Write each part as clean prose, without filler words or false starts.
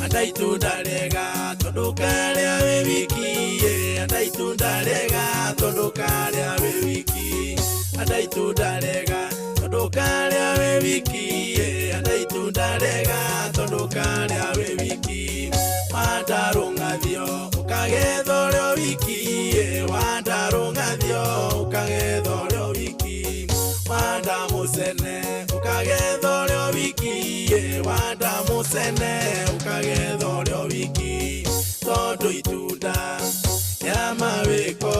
Handa itunda rĩega tondũ ũkarĩa wĩ wiki. Handa itunda rĩega tondũ ũkarĩa wĩ wiki. Handa itunda rĩega tondũ ũkarĩa wĩ wiki. Handa itunda rĩega tondũ ũkarĩa wĩ wiki. Wahanda rũng'athio ũkagetha ũrĩ o wiki. Wahanda rũng'athio ũkagetha ũrĩ o wiki. Wahanda mũcene ũkagetha ũrĩ o wiki. Wahanda mũcene ũkagetha ũrĩ o wiki. Tondũ itunda rĩa mawĩko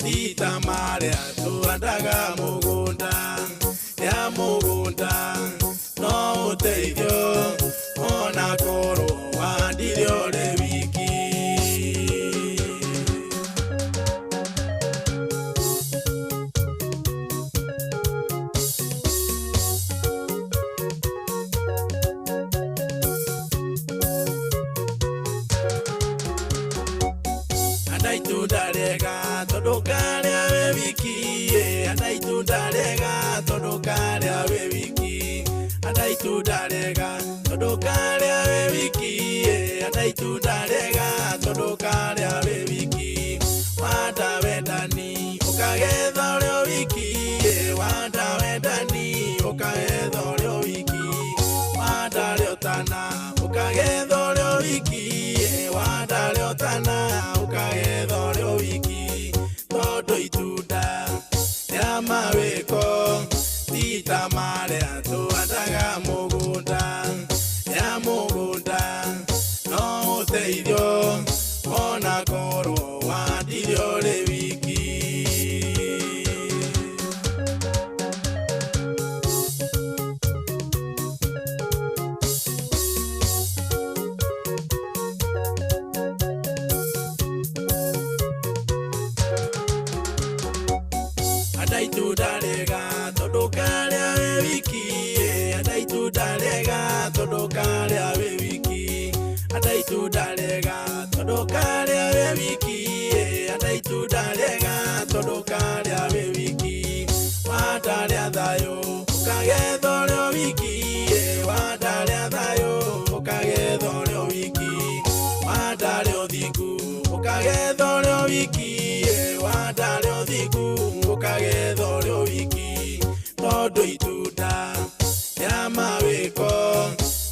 ti ta marĩa tũhandaga mũgũnda. Rĩa mũgũnda no ũteithio ona korwo wahandire ũrĩ wiki. Handa itunda rĩega tondũ ũkarĩa wĩ wiki. Handa itunda rĩega tondũ ũkarĩa wĩ wiki. Handa itunda rĩega tondũ ũkarĩa wĩ wiki. Handa itunda rĩega tondũ ũkarĩa wĩ wiki. Wahanda wendani ũkagetha ũrĩ o wiki. Wahanda wendani ũkagetha ũrĩ o wiki. Wahanda rĩa ũtana ũkagetha ũrĩ o wiki. Wahanda rĩa ũtana ũkagetha ũrĩ o wiki. Tondũ itunda rĩa mawĩko ti ta marĩa tũhandaga mũgũnda. Rĩa mũgũnda no ũteithio ona korwo wahandire ũrĩ wiki. Handa itunda rĩega tondũ ũkarĩa wĩ wiki. Handa itunda rĩega tondũ ũkarĩa wĩ wiki. Handa itunda rĩega tondũ ũkarĩa wĩ wiki. Handa itunda rĩega tondũ ũkarĩa wĩ wiki. Wahanda rĩa thayũ ũkagetha ũrĩ o wiki. Wahanda rĩa thayũ ũkagetha ũrĩ o wiki. Wahanda rĩa ũthingu ũkagetha ũrĩ o wiki. Wahanda rĩa ũthingu ũkagetha ũrĩ o wiki. Tondũ itunda rĩa mawĩko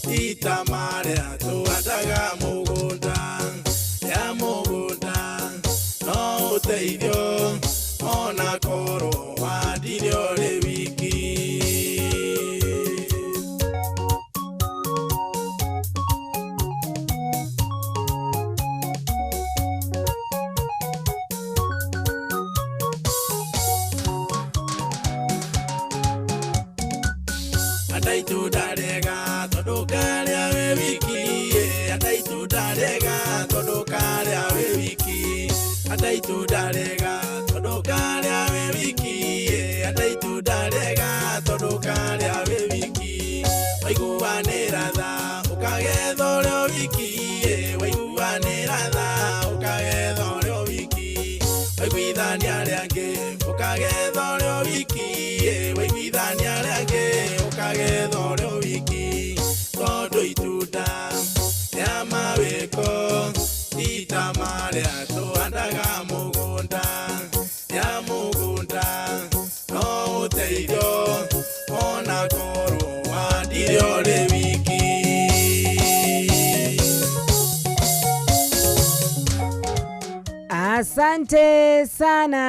ti ta marĩa tũhandaga mũgũnda. Rĩa mũgũnda no ũteithio ona korwo wahandire ũrĩ wiki. Handa itunda rĩega tondũ ũkarĩa wĩ wiki. Handa itunda rĩega tondũ ũkarĩa wĩ wiki. Handa itunda rĩega tondũ ũkarĩa wĩ wiki. Handa itunda rĩega tondũ ũkarĩa wĩ wiki. Waiguanĩra tha ũkagetha ũrĩ o wiki. Waiguanĩra tha ũkagetha ũrĩ o wiki. Waiguithania arĩa angĩ ũkagetha ũrĩ o wiki. Waiguithania arĩa angĩ ũkagetha ũrĩ o wiki. Tondũ itunda rĩa mawĩko ti ta marĩa tũhandaga mũgũnda. Rĩa mũgũnda no ũteithio ona korwo wahandire ũrĩ wiki. Asante sana,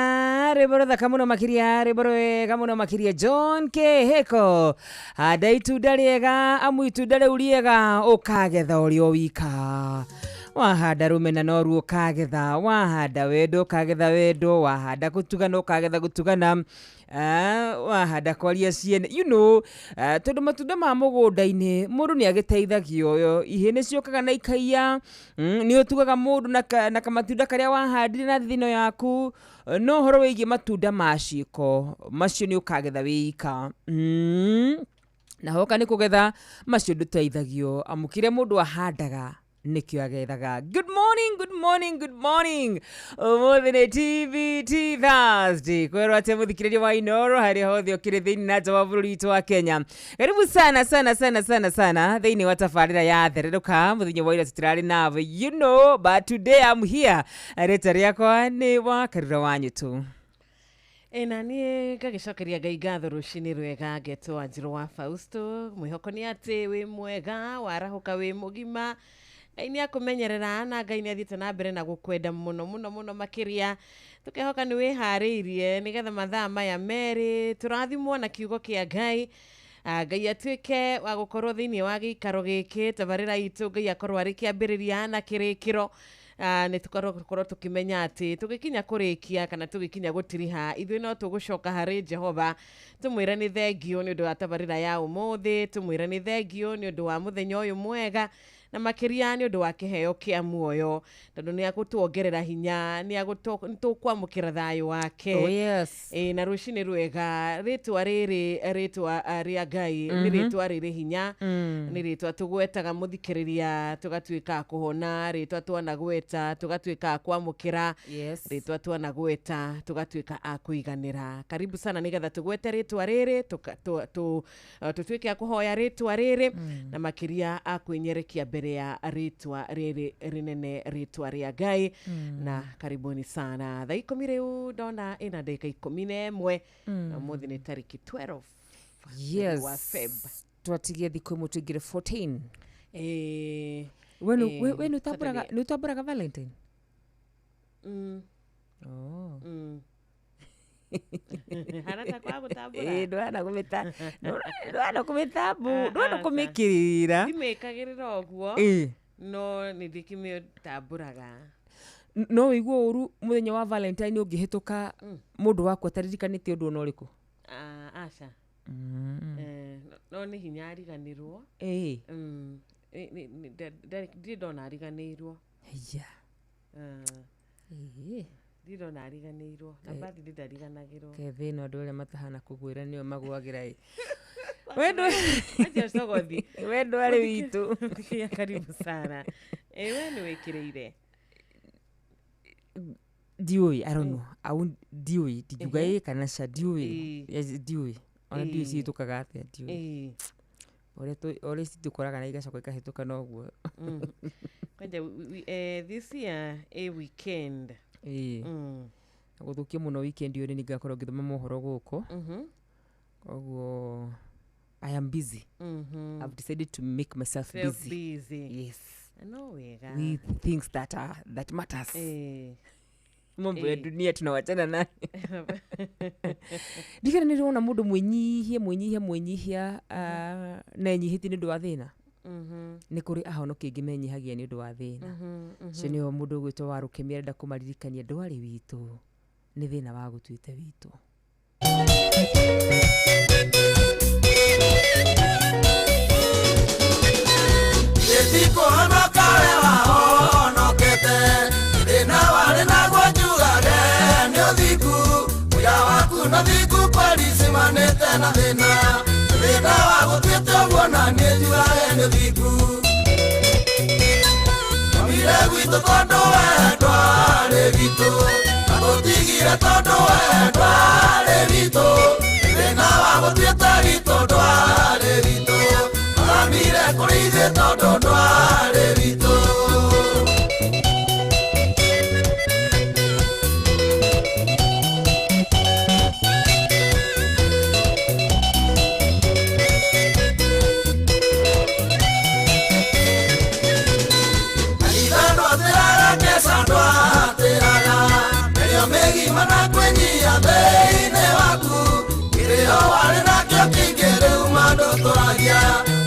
rwĩmbo rũthaka mũno makĩria, rwĩmbo rwega mũno makĩria. John Keheko, handa itunda rĩega amu itunda rĩu rĩega ũkagetha ũrĩ o wika. Wahanda rũmena noruo ũkagetha, wahanda wendo ũkagetha wendo, wahanda gũtugana ũkagetha gũtugana, wahanda kwaria ciene, tondũ matunda ma mũgũnda-inĩ mũndũ nĩ agĩteithagio, ihĩ nĩ ciũkaga na ikaiya, nĩ ũtugaga mũndũ na kamatunda karĩa wahandire na thithino yaku, no ũhoro wĩgiĩ matunda ma ciĩko macio nĩ ũkagetha wĩika. Na hoka nĩ kũgetha macio ndũteithagio, amu kĩrĩa mũndũ ahandaga Nĩkĩo agethaga. Good morning, good morning, good morning. Ũmũthĩ nĩ TBT Thursday. Kwĩrwo atĩ mũthikĩrĩria wa Inoro harĩa hothe ũkĩrĩ thĩinĩ na nja wa bũrũri witũ wa Kenya, karibu sana sana sana sana sana thĩinĩ wa tabarĩra ya Thererũka. Mũthenya wa ira tũtirarĩ nawe, but today I'm here. Rĩtwa rĩakwa nĩ wa Karura wa Nyũtũ. Ĩ na niĩ ngagĩcokeria Ngai ngatho. Rũcinĩ rwega. Ngetwo Wanjirũ wa Fausto. Mwĩhoko nĩ atĩ wĩ mwega, warahũka wĩ mũgima. Ngai nĩ akũmenyerera na Ngai nĩ athiĩte na mbere na gũkwenda mũno mũno mũno makĩria. Tũkehoka nĩ wĩharĩirie nĩgetha mathaa maya merĩ tũrathimwo na kiugo kĩa Ngai. Ngai atuĩke wa gũkorwo thĩinĩ wa gĩikaro gĩkĩ, tabarĩra itũ, Ngai akorwo arĩ kĩambĩrĩria na kĩrĩkĩro. Nĩ tũkorwo tũkĩmenya atĩ tũgĩkinya kũrĩkia kana tũgĩkinya gũtiriha, ithuĩ no tũgũcoka harĩ Jehova tũmwĩre nĩ thengio nĩ ũndũ wa tabarĩra ya ũmũthĩ, tũmwĩre nĩ thengio nĩ ũndũ wa mũthenya ũyũ mwega, na makĩria nĩ ũndũ wa kĩheo kĩa muoyo, tondũ nĩ agũtuongerera hinya, nĩ tũkwamũkĩra thayũ wake. Oh yes. Ĩ na rũcinĩ rwega. Rĩtwa rĩrĩ, rĩtwa rĩa Ngai, nĩ rĩtwa rĩrĩ hinya, nĩ rĩtwa tũgwetaga, mũthikĩrĩria, tũgatuĩka a kũhona, rĩtwa twanagweta tũgatuĩka a kwamũkĩra, rĩtwa twanagweta tũgatuĩka a kũiganĩra. Karibu sana nĩgetha tũgwete rĩtwa rĩrĩ, tũtuĩke a kũhoya rĩtwa rĩrĩ, na makĩria a kwĩnyerekia mbere ya rĩtwa rĩrĩ rĩnene, rĩtwa rĩa Ngai. Na karibuni sana. Thaa 10 rĩu ndona ĩna ndagĩka 11, na ũmũthĩ nĩ tarĩki 12 mweri wa Feb. Twatigie thikũ ĩmwe tũingĩre 14. Ĩ. We Ĩ, we nĩ ũtambũraga Saturday. nĩ ũtambũraga Valentine? Mm. Oh. Hana ta kwa gũtambũra. Ĩ, ndwana kũmĩtambu, ndwana Aca. kũmĩkĩrĩra. Ndimĩkagĩrĩra ũguo, no nĩ ndĩkĩmĩtambũraga. No wĩigue ũru mũthenya wa Valentine ũngĩhĩtũka mũndũ waku ataririkanĩte ũndũ ona ũrĩkũ? Ah, aca. No nĩ hinya ariganĩrwo. Ndirĩ ndona ariganĩirwo. Haiya. Ndirĩ ndona ariganĩirwo na bathi ndariganagĩrwo. Ke thĩna, andũ arĩa matahana kũgwĩra nĩo magwagĩra ĩ. Acha cogothi. We ndwarĩ witũ. Mũthikĩrĩria, karibu sana. Ĩ we nĩ wĩkĩrĩire? Ndiũĩ, I don't know. Ndiũĩ, ndingiuga ĩ kana ca, ndiũĩ. Ĩ. Yes, ndiũĩ ona, ndiũĩ cihĩtũkaga atĩa, ndiũĩ. Ũrĩa citũkoraga na igacoka ikahĩtũka noguo. Kwanja this year a weekend. Ĩ. Na gũthũkia mũno, weekend ũyũ nĩ ngakorwo ngĩthoma mohoro gũkũ, koguo I am busy. I've decided to make myself Self busy. Busy. Yes. No wega. With things that are that matters. Mambo ya dunia tunawachana nayo. Ndikana nĩndĩrona mũndũ mwĩnyihia, mwĩnyihia, mwĩnyihia, na enyihĩtie nĩ ũndũ wa thĩna. Nĩ kũrĩ ahonoki aingĩ menyihagia nĩ ũndũ wa thĩna. Ũcio nĩo mũndũ ũgwĩtwo wa Rũkĩmĩ arenda kũmaririkania, ndwarĩ witũ, nĩ thĩna wa gũtuĩte witũ. Gĩtikũhonoka we wahonokete, thĩna warĩ naguo njugage nĩ ũthingu, mũira waku na thingu kweli cimanĩte na thĩna, thĩna wa gũtuĩte ũguo na niĩ njugage nĩ ũthingu. Twamire gwitũ tondũ we ndwarĩ witũ, na tũtigire tondũ we ndwarĩ witũ, thĩna wa gũtuĩte witũ ndwarĩ witũ, twathamire kũrĩ ithuĩ tondũ ndwarĩ witũ. Kanitha ndwatĩraga, keca ndwatĩraga, mĩrio mĩgima na kwĩnyia thĩinĩ waku, kĩrĩo warĩ nakĩo kĩingĩ rĩu mandũtũragia,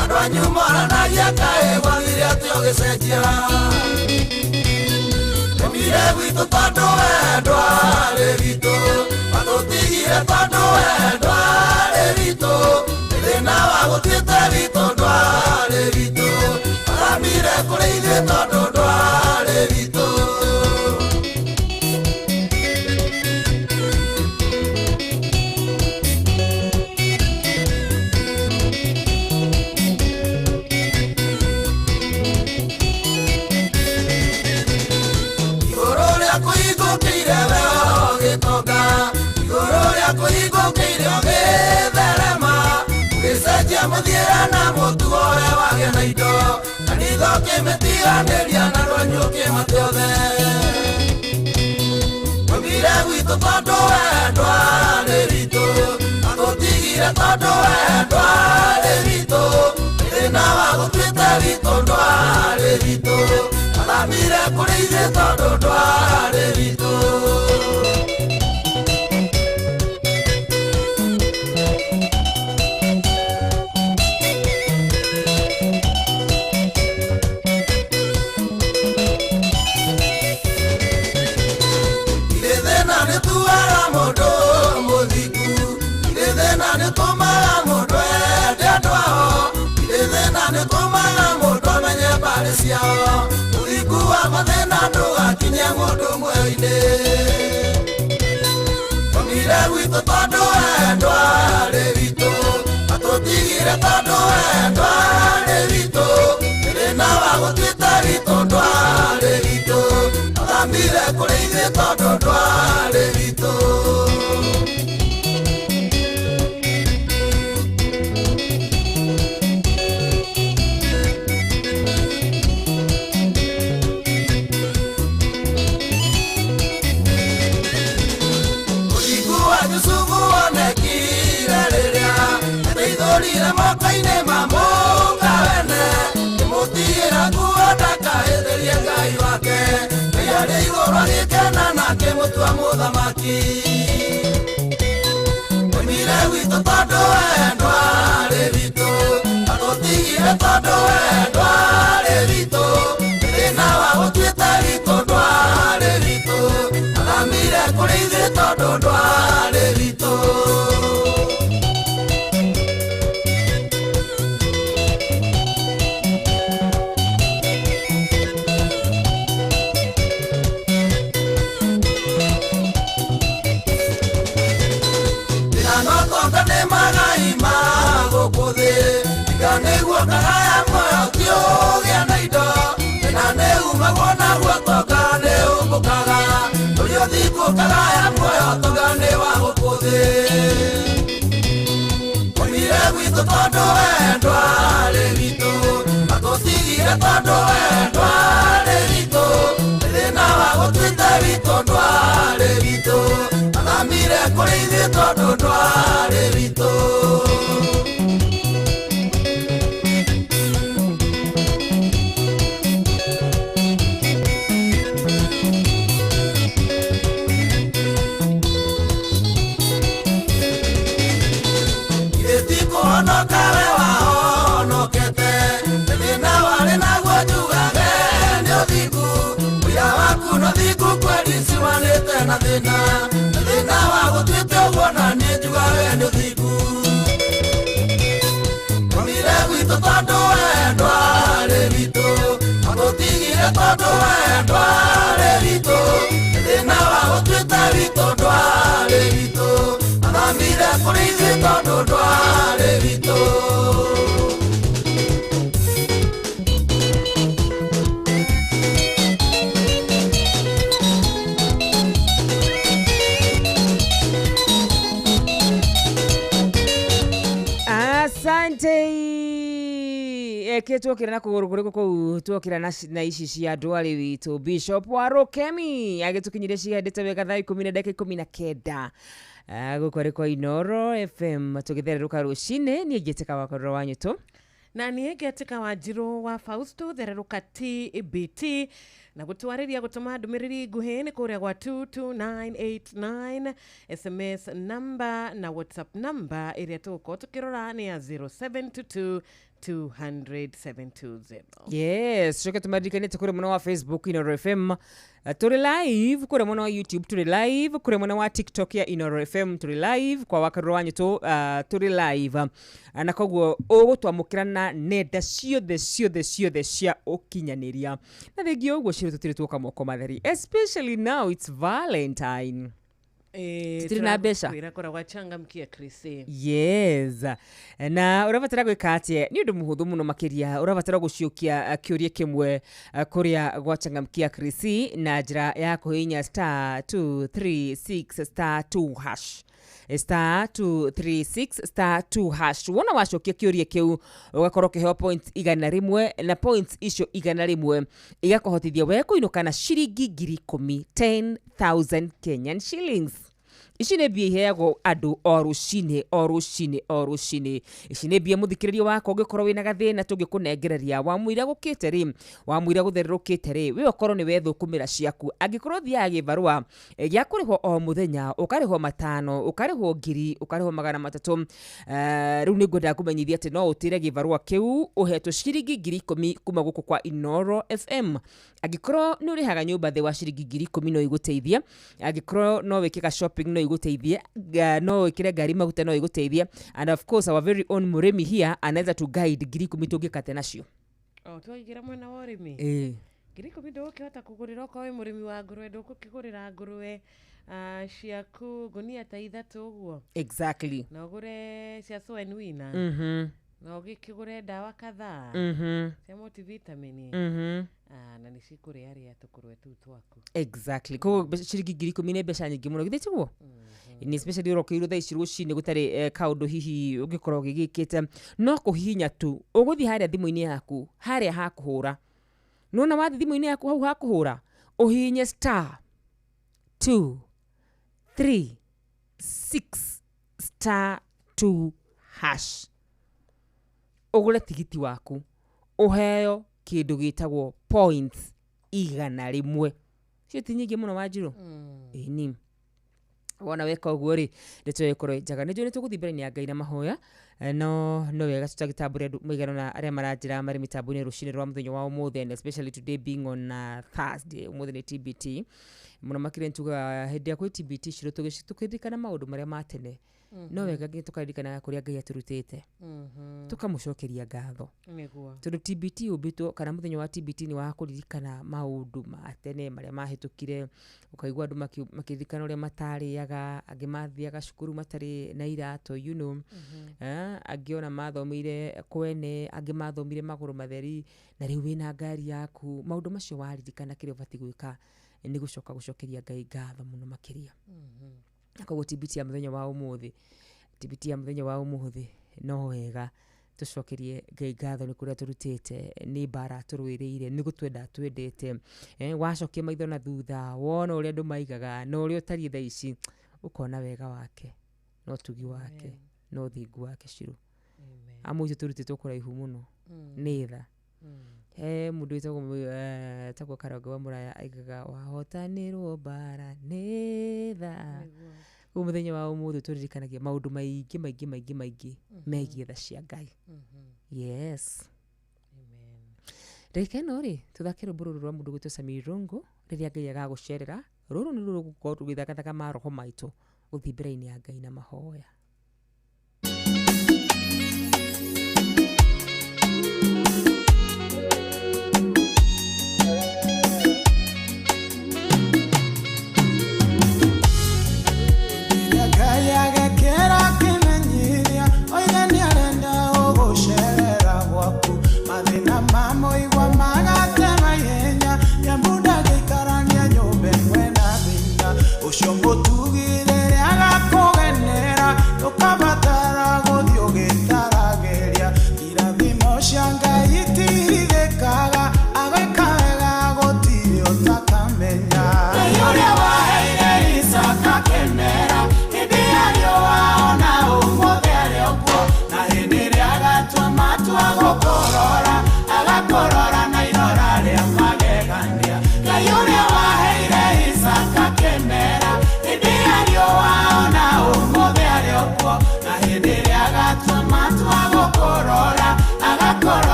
andũ anyu moranagia kaĩ gwathire atĩ ũgĩcenjia. Tũmire gwitũ tondũ we ndwarĩ witũ, matũtigire tondũ we ndwarĩ witũ, thĩna wa gũtuĩte witũ ndwarĩ witũ, twathamire kũrĩ ithuĩ tondũ ndwarĩ witũ. Ũthingu ũkĩire ũgĩtherema, ũgĩcenjia mũthiĩre na mũtugo ũrĩa wagĩa na indo. Kanitha ũkĩmĩtiganĩria na rwanyu ũkĩmate othe. Tũmire gwitũ tondũ we ndwarĩ witũ, na tũtigire tondũ we ndwarĩ witũ. Thĩna wa gũtuĩte witũ ndwarĩ witũ, athamire kũrĩ ithuĩ tondũ ndwarĩ witũ. Irĩ thĩna nĩtuaga mũndũ mũthingu, irĩ thĩna nĩtũmaga mũndũ ende andũ ao, irĩ thĩna nĩtũmaga mũndũ amenye mbarĩ ciao. Ũthingu wa mathĩna ndũgakinye mũndũ muoyo-inĩ. Tũmire gwitũ tondũ we ndwarĩ witũ, na tũtigire tondũ we ndwarĩ witũ. Thĩna wa gũtuĩte witũ ndwarĩ witũ, athamire kũrĩ ithuĩ tondũ ndwarĩ witũ. Ũthingu wa Jusufu wonekire rĩrĩa ateithũrire moko-inĩ ma mũka wene, kĩmũtigĩra nguo ndakahĩtĩrie Ngai wake. Ngai arĩ igũrũ agĩkena na akĩmũtua mũthamaki. Oimire gwitũ tondũ we ndwarĩ witũ, na tũtigire tondũ we ndwarĩ witũ. Thĩna wa gũtuĩte witũ ndwarĩ witũ, athamire kũrĩ ithuĩ tondũ ndwarĩ witũ. Thĩna na ũtonga nĩ magai ma gũkũ thĩ, tiga nĩguo kagaya muoyo ti ũgĩa na indo. Thĩna nĩ umagwo naguo ũtonga nĩ ũmbũkaga, ũrĩa ũthingu ũkagaya muoyo ũtonga nĩ wa gũkũ thĩ. Oimire gwitũ tondũ we ndwarĩ witũ, na tũtigire tondũ we ndwarĩ witũ. Thĩna wa gũtuĩte witũ ndwarĩ witũ, athamire kũrĩ ithuĩ tondũ ndwarĩ witũ. Ithe ti kũhonoka we wahonokete, thĩna warĩ naguo njugage nĩ ũthingu. Ũira waku na ũthingu kweli ciumanĩte na thĩna, na thĩna wa gũtuĩte ũguo na niĩ njugage nĩ ũthingu. Tũmire gwitũ tondũ we ndwarĩ witũ, na tũtigire tondũ we ndwarĩ witũ. Thĩna wa gũtuĩte witũ ndwarĩ witũ, athamire kũrĩ ithuĩ tondũ ndwarĩ witũ. Asante. Eke twokira na kuguru kuriku kuu twokira na ici cia ndwari witũ Bishop wa Rukemi agĩtũkinyirie cigendete wega thaa ikũmi na ndagĩka 19. Gũkũ arĩ kwa Inoro FM tũgĩthererũka rũcinĩ. Niĩ ngĩtĩka wakorwo wa nyũtũ na niä ngetä wa njirå wa Fausto thererũka TBT na gũtwarĩria gũtũma ndũmĩrĩri nguhĩ nĩ kũrĩa gwa 22989 SMS number na WhatsApp number ĩrĩa tũgũkorwo tũkĩrora nĩ ya 0722 200 720. Yes, coke tũmaririkanie tũkũrĩ mwena wa Facebook Inoro FM tũrĩ live, kũrĩ mwena wa YouTube tũrĩ live, kũrĩ mwena wa TikTok ya Inoro FM tũrĩ live, kwa wakarũra wa nyũtũ tũrĩ live. Na koguo ũgũtwamũkĩra na nenda ciothe ciothe ciothe cia ũkinyanĩria, na thengia ũguo ciro tũtirĩ tuoka moko matheri, especially now it's Valentine. Tũtirĩ na mbeca. Kwĩra gwa changamkia Chris. Yes, na ũrabatara gwĩka atĩa? Nĩ ũndũ mũhũthũ mũno makĩria. Ũrabatara gũciũkia kĩũria kĩmwe kũrĩa gwa changamkia Chris na njĩra ya kũhihinya star 236 star 2 hash. Star 236 star 2 hash. Wona wacokia kĩũria kĩu ũgakorwo ũkĩheo points 100, na points icio 100 igakũhotithia we kũinũka na ciringi 10,000, 10,000 Kenyan shillings. Ici nĩ mbia iheagwo andũ o rũcinĩ o rũcinĩ o rũcinĩ. Ici nĩ mbia mũthikĩrĩria wakwa ũngĩkorwo wĩna gathĩna tũngĩkũnengereria, wamũira gũkĩte rĩ, wamũira gũthererũkĩte rĩ, we ũkorwo nĩ wethũkũmĩra ciaku. Angĩkorwo ũthiaga gĩbarũa gĩa kũrĩhwo o mũthenya, ũkarĩhwo 5, ũkarĩhwo 1,000, ũkarĩhwo 300, rĩu nĩ ngwendaga kũmenyithia atĩ no ũtĩre gĩbarũa kĩu ũhetwo ciringi 10,000 kuma gũkũ kwa Inooro FM. Angĩkorwo nĩ ũrĩhaga nyũmba thĩ wa ciringi 10,000 no igũteithie, angĩkorwo no wĩke ga shopping no igũteithie, no wĩkĩre ngari maguta no igũteithie, and of course our very own mũrĩmi here anaweza to guide 10,000 tũngĩkate nacio. O twaingĩra mwena wa ũrĩmi. Ĩĩ. 10,000 ndũgũkĩhota kũgũrĩra okorwo wĩ mũrĩmi wa ngũrwe, ndũgũkĩgũrĩra ngũrwe ciaku ngunia ta 3 ũguo. Exactly. Na ũgũre cia Sow and Winner. Na ũgĩkĩgũre ndawa kadhaa. Cia multivitamin. Na nĩ cikũrĩarĩa tũkũrwe tũu twaku. Exactly. Koguo ciringi 10,000 nĩ mbeca nyingĩ mũno, githĩ tiguo? Nĩ especially ũrokĩirwo thaa ici rũcinĩ gũtarĩ kaũndũ hihi ũngĩkorwo ũgĩgĩkĩte, no kũhihinya tu ũgũthiĩ harĩa thimũ-inĩ yaku harĩa hakũhũra. Nĩwona wathiĩ thimũ-inĩ yaku hau hakũhũra, ũhihinye star 2 3 6 star 2 hash, ũgũre tigiti waku ũheo kĩndũ gĩtagwo points 100. Icio ti nyingĩ mũno Wanjirũ? Ĩni. Wona weka ũguo rĩ, ndeto ĩyo ĩkorwo ĩ njega. Nĩ njũĩ nĩ tũgũthiĩ mbere-inĩ ya Ngai na mahoya, no no wega tũtagĩtambũre andũ maigana ũna arĩa maranjĩra marĩ mĩtambo-inĩ rũcinĩ rwa mũthenya wa ũmũthĩ, and especially today being on Thursday, ũmũthĩ nĩ TBT. Mũno makĩria nĩtugaga hĩndĩ ĩrĩa kwĩ TBT ciro tũkĩririkana maũndũ marĩa ma tene. No wega nginya tũkaririkanaga kũrĩa Ngai atũrutĩte. Tũkamũcokeria ngatho. Nĩguo. Tondũ TBT ũmbĩtwo, kana mũthenya wa TBT nĩ wa kũririkana maũndũ ma tene marĩa mahĩtũkire, ũkaigua andũ makĩririkana ũrĩa matarĩaga, angĩ mathiaga cukuru matarĩ na iratũ, you know. Angĩ ona mathomeire kwene, angĩ mathomire magũrũ matheri, na rĩu wĩna ngari yaku. Maũndũ macio waririkana kĩrĩa ũbatiĩ gwĩka nĩ gũcoka gũcokeria Ngai ngatho mũno makĩria. Na koguo TBT ya mũthenya wa ũmũthĩ, TBT ya mũthenya wa ũmũthĩ no wega tũcokerie Ngai ngatho nĩ kũrĩa tũrutĩte, nĩ mbara tũrũĩrĩire, nĩ gũtwenda twendete. Wacokia maitho na thutha, wona ũrĩa andũ maigaga, na ũrĩa ũtariĩ thaa ici, ũkona wega wake, na ũtugi wake, na ũthingu wake Shiro. Amwe aitũ tũrutĩtwo kũraihu mũno, nĩ tha. He mũndũ wĩtagwo Karongo wa Mũraya aigaga wahotanĩrwo mbara nĩ tha. Koguo mũthenya wa ũmũthĩ tũririkanagia maũndũ maingĩ maingĩ maingĩ maingĩ megiĩ tha cia Ngai. Yes. Ndagĩka ĩno rĩ, tũthake rwĩmbo rũrũ rwa mũndũ gwĩtwo Sammy Irungu, rĩrĩa Ngai agagũcerera. Rũrũ nĩ rũgũkorwo rũgĩthagathaga maroho maitũ gũthiĩ mbere-inĩ ya Ngai na mahoya.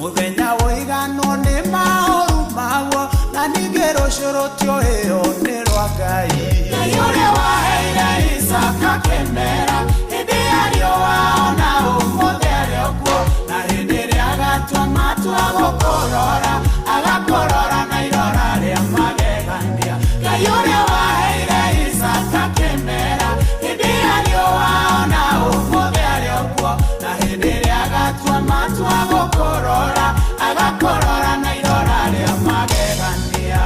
Muthenya woiganwo nĩ maũru maguo na Isaka kĩmera hĩndĩ ya riũa ona ũmũthĩ arĩ o kuo na hĩndĩ ĩrĩa agatua matua gũkũrora agakũrora na irora rĩa magegania Ngai ũrĩa waheire Isaka kĩmera hĩndĩ ya riũa ona ũmũthĩ arĩ o kuo na hĩndĩ ĩrĩa agatua matua gũkũrora agakũrora na irora rĩa magegania.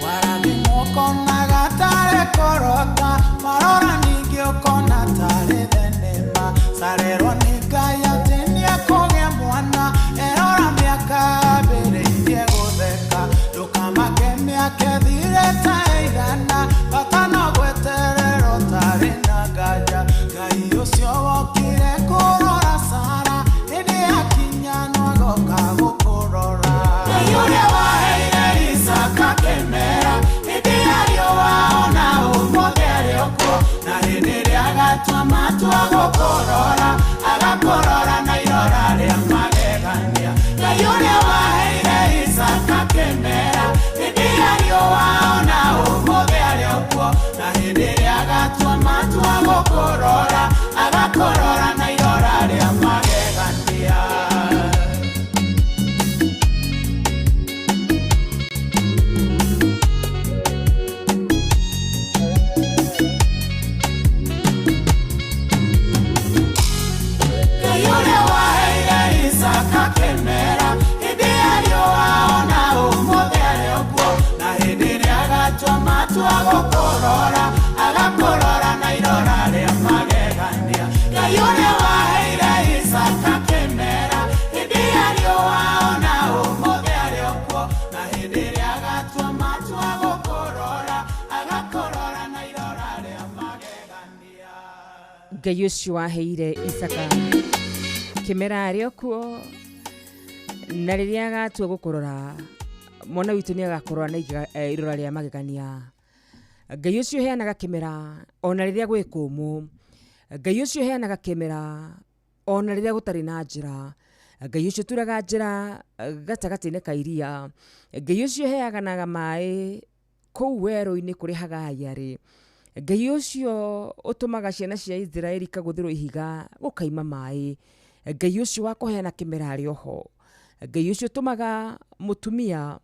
Warathimwo ũkonaga tarĩ kũrota, warora ningĩ ũkona tarĩ thenema. Carerwo nĩ Ngai atĩ nĩekũgĩa mwana, erora mĩaka ambĩrĩirie gũtheka. Ndũkamake mĩaka ĩthirĩte ĩigana, bata no gweterera ũtarĩ na nganja. Ngai ũcio wokire kũrora Sara, hĩndĩ yakinya no agoka gũkũrora. Ngai ũrĩa waheire Isaka kĩmera hĩndĩ ya riũa ona ũmũthĩ arĩ o kuo na hĩndĩ ĩrĩa agatua matua gũkũrora agakũrora na irora rĩa magegania. Ngai ũrĩa waheire Isaka kĩmera hĩndĩ ya riũa ona ũmũthĩ arĩ o kuo na hĩndĩ ĩrĩa agatua matua gũkũrora agakũrora na irora rĩa magegania. Ngai ũrĩa waheire Isaka kĩmera hĩndĩ ya riũa ona ũmũthĩ arĩ o kuo na hĩndĩ ĩrĩa agatua matua gũkũrora agakũrora na irora rĩa magegania. Ngai ũrĩa waheire Isaka kĩmera hĩndĩ ya riũa ona ũmũthĩ arĩ o kuo na hĩndĩ ĩrĩa agatua matua gũkũrora agakũrora na irora rĩa magegania. Ngai ũcio waheire Isaka kĩmera arĩ o kuo na rĩrĩa agatua gũkũrora mwana witũ nĩ agakũrora na irora rĩa magegania. Ngai ũcio ũheanaga kĩmera ona rĩrĩa gwĩ kũmũ, Ngai ũcio ũheanaga kĩmera ona rĩrĩa gũtarĩ na njĩra, Ngai ũcio ũturaga njĩra gatagatĩ-inĩ ka iria, Ngai ũcio ũheanaga maĩ kũu werũ-inĩ kũrĩa Hagai arĩ, Ngai ũcio ũtũmaga ciana cia Isiraeli ikagũthĩrwo ihiga gũkaima maĩ, Ngai ũcio wa kũheana kĩmera arĩ oho, Ngai ũcio ũtũmaga mũtumia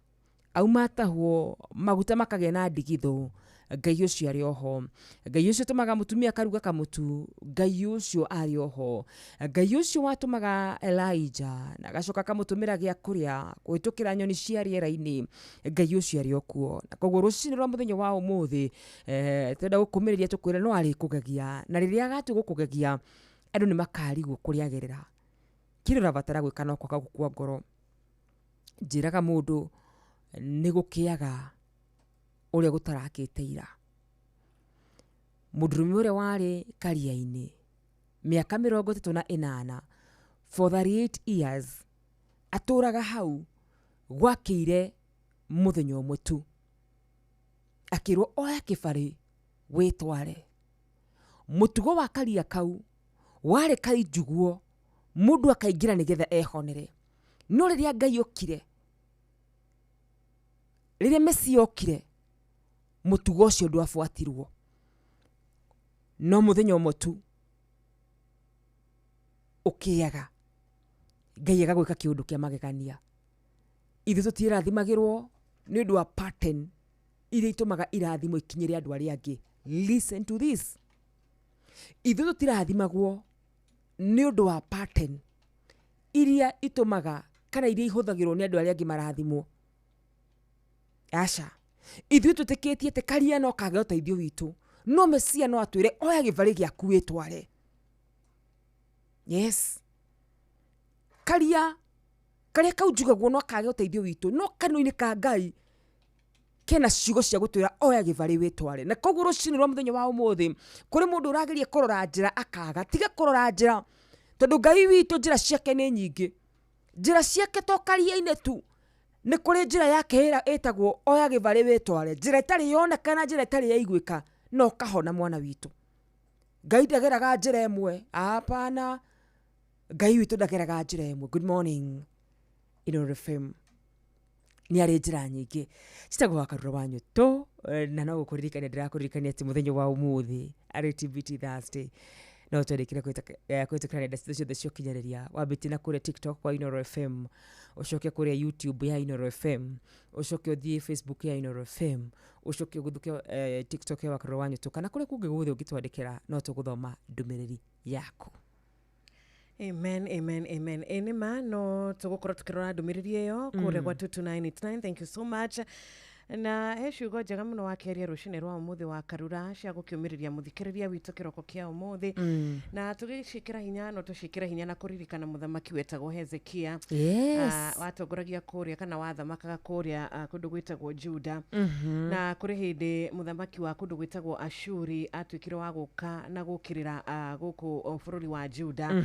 auma atahwo maguta makagĩa na ndigithũ, Ngai ũcio arĩ oho, Ngai ũcio ũtũmaga mũtumia akaruga kamũtu, Ngai ũcio arĩ oho, Ngai ũcio watũmaga Elijah na agacoka akamũtũmĩra gĩa kũrĩa kũhĩtũkĩra nyoni cia rĩera-inĩ, Ngai ũcio arĩ o kuo. Na koguo rũcinĩ rwa mũthenya wa ũmũthĩ tũrenda gũkũmĩrĩria tũkwĩre no arĩkũgegia, na rĩrĩa agatua gũkũgegia andũ nĩ makarigwo kũrĩa agerera. Kĩrĩa ũrabatara gwĩka no kwaga gũkua ngoro. Njĩraga mũndũ nĩ gũkĩaga ũrĩa gũtarakĩte ira. Mũndũrũme ũrĩa warĩ karia-inĩ mĩaka 38 for 38 years atũraga hau gwakĩire mũthenya ũmwe tu, akĩrwo oya kĩbarĩ wĩtware. Mũtugo wa karia kau warĩ kainjuguo mũndũ akaingĩra nĩgetha ehonere. No rĩrĩa Ngai okire, rĩrĩa Mesia okire, mũtugo ũcio ndwabuatirwo. No mũthenya ũmwe tu ũkĩaga Ngai agagwĩka kĩũndũ kĩa magegania. Ithuĩ tũtirathimagĩrwo nĩ ũndũ wa pattern iria itũmaga irathimo ikinyĩre andũ arĩa angĩ. Listen to this. Ithuĩ tũtirathimagwo nĩ ũndũ wa pattern iria itũmaga kana iria ihũthagĩrwo nĩ andũ arĩa angĩ marathimwo. Aca. Ithuĩ twĩtĩkĩtie atĩ karia no kage ũteithio witũ, no Mesia no atwĩre oya gĩbarĩ gĩaku wĩtware. Yes. Karia karia kau njugagwo no kage ũteithio witũ, no kanua-inĩ ka Ngai kena ciugo cia gũtwĩra oya gĩbarĩ wĩtware. Na koguo rũcinĩ rwa mũthenya wa ũmũthĩ kũrĩ mũndũ ũrageria kũrora njĩra akaga, tiga kũrora njĩra tondũ Ngai witũ njĩra ciake nĩ nyingĩ. Njĩra ciake to karia-inĩ tu, nĩ kũrĩ njĩra yake ĩtagwo oya gĩbarĩ wĩtware, njĩra ĩtarĩ yoneka na njĩra ĩtarĩ yaiguĩka, no ũkahona mwana witũ. Ngai ndageraga njĩra ĩmwe. Hapana, Ngai witũ ndageraga njĩra ĩmwe. Good morning Inooro FM. Nĩ arĩ njĩra nyingĩ. Njĩtagwo Wakarura wa Nyũtũ, na no gũkũririkania ndĩrakũririkania atĩ mũthenya wa ũmũthĩ arĩ TBT Thursday. No twandĩkĩre kũhĩtũkĩra nenda citũ ciothe cia ũkinyanĩria, wambĩtie na kũrĩa TikTok kwa Inooro FM, ũcoke kũrĩa YouTube ya Inooro FM, ũcoke ũthiĩ Facebook ya Inooro FM, ũcoke ũgũthũke TikTok ya Wakarura wa Nyũtũ, kana kũrĩa kũngĩ guothe ũngĩtwandĩkĩra no tũgũthoma ndũmĩrĩri yaku. Amen, amen, amen. Ĩ nĩ ma no tũgũkorwo tũkĩrora ndũmĩrĩri ĩyo kũrĩa gwa 22989. Thank you so much. Na he ciugo njega mũno wakĩaria rũcinĩ rwa ũmũthĩ wa Karura cia gũkĩũmĩrĩria mũthikĩrĩria witũ kĩroko kĩa ũmũthĩ. Na tũgĩciĩkĩra hinya, no tũciĩkĩre hinya na kũririkana mũthamaki wetagwo Hezekia. Yes. Watongoragia kũrĩa kana wathamakaga kũrĩa kũndũ gwĩtagwo Juda. Na kũrĩ hĩndĩ mũthamaki wa kũndũ gwĩtagwo Ashuri atuĩkire wa gũka na gũkĩrĩra gũkũ bũrũri wa Juda.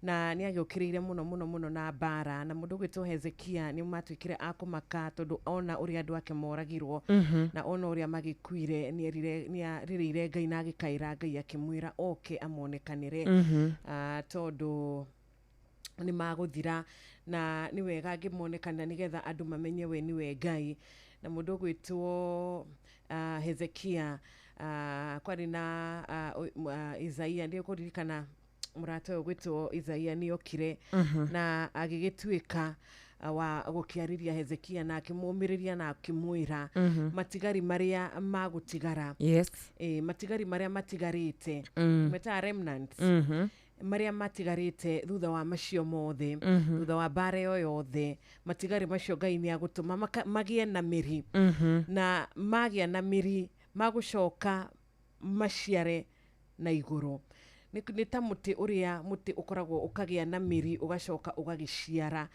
Na nĩ agĩũkĩrĩire mũno mũno mũno na mbara, na mũndũ ũgwĩtwo Hezekia nĩ matuĩkire a kũmaka tondũ ona ũrĩa andũ ake moragirwo na ona ũrĩa magĩkuire, nĩ arĩrĩire Ngai na agĩkaĩra Ngai akĩmwĩra oke amonekanĩre, tondũ nĩ magũthira na nĩ wega angĩmonekana nĩgetha andũ mamenye we nĩwe Ngai. Na mũndũ ũgwĩtwo Hezekia, kwarĩ na Isaia, nĩ ũkũririkana mũrata ũyũ ũgwĩtwo Isaia nĩ okire na agĩgĩtuĩka wa gũkĩarĩria Hezekia na akĩmũmĩrĩria na akĩmwĩra matigari marĩa magũtigara. Yes. Matigari marĩa matigarĩte, metaga remnants, marĩa matigarĩte thutha wa macio mothe, thutha wa mbara ĩyo yothe, matigari macio Ngai nĩ agũtũma magĩe na mĩri, na magĩa na mĩri magũcoka maciare na igũrũ. Nĩ ta mũtĩ ũrĩa mũtĩ ũkoragwo ũkagĩa na mĩri ũgacoka ũgagĩciara.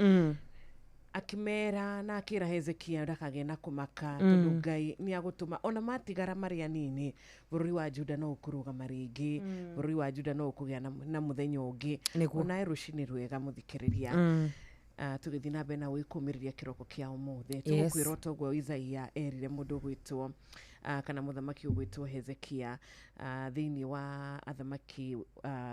Akĩmera na akĩra Hezekia ndakagĩe na kũmaka tondũ Ngai nĩ agũtũma ona matigara marĩa nini bũrũri wa Juda no ũkũrũgama rĩngĩ, bũrũri wa Juda no ũkũgĩa na mũthenya ũngĩ. Onawe rũcinĩ rwega mũthikĩrĩria. Tũgĩthiĩ na mbere na gwĩkũmĩrĩria kĩroko kĩa ũmũthĩ, tũgũkwĩra toguo Isaia erire mũndũ ũgwĩtwo kana mũthamaki ũgwĩtwo Hezekia, thĩinĩ wa athamaki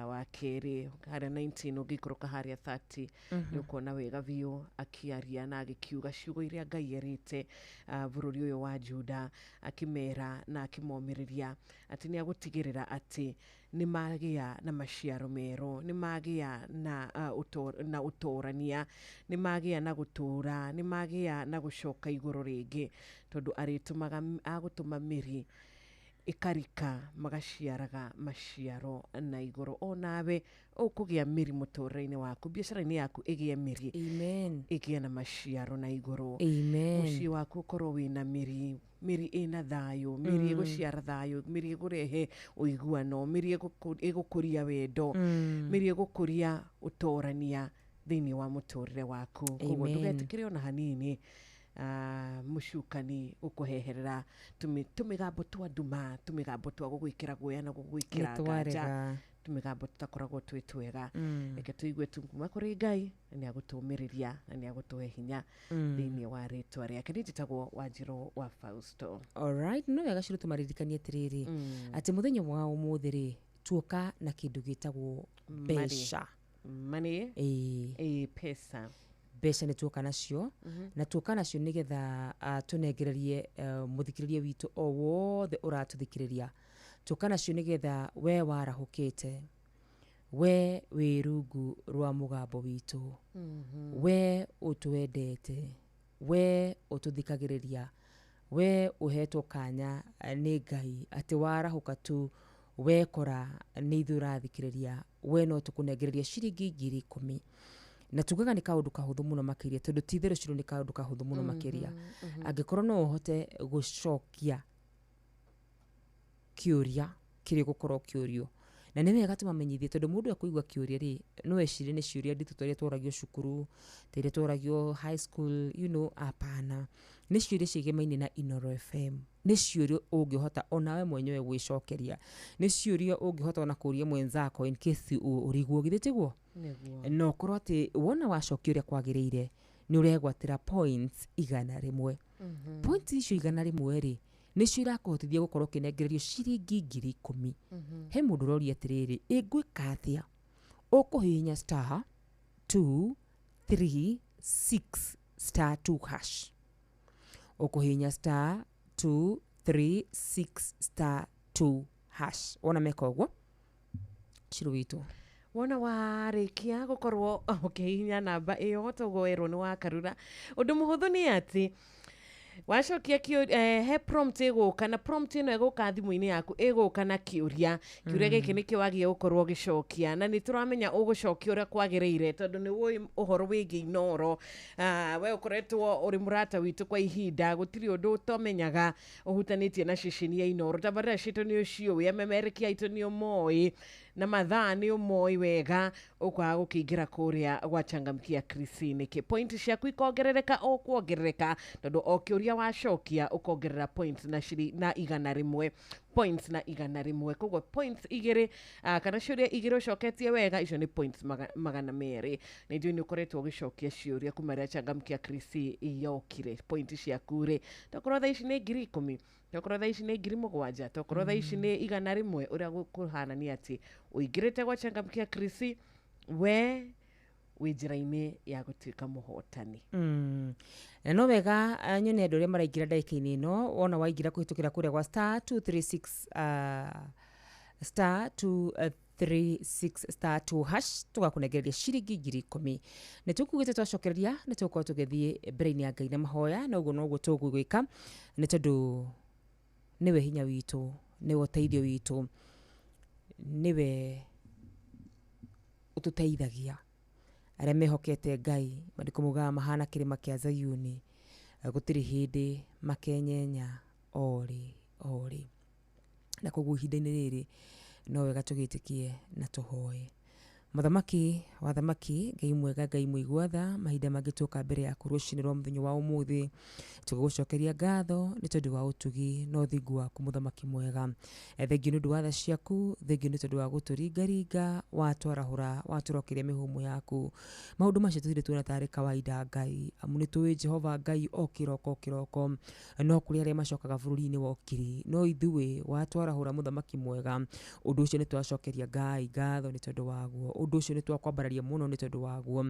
wa kerĩ harĩa 19 ũngĩikũrũka harĩa 30 nĩ ũkuona wega biũ akĩaria na agĩkiuga ciugo iria Ngai erĩte bũrũri ũyũ wa Juda, akĩmera na akĩmomĩrĩria atĩ nĩ agũtigĩrĩra atĩ nĩ magĩa na maciaro merũ, nĩ magĩa na ũtũrania, nĩ magĩa na gũtũra, nĩ magĩa na gũcoka igũrũ rĩngĩ, tondũ arĩtũmaga agũtũma mĩri ĩkarika magaciaraga maciaro na igũrũ. Onawe ũkũgĩa mĩri mũtũrĩre-inĩ waku, biacara-inĩ yaku ĩgĩe mĩri. Amen. Ĩgĩe na maciaro na igũrũ. Amen. Mũciĩ waku ũkorwo wĩna mĩri, mĩri ĩna thayũ, mĩri ĩgũciara thayũ, mĩri ĩgũrehe ũiguano, mĩri ĩgũkũria wendo, mĩri ĩgũkũria ũtorania thĩinĩ wa mũtũrĩre waku. Koguo ndũgetĩkĩre ona hanini mũcukani gũkũheherera tũmĩgambo twa nduma, tũmĩgambo twa gũgwĩkĩra guoya na gũgwĩkĩra nganja, tũmĩgambo tũtakoragwo twĩ twega. Reke tũigue tu kuma kũrĩ Ngai, na nĩ agũtũũmĩrĩria na nĩ agũtũhe hinya thĩinĩ wa rĩtwa rĩake. Niĩ njĩtagwo Wanjirũ wa Fausto. Alright, no wega ciro tũmaririkanie atĩrĩrĩ atĩ mũthenya wa ũmũthĩ rĩ tuoka na kĩndũ gĩtagwo mbeca. Money. Pesa. Mbeca nĩ tuoka nacio, na tuoka nacio nĩgetha tũnengererie mũthikĩrĩria witũ o wothe ũratũthikĩrĩria. Tuoka nacio nĩgetha we warahũkĩte, we wĩ rungu rwa mũgambo witũ, we ũtwendete, we ũtũthikagĩrĩria, we ũhetwo kanya nĩ Ngai atĩ warahũka tu wekora nĩ ithuĩ ũrathikĩrĩria, we no tũkũnengereria ciringi 10,000. Na tugaga nĩ kaũndũ kahũthũ mũno makĩria, tondũ ti itherũ ciro nĩ kaũndũ kahũthũ mũno makĩria. Angĩkorwo no ũhote gũcokia kĩũria kĩrĩa ũgũkorwo ũkĩũrio, na nĩ wega tũmamenyithie, tondũ mũndũ akũigua kĩũria rĩ no ecirie nĩ ciũria nditũ ta iria tworagio cukuru, ta iria tworagio high school, you know, hapana. Nĩ ciũria ciĩgemaine na Inooro FM. Nĩ ciũria ũngĩhota onawe mwenyewe gwĩcokeria, nĩ ciũria ũngĩhota ona kũria mwenzako in case ũrigwo, githĩ tiguo? No ũkorwo atĩ wona wacokia ũrĩa kwagĩrĩire nĩ ũregwatĩra points 100. Points icio 100 rĩ Nĩcio irakũhotithia gũkorwo ũkĩnengererio ciringi 10,000. He mũndũ ũroria atĩrĩrĩ, ĩ ngwĩka atĩa? Ũkũhihinya star 2 3 6 star 2 hash. Ũkũhihinya star 2 3 6 star 2 hash. Wona meka ũguo Shiro witũ, Wona warĩkia gũkorwo ũkĩhihinya namba ĩyo, toguo werwo nĩ wakarura, ũndũ mũhũthũ nĩ atĩ wacokia he prompt ĩgũka, na prompt ĩno ĩgũka thimũ-inĩ yaku, ĩgũka na kĩũria. Kĩũria gĩkĩ nĩkĩo wagĩrĩire gũkorwo ũgĩcokia, na nĩ tũramenya ũgũcokia ũrĩa kwagĩrĩire, tondũ nĩ ũĩ ũhoro wĩgiĩ Inooro. We ũkoretwo ũrĩ mũrata witũ kwa ihinda, gũtirĩ ũndũ ũtamenyaga ũhutanĩtie na ceceni ya Inooro. Tabarĩra citũ nĩ ũciũĩ, amemerekia aitũ nĩ ũmoĩ, na mathaa nĩ ũmoĩ wega. Ũkwaga gũkĩingĩra kũrĩa gwa Changamkia Krisi nĩkĩ? Point ciaku ikongerereka o kuongerereka, tondũ o kĩũria wacokia ũkongerera points na na 100, points na 100. Koguo points igĩrĩ, kana ciũria igĩrĩ ũcoketie wega, icio nĩ points 200. Nĩ njũĩ nĩ ũkoretwo ũgĩcokia ciũria kuma rĩrĩa Changamkia Krisi yokire. Point ciaku rĩ, tokorwo thaa ici nĩ 10,000, tokorwo thaa ici nĩ 7,000, tokorwo thaa ici nĩ 100. Ũrĩa kũhana nĩ atĩ ũingĩrĩte gwa Changamkia Krisi, we wĩ njĩra-inĩ ya gũtuĩka mũhotani. Na no wega, nyone andũ arĩa maraingĩra ndagĩka-inĩ ĩno. Wona waingĩra kũhĩtũkĩra kũrĩa gwa star 236, star 236 star 2 hash, tũgakũnengereria ciringi 10,000. Nĩ tũkugĩte twacokereria nĩ tũgũkorwo tũgĩthiĩ mbere-inĩ ya Ngai na mahoya, na ũguo noguo tũgũgĩka, nĩ tondũ nĩwe hinya witũ, nĩwe ũteithio witũ, nĩwe ũtũteithagia. Arĩa mehokete Ngai, maandĩko maugaga mahana kĩrĩma kĩa Zayuni, gũtirĩ hĩndĩ makenyenya orĩ orĩ. Na koguo ihinda-inĩ rĩrĩ no wega tũgĩtĩkie na tũhoe. Mũthamaki wa thamaki, Ngai mwega, Ngai mũigua tha, mahinda mangĩ tuoka mbere yaku rũcinĩ rwa mũthenya wa ũmũthĩ, tũgĩgũcokeria ngatho nĩ tondũ wa ũtugi na ũthingu waku, mũthamaki mwega. Thengiũ nĩ ũndũ wa tha ciaku, thengiũ nĩ tondũ wa gũtũringaringa, watwarahũra, watũrokeria mĩhũmũ yaku. Maũndũ macio tũtirĩ tuona tarĩ kawaida Ngai, amu nĩ tũĩ Jehova Ngai o kĩroko o kĩroko no kũrĩ arĩa macokaga bũrũri-inĩ wa ũkiri, no ithuĩ watwarahũra, mũthamaki mwega, ũndũ ũcio nĩ twacokeria Ngai ngatho nĩ tondũ waguo. Ũndũ ũcio nĩ twakwambararia mũno nĩ tondũ waguo.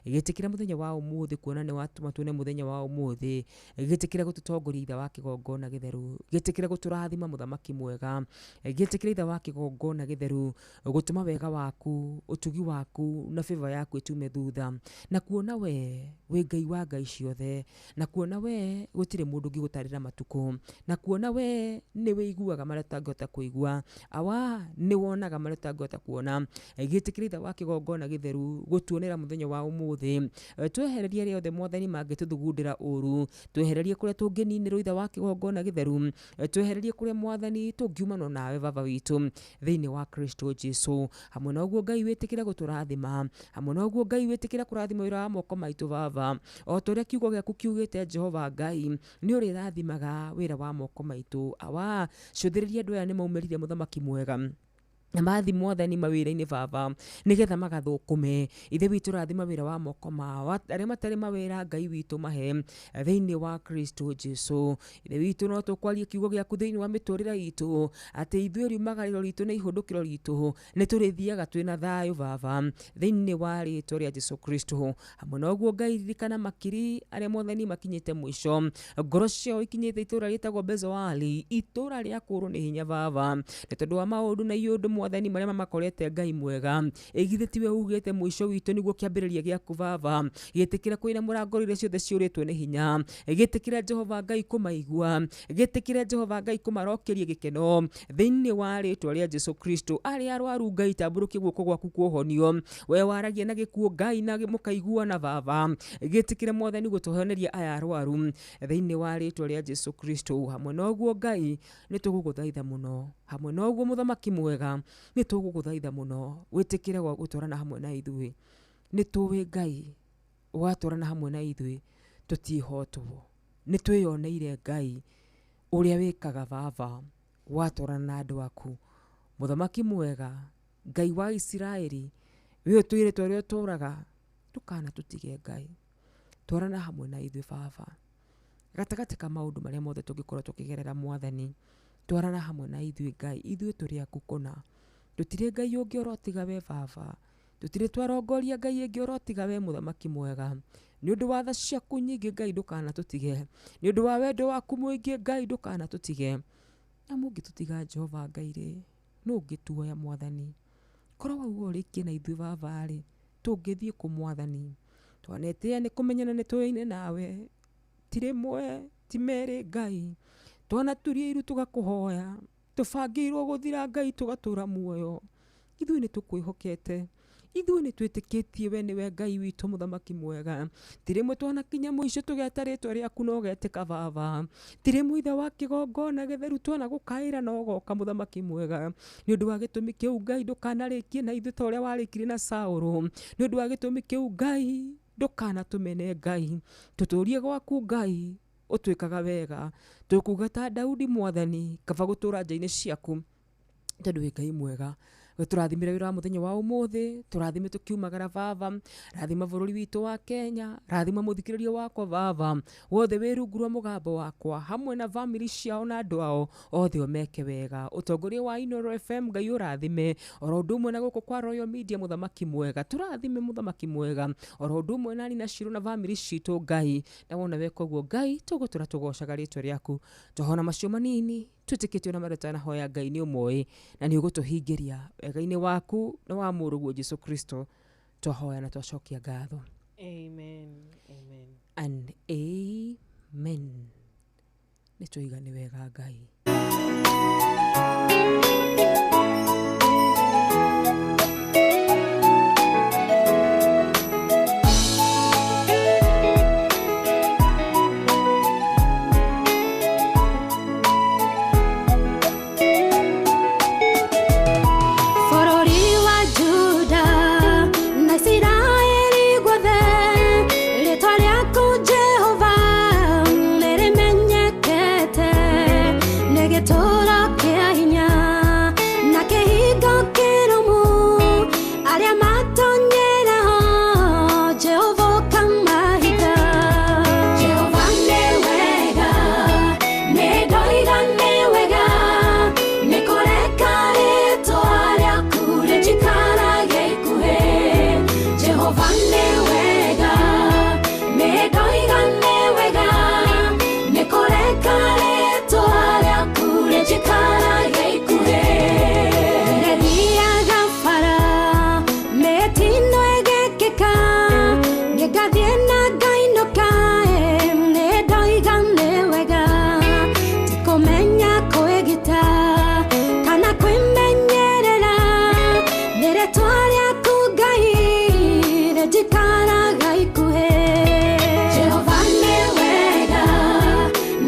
Gĩtĩkĩra mũthenya wa ũmũthĩ, kuona nĩ watũma tuone mũthenya wa ũmũthĩ. Gĩtĩkĩra gũtũtongoria, ithe wa kĩgongona gĩtheru. Gĩtĩkĩra gũtũrathima, mũthamaki mwega. Gĩtĩkĩra, ithe wa kĩgongona gĩtheru, gũtũma wega waku, ũtugi waku na favor yaku ĩtume thutha, na kuona we wĩ Ngai wa ngai ciothe, na kuona we gũtirĩ mũndũ ũngĩgũtarĩra matukũ, na kuona we nĩ wĩiguaga marĩa tũtangĩhota kũigua, awa nĩ wonaga marĩa tũtangĩhota kuona. Gĩtĩkĩra, ithe wa kĩgongona gĩtheru, gũtuonera mũthenya wa ũmũthĩ. Twehererie arĩa othe, mwathani, mangĩtũthugundĩra ũru. Twehererie kũrĩa tũngĩninĩrwo, ithe wa kĩgongona gĩtheru. Twehererie kũrĩa, mwathani, tũngiumanwo nawe, baba witũ, thĩinĩ wa Kristo Jesu. Hamwe na ũguo, Ngai, wĩtĩkĩre gũtũrathima. Hamwe na ũguo, Ngai, wĩtĩkĩre kũrathima wĩra wa moko maitũ, baba, o ta ũrĩa kiugo gĩaku kiugĩte. Jehova Ngai, nĩ ũrĩrathimaga wĩra wa moko maitũ. Awa, cũthĩrĩria andũ aya nĩ maumĩrire, mũthamaki mwega, na mathi, mwathani, mawĩra-inĩ, baba, nĩgetha magathũkũme. Ithe witũ, rathima wĩra wa moko mao. Arĩa matarĩ mawĩra, Ngai witũ, mahe thĩinĩ wa Kristo Jesu. Ithe witũ, no tũkwarie kiugo gĩaku thĩinĩ wa mĩtũrĩre itũ, atĩ ithuĩ riumagarĩro ritũ na ihũndũkĩro ritũ nĩ tũrĩthiaga twĩna thayũ, baba, thĩinĩ wa rĩtwa rĩa Jesu Kristo. Hamwe na ũguo, Ngai, ririkana makiri arĩa, mwathani, makinyĩte mũico, ngoro ciao ikinyĩte itũra rĩtagwo Bezoali, itũra rĩa kũrwo nĩ hinya, baba, nĩ tondũ wa maũndũ na iũndũ, mwathani, marĩa mamakorete. Ngai mwega, ĩgithĩ tiwe ugĩte mũico witũ nĩguo kĩambĩrĩria gĩaku, baba? Gĩtĩkĩra kwĩna mũrango iria ciothe ciũrĩtwo nĩ hinya. Gĩtĩkĩra, Jehova Ngai, kũmaigua. Gĩtĩkĩra, Jehova Ngai, kũmarokeria gĩkeno thĩinĩ wa rĩtwa rĩa Jesu Kristo. Arĩa arwaru, Ngai, tambũrũkia guoko gwaku kuohonio. We waragia na gĩkuũ, Ngai, na mũkaiguana, baba. Gĩtĩkĩre, mwathani, gũtũhoneria aya arwaru thĩinĩ wa rĩtwa rĩa Jesu Kristo. Hamwe na ũguo, Ngai, nĩ tũgũgũthaitha mũno. Hamwe na ũguo, mũthamaki mwega, nĩ tũgũgũthaitha mũno wĩtĩkĩre gũtwarana hamwe na ithuĩ. Nĩ tũĩ, Ngai, ũgatwarana hamwe na ithuĩ tũtiĩhotwo. Nĩ twĩyoneire, Ngai, ũrĩa wĩkaga, baba, watwarana na andũ aku. Mũthamaki mwega, Ngai wa Isiraeli, we ũtwĩrĩte ũrĩa ũtũraga, ndũkanatũtige, Ngai. Twarana hamwe na ithuĩ, baba. Gatagatĩ ka maũndũ marĩa mothe tũngĩkorwo tũkĩgerera mwathani, twarana hamwe na ithuĩ Ngai, ithuĩ tũrĩ aku kũna. Tũtirĩ Ngai ũngĩ orotiga we baba. Tũtirĩ twarongoria Ngai ĩngĩ orotiga we mũthamaki mwega. Nĩ ũndũ wa tha ciaku nyingĩ Ngai ndũkanatũtige. Nĩ ũndũ wa wendo waku mũingĩ Ngai ndũkanatũtige. Na mũngĩtũtiga Jehova Ngai rĩ, nũ ũngĩtuoya mwathani? Korwo wauga ũrĩkie na ithuĩ baba rĩ, tũngĩthiĩ kũ mwathani? Twanetĩa nĩ kũmenyana nĩ tũyaine nawe. Ti rĩmwe, ti merĩ Ngai. Twanaturia iru tũgakũhoya. Tũbangĩirwo gũthira Ngai tũgatũra muoyo. Ithuĩ nĩ tũkwĩhokete. Ithuĩ nĩ twĩtĩkĩtie we nĩwe Ngai witũ mũthamaki mwega. Ti rĩmwe twanakinya mũico tũgeta rĩtwa rĩaku na ũgetĩka baba. Ti rĩmwe ithe wa kĩgongona gĩtheru twanagũkaĩra na ũgoka mũthamaki mwega. Nĩ ũndũ wa gĩtũmi kĩu Ngai ndũkanarĩkie na ithuĩ ta ũrĩa warĩkirie na Saũlũ. Nĩ ũndũ wa gĩtũmi kĩu Ngai ndũkanatũmene Ngai. Tũtũrie gwaku Ngai ũtwĩkaga wega. Tũkuga ta Daudi mwathani kaba gũtũra nja-inĩ ciaku tondũ wĩ Ngai mwega. Tũrathimĩre wĩra wa mũthenya wa ũmũthĩ, tũrathime tũkiumagara baba, rathima bũrũri witũ wa Kenya, rathima mũthikĩrĩria wakwa baba, wothe wĩ rungu rwa mũgambo wakwa, hamwe na bamĩrĩ ciao na andũ ao, othe ũmeke wega. Ũtongoria wa Inooro FM Ngai ũrathime, oro ũndũ ũmwe na gũkũ kwa Royal Media mũthamaki mwega, tũrathime mũthamaki mwega, oro ũndũ ũmwe na Nina Shiro na bamĩrĩ citũ Ngai, na wona weka ũguo Ngai tũgũtũra tũgocaga rĩtwa rĩaku. Twahona macio manini, twĩtĩkĩtie ona marĩa twanahoya Ngai nĩ ũmoĩ na nĩ ũgũtũhingĩria wega-inĩ waku na wa mũrũguo Jesu Kristo twahoya na twacokia ngatho. Amen. Amen. And amen. Nĩ twoiga nĩ wega Ngai. Bũrũri wa Juda na Isiraeli guothe, rĩĩtwa rĩaku Jehova nĩrĩmenyekete, nĩ gĩtũũro kĩa hinya na kĩhingo kĩrũmu, arĩa matonyera ho Jehova ũkamahitha. Jehova nĩ wega, nĩ ndoiga nĩ wega, nĩ kũreka rĩĩtwa rĩaku rĩnjikarage ikuhĩ. Jehova nĩ wega, nĩ ndoiga nĩ wega, nĩ kũreka rĩĩtwa rĩaku rĩnjikarage ikuhĩ. Ndathiaga bara, mĩtino ĩgekĩka, nĩngathiĩ na ngainũka, nĩ ndoiga nĩ wega. Ti kũmenya kwĩgita kana kwĩmenyerera, nĩ rĩĩtwa rĩaku Ngai rĩnjikaraga ikuhĩ. Jehova nĩ wega,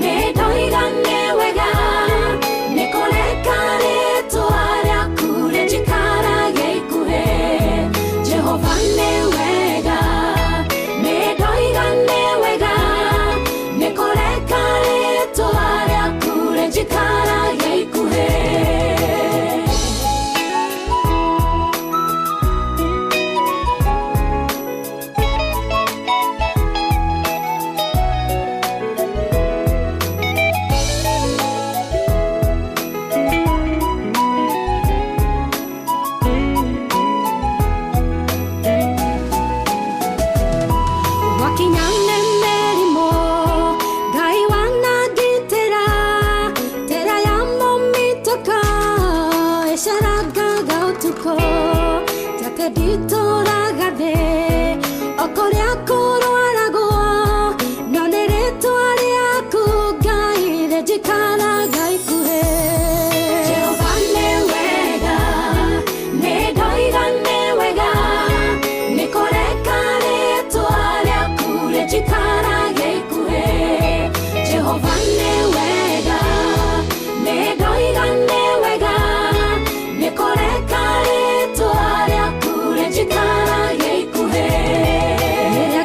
nĩ ndoiga nĩ wega, nĩ kũreka rĩĩtwa rĩaku rĩnjikarage ikuhĩ. Jehova nĩ wega, nĩ ndoiga nĩ wega, nĩ kũreka rĩĩtwa rĩaku rĩnjikarage ikuhĩ. Wakinya nĩ mĩrimũ, Ngai wanangitĩra, tĩra ya mũmitũko ĩcerangaga ũtukũ, ta atĩ nditũraga thĩ o kũrĩa kũrwaragwo, no nĩ rĩĩtwa rĩaku Ngai rĩnjikaraga ikuhĩ. Jehova nĩ wega, nĩ ndoiga nĩ wega, nĩ kũreka rĩĩtwa rĩaku rĩnjikarage ikuhĩ. Jehova nĩ wega, nĩ ndoiga nĩ wega, nĩ kũreka rĩĩtwa rĩaku rĩnjikarage ikuhĩ. Rĩrĩa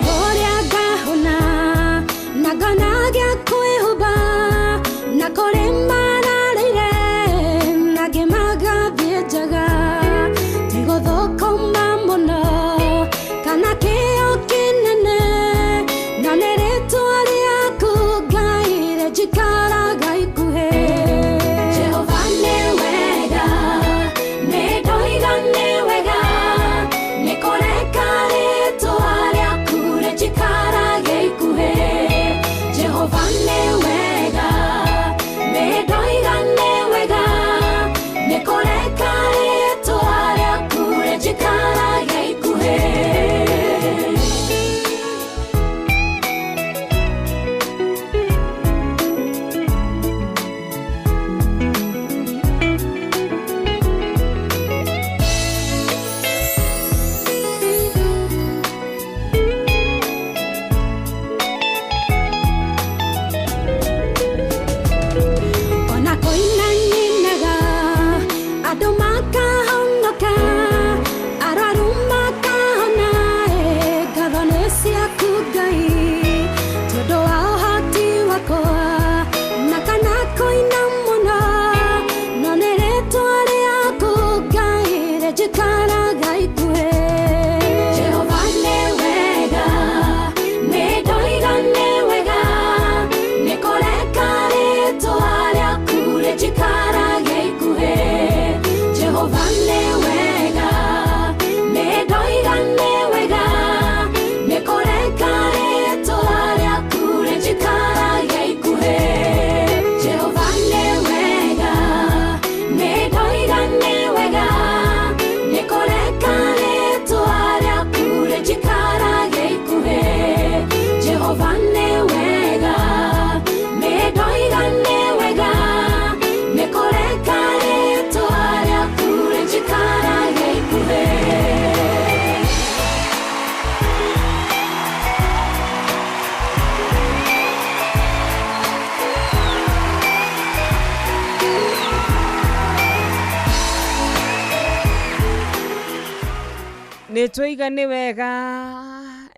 Nĩ twaiga nĩ wega,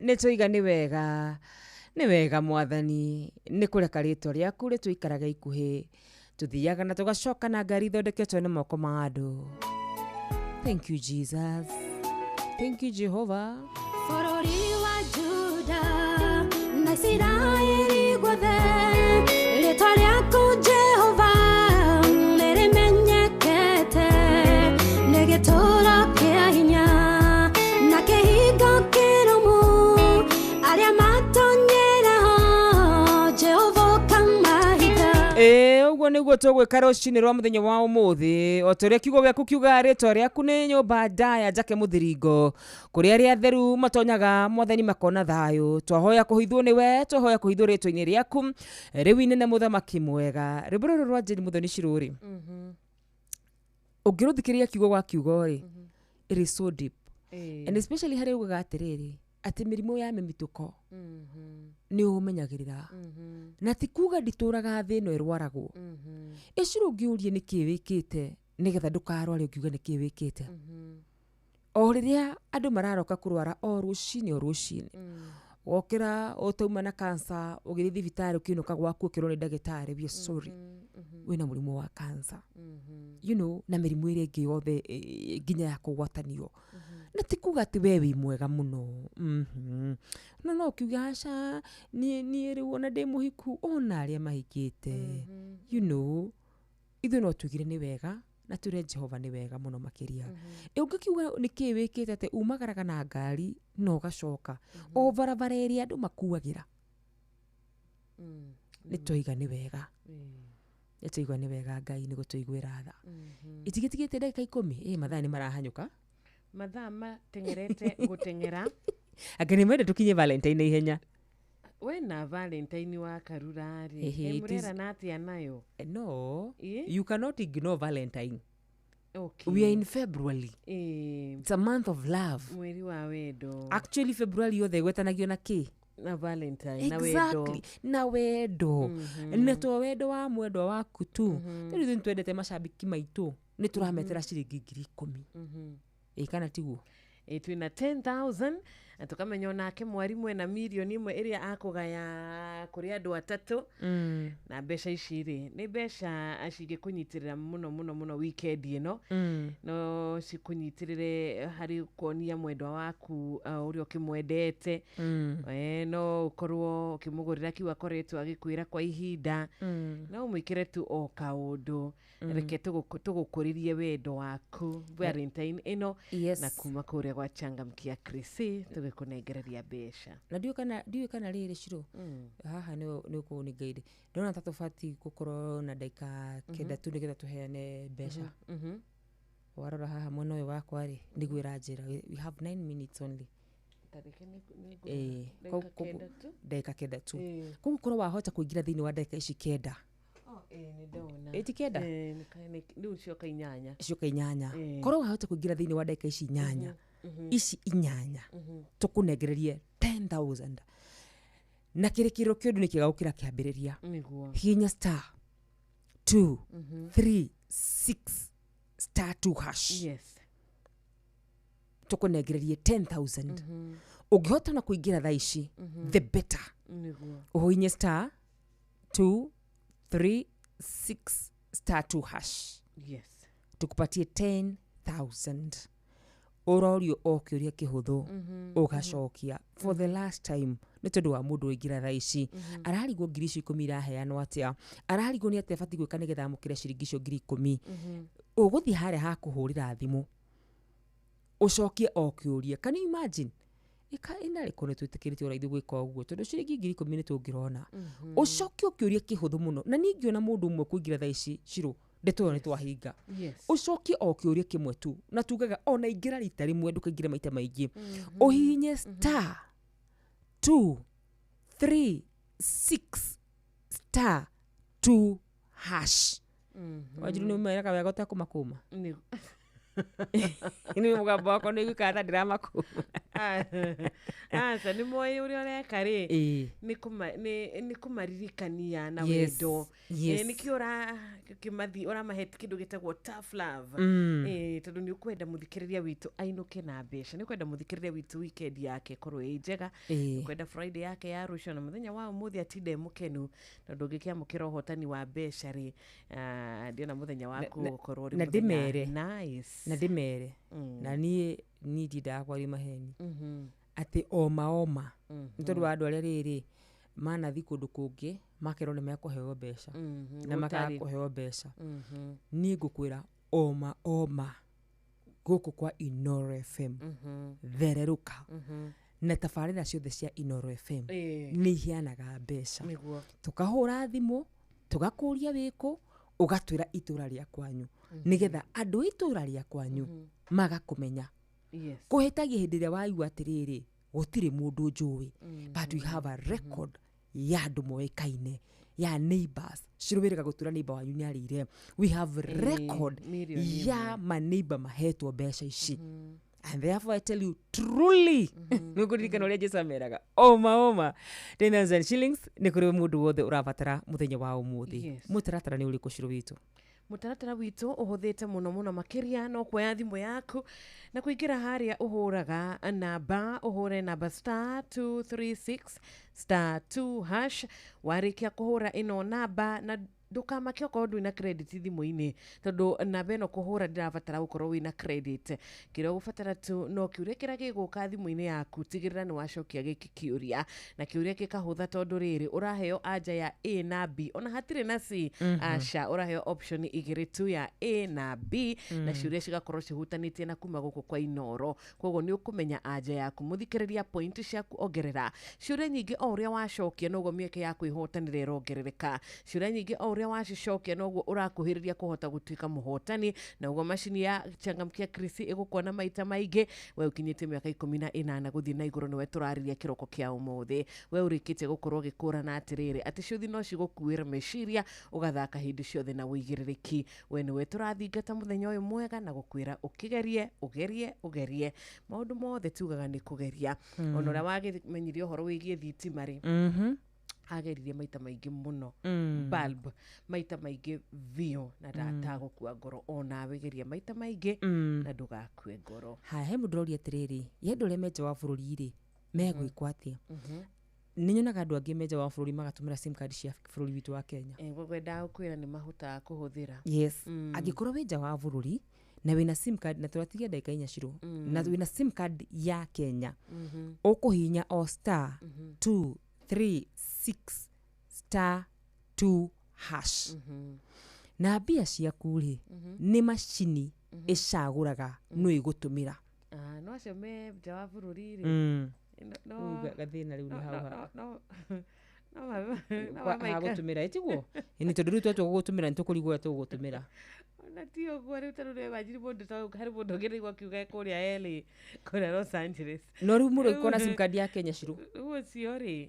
nĩ twaiga nĩ wega, nĩ wega mwathani, nĩ kũreka rĩtwa rĩaku rĩtũikaraga ikuhĩ, tũthiaga na tũgacoka na ngari ithondeketwo nĩ moko ma andũ. Thank you Jesus, thank you Jehovah. Bũrũri wa Juda na Isiraeli guothe, rĩtwa rĩaku Jehova nĩrĩmenyekete, nĩ gĩtũũro kĩa hinya na kĩhingo kĩrũmu, arĩa matonyera ho Jehova ũkamahitha. Ĩĩ, ũguo nĩguo tũgwĩka rũcinĩ rwa mũthenya wa ũmũthĩ. O ta ũrĩa kiugo gĩaku kiugaga, rĩtwa rĩaku nĩ nyũmba ndaya njake mũthiringo, kũrĩa arĩa atheru matonyaga mwathani makona thayũ. Twahoya kũhithwo nĩwe, twahoya kũhithwo rĩtwa-inĩ rĩaku rĩu inene, mũthamaki mwega. Rwĩmbo rũrũ rwa Jane Muthoni Cirũ-rĩ, ũngĩrũthikĩrĩria kiugo gwa kiugo-rĩ, it is so deep, and especially harĩa ugaga atĩrĩrĩ, atĩ mĩrimũ ya mĩmitũko nĩ ũmenyagĩrĩra, na ti kuga nditũraga thĩ ĩno ĩrwaragwo. Ĩcirũ ũngĩũrie nĩkĩ wĩkĩte nĩgetha ndũkarware, ũngiuga nĩkĩ wĩkĩte o rĩrĩa andũ mararoka kũrwara o rũcinĩ o rũcinĩ, wokĩra ũtauma na cancer, ũgĩthiĩ thibitarĩ, ũkĩinũka gwaku ũkĩrwo nĩ ndagĩtarĩ, "We are sorry, wĩna mũrimũ wa cancer," na mĩrimũ ĩrĩa ĩngĩ yothe, nginya ya kũgwatanio. Na ti kuga atĩ we wĩ mwega mũno. No no ũkiuga aca, niĩ rĩu ona ndĩ mũhiku, ona arĩa mahikĩte, ithuĩ no tugire nĩ wega na ture Jehova nĩ wega mũno makĩria. Ĩ ũngĩkiuga nĩkĩ wĩkĩte atĩ umagaraga na ngari na ũgacoka o barabara ĩrĩa andũ makuagĩra? Nĩ twaiga nĩ wega, nĩ twaigua nĩ wega Ngai nĩ gũtũiguĩra tha. Itigitigĩte ndagĩka 10. Ĩ mathaa nĩ marahanyũka. Mathaa mateng'erete gũteng'era. Anga nĩ mende tũkinye Valentine na ihenya. We na Valentine wa karura rĩ, Ehe, it is- mũrerana atĩa nayo? No, Ĩ? you cannot ignore Valentine. Okay. We are in February. Ĩ, It's a month of love. Mweri wa wendo. Actually, February yothe ĩgwetanagio na kĩ? Na Valentine na wendo. Exactly, na wendo, na to wendo wa mwendwa waku tu. Rĩu ithuĩ nĩtwendete macambiki maitũ, nĩ tũrametera ciringi 10,000. Ĩ kana tiguo? Ĩ, twĩna 10,000 na tũkamenya onake mwarimũ ena 1 million ĩrĩa akũgaya kũrĩ andũ atatũ. Na mbeca ici rĩ, nĩ mbeca cingĩkũnyitĩrĩra mũno mũno mũno weekend ĩno. No cikũnyitĩrĩre harĩ kuonia mwendwa waku ũrĩa ũkĩmwendete. No ũkorwo ũkĩmũgũrĩra kiu akoretwo agĩkwĩra kwa ihinda. No ũmwĩkĩre tu o kaũndũ. Reke tũgũkũrĩrie wendo waku Valentine ĩno. Yes. Na kuma kũrĩa gwa Changamkia Krisi tũgĩkũnengereria mbeca. Na ndiũĩ kana rĩrĩ ciro haha nĩ ũkũni guide, ndona ta tũbatiĩ gũkorwo na ndagĩka 9 tu nĩgetha tũheane mbeca. Warora haha mwena ũyũ wakwa rĩ, nĩguo ĩranjĩra we have 9 minutes only. Tareke Ĩĩ, ndagĩka 9 tu. Ndagĩka 9 tu. Ĩĩ. Koguo korwo wahota kũingĩra thĩinĩ wa ndagĩka ici 9. Oh, ĩĩ, nĩ ndona. Ĩ ti 9? Ĩĩ, rĩu cioka 8. Cioka 8. Ĩĩ. Korwo wahota kũingĩra thĩinĩ wa ndagĩka ici 8, ici 8, tũkũnengererie 10,000, na kĩrĩkĩrĩro kĩa ũndũ nĩ kĩega gũkĩra kĩambĩrĩria. Nĩguo. Hihinya *236*2#. Tũkũnengererie 10,000. Ũngĩhota na kũingĩra thaa ici, the better. Ũhihinye *236*2#. Tukupatie 10,000. Ũrorio o kĩũria kĩhũthũ, ũgacokia for the last time, nĩ tondũ wa mũndũ waingĩra thaa ici ararigwo ngiri icio 10 iraheanwo atĩa, ararigwo nĩ atĩa abatiĩ gwĩka nĩgetha amũkĩre ciringi icio 10,000. Ũgũthiĩ harĩa ha kũhũrĩra thimũ, ũcokie o kĩũria. Can you imagine? Ĩka ĩnarĩkũ nĩ twĩtĩkĩrĩtio ona ithuĩ gwĩka ũguo, tondũ ciringi 10,000 nĩ tũngĩrona. Ũcokie o kĩũria kĩhũthũ mũno, na niĩ ngĩona mũndũ ũmwe kũingĩra thaa ici cirũ, ndeto ĩyo nĩ twahinga. Ũcokie o kĩũria kĩmwe tu, na tugaga ona ingĩra rita rĩmwe, ndũkaingĩre maita maingĩ. Ũhihinye *236*2#. Wanjiru, nĩ ũmeraga wega ũtekũmakũma. Nĩ mũgambo wakwa nĩ ũiguĩkaga ta ndĩramakũma. Aca, nĩ moĩ ũrĩa ũreka rĩ. Ĩĩ. Nĩ kũmaririkania na wendo. Nĩkĩo ũramahe kĩndũ gĩtagwo tough love. Tondũ nĩ ũkwenda mũthikĩrĩria witũ ainũke na mbeca, nĩ ũkwenda mũthikĩrĩria witũ weekend yake ĩkorwo ĩ njega, ũkwenda Friday yake ya rũciũ na mũthenya wa ũmũthĩ atinde e mũkenu, na ndũngĩkĩamũkĩra ũhotani wa mbeca rĩ, ndiona mũthenya waku ũgũkorwo ũrĩ na mũthenya ndĩmere. nice. Na ndĩmere, na niĩ ndiendaga kwaria maheni, atĩ oma oma nĩ tondũ wa andũ arĩa rĩrĩ manathi kũndũ kũngĩ makerwo nĩ mekũheo mbeca na makaga Gũtarĩ. kũheo mbeca. Niĩ ngũkwĩra oma oma gũkũ kwa Inoro FM, thererũka na tabarĩra ciothe cia Inoro FM nĩ iheanaga mbeca. Tũkahũra thimũ, tũgakũria wĩkũ, ũgatwĩra itũra rĩa kwanyu, nĩgetha andũ a itũra rĩa kwanyu magakũmenya. Kũhĩtagia hĩndĩ ĩrĩa waigua atĩrĩrĩ, gũtirĩ mũndũ njũĩ, but we have a record ya andũ moĩkaine, ya neighbors. Cirũwĩrĩga gũtura neighbor wanyu nĩ arĩire. We have record mirioni. ya maneighbor mahetwo mbeca ici, and therefore I tell you truly, nĩ ngũririkana ũrĩa Jesu ameraga, oma oma 10,000 shillings nĩ kũrĩ mũndũ wothe ũrabatara mũthenya wa ũmũthĩ. Mũtaratara nĩ ũrĩkũ, Ciro witũ? Mũtaratara witũ ũhũthĩte mũno mũno makĩria, no kuoya thimũ yaku na kũingĩra harĩa ũhũraga namba, ũhũre namba *236*2#. Warĩkia kũhũra ĩno namba, na ndũkamake okorwo ndwĩ na credit thimũ-inĩ, tondũ namba ĩno kũhũra ndĩrabatara gũkorwo wĩna credit. Kĩrĩa ũgũbatara tu no kĩũria kĩrĩa gĩgũka thimũ-inĩ yaku, tigĩrĩra nĩ wacokia gĩkĩ kĩũria, na kĩũria gĩkahũtha, tondũ rĩrĩ ũraheo anja ya A na B, ona hatirĩ na C. Aca, ũraheo option igĩrĩ tu ya A na B, na ciũria cigakorwo cihutanĩtie na kuma gũkũ kwa Inoro, koguo nĩ ũkũmenya anja yaku. Mũthikĩrĩria, point ciaku ongerera. Ciũria nyingĩ o ũrĩa wacokia, noguo mĩeke ya kwĩhotanĩra ĩrongerereka. Ciũria nyingĩ o ũrĩa wacicokia, noguo ũrakuhĩrĩria kũhota gũtuĩka mũhotani, na ũguo macini ya Changamkia Krisi ĩgũkuona maita maingĩ. We ũkinyĩtie mĩaka 18 gũthiĩ na igũrũ, nĩwe tũrarĩria kĩroko kĩa ũmũthĩ. We ũrĩkĩtie gũkorwo ũgĩkũrana atĩrĩrĩ, atĩ ciũthi no cigũkuĩra meciria, ũgathaka hĩndĩ ciothe na ũigĩrĩrĩki, we nĩwe tũrathingata mũthenya ũyũ mwega na gũkwĩra ũkĩgerie, ũgerie, ũgerie. Maũndũ mothe tugaga nĩ kũgeria. Ona ũrĩa wagĩmenyirie ũhoro wĩgiĩ thitima rĩ, ageririe maita maingĩ mũno, bulb maita maingĩ biũ, na ndatagũkua ngoro. Onawe geria maita maingĩ na ndũgakue ngoro. Haya, he mũndũ ũroria atĩrĩrĩ, ye andũ arĩa me nja wa bũrũri rĩ, megwĩkwo atĩa? Nĩ nyonaga andũ angĩ me nja wa bũrũri magatũmĩra sim card cia bũrũri witũ wa Kenya. Ngwendaga gũkwĩra nĩ mahotaga kũhũthĩra. Yes, angĩkorwo wĩ nja wa bũrũri na wĩna sim card, na tũratigia ndagĩka 4, Ciro, na wĩna sim card ya Kenya, ũkũhihinya o *236*2#, na mbia ciaku rĩ, nĩ macini ĩcagũraga nũ ĩgũtũmĩra. Ah, no acio me nja wa bũrũri rĩ, no Rĩu gathĩna rĩu nĩ no hau no mamaika. Hagũtũmĩra ĩtiguo nĩ tondũ rĩu twatua gũgũtũmĩra, nĩ tũkũrigwo ũrĩa tũgũgũtũmĩra. Ona ti ũguo rĩu, tarĩu rĩ, wanjiri mũndũ ta harĩ mũndũ ũngĩ nĩguo akiuga kũrĩa LA, kũrĩa Los Angeles. No rĩu mũndũ angĩkorwo na sim card ya Kenya, Ciro? Rĩu ũcio rĩ,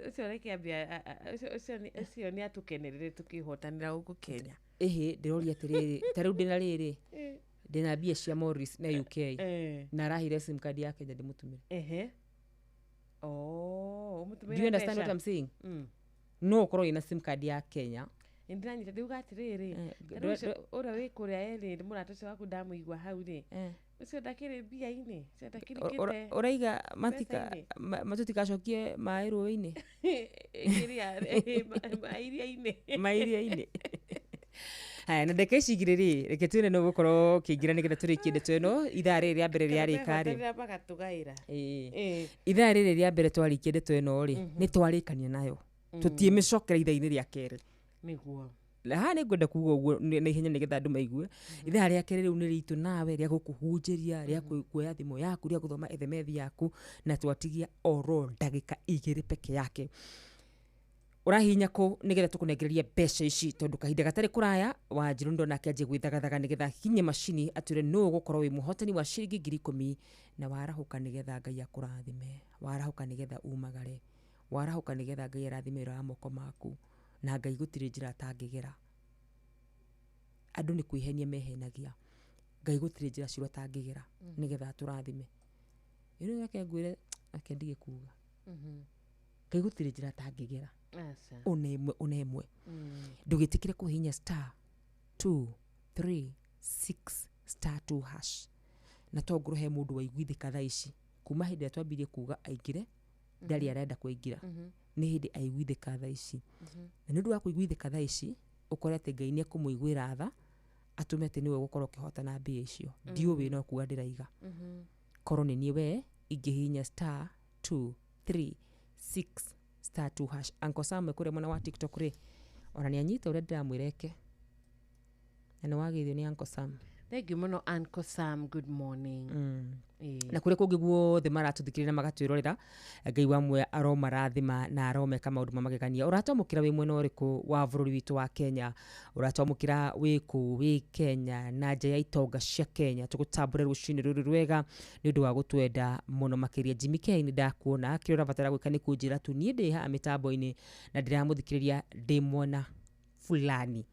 ũcio reke ambia ũcio nĩ atũkenerere tũkĩhotanĩra gũkũ Kenya. Ĩhĩ, ndĩroria atĩrĩrĩ, ta rĩu ndĩna rĩrĩ, ndĩna mbia cia Morris na UK, na arahire sim card ya Kenya ndĩmũtũmĩre. Ehe, oh, ũmũtũmĩre Do you understand mbeca? what I'm saying? Mm. No ũkorwo wĩna sim card ya Kenya. Nĩ ndĩranyita, ndiuga atĩrĩrĩ, ta rĩu ũcio ũrĩa wĩ kũrĩa LA, mũrata ũcio waku ndamũigua hau rĩ, ũcio ndakĩrĩ mbia-inĩ, ũcio ndakĩrikĩte Ũraiga matika mbeca-inĩ. matũtigacokie maĩ rũĩ-inĩ. Kĩrĩa mairia-inĩ. Mairia-inĩ. Haya, na ndagĩka ici igĩrĩ rĩ, reke twĩre nũ gũkorwo ũkĩingĩra nĩgetha tũrĩkie ndeto ĩno. Ithaa rĩrĩ rĩa mbere rĩarĩka rĩ, Mehotanĩra magatũgaĩra. Ĩĩ. Ithaa rĩrĩ rĩa mbere twarĩkia ndeto ĩno rĩ, nĩ twarĩkania nayo, tũtiĩmĩcokera ithaa-inĩ rĩa kerĩ. Na haha nĩ ngwenda kuga ũguo na ihenya nĩgetha andũ maigue, ithaa rĩa kerĩ rĩu nĩ rĩitũ nawe, rĩa gũkũhunjĩria, rĩa kuoya thimũ yaku, rĩa gũthoma SMS yaku, na twatigia oro ndagĩka 2 peke yake. Ũrahihinya kũ nĩgetha tũkũnengererie mbeca ici, tondũ kahinda gatarĩ kũraya Wanjirũ ndona akĩanjia gwĩthagathaga nĩgetha akinye macini atwĩre nũ ũgũkorwo wĩ mũhotani wa ciringi 10,000. Na warahũka nĩgetha Ngai akũrathime, warahũka nĩgetha umagare, warahũka nĩgetha Ngai arathime wĩra wa moko maku, na Ngai gũtirĩ njĩra atangĩgera. Andũ nĩ kwĩhenia mehenagia. Ngai gũtirĩ njĩra ciro atangĩgera nĩgetha atũrathime. Ĩno reke ngwĩre, reke ndige kuga. Ngai gũtirĩ njĩra atangĩgera. Aca. Ona ĩmwe, ona ĩmwe. Ndũgĩtĩkĩre kũhihinya star 2 3 6 star 2 hash. Na to ngorwo he mũndũ waiguithĩka thaa ici kuma hĩndĩ ĩrĩa twambirie kuga aingĩre, ndarĩ arenda kũingĩra, nĩ hĩndĩ aiguithĩka thaa ici. Na nĩ ũndũ wa kũiguithĩka thaa ici, ũkore atĩ Ngai nĩ ekũmũiguĩra tha, atũme atĩ nĩwe ũgũkorwo ũkĩhotana mbia icio. Ndiũĩ, no kuga ndĩraiga. Korwo nĩ niĩ we ingĩhihinya star 2 3 6 star 2 hash. Uncle Sam kũrĩa mwena wa TikTok rĩ, ona nĩ anyita ũrĩa ndĩramwĩra eke, na nĩ wagĩithio nĩ Uncle Sam. Thank you mũno, Uncle Sam, good morning. Ĩĩ. Na kũrĩa kũngĩ guothe maratũthikĩrĩria na magatwĩrorera, Ngai wa muoyo aromarathima na aromeka maũndũ ma magegania. Ũratwamũkĩra wĩ mwena ũrĩkũ wa bũrũri witũ wa Kenya? Ũratwamũkĩra wĩ kũ wĩ Kenya na nja ya itonga cia Kenya? Tũgũtambũre rũcinĩ rũrũ rwega nĩ ũndũ wa gũtwenda mũno makĩria. Jimmy K, nĩ ndakuona. Kĩrĩa ũrabatara gwĩka nĩ kũnjĩra tu niĩ ndĩ haha mĩtambo-inĩ na ndĩramũthikĩrĩria ndĩ mwena fulani.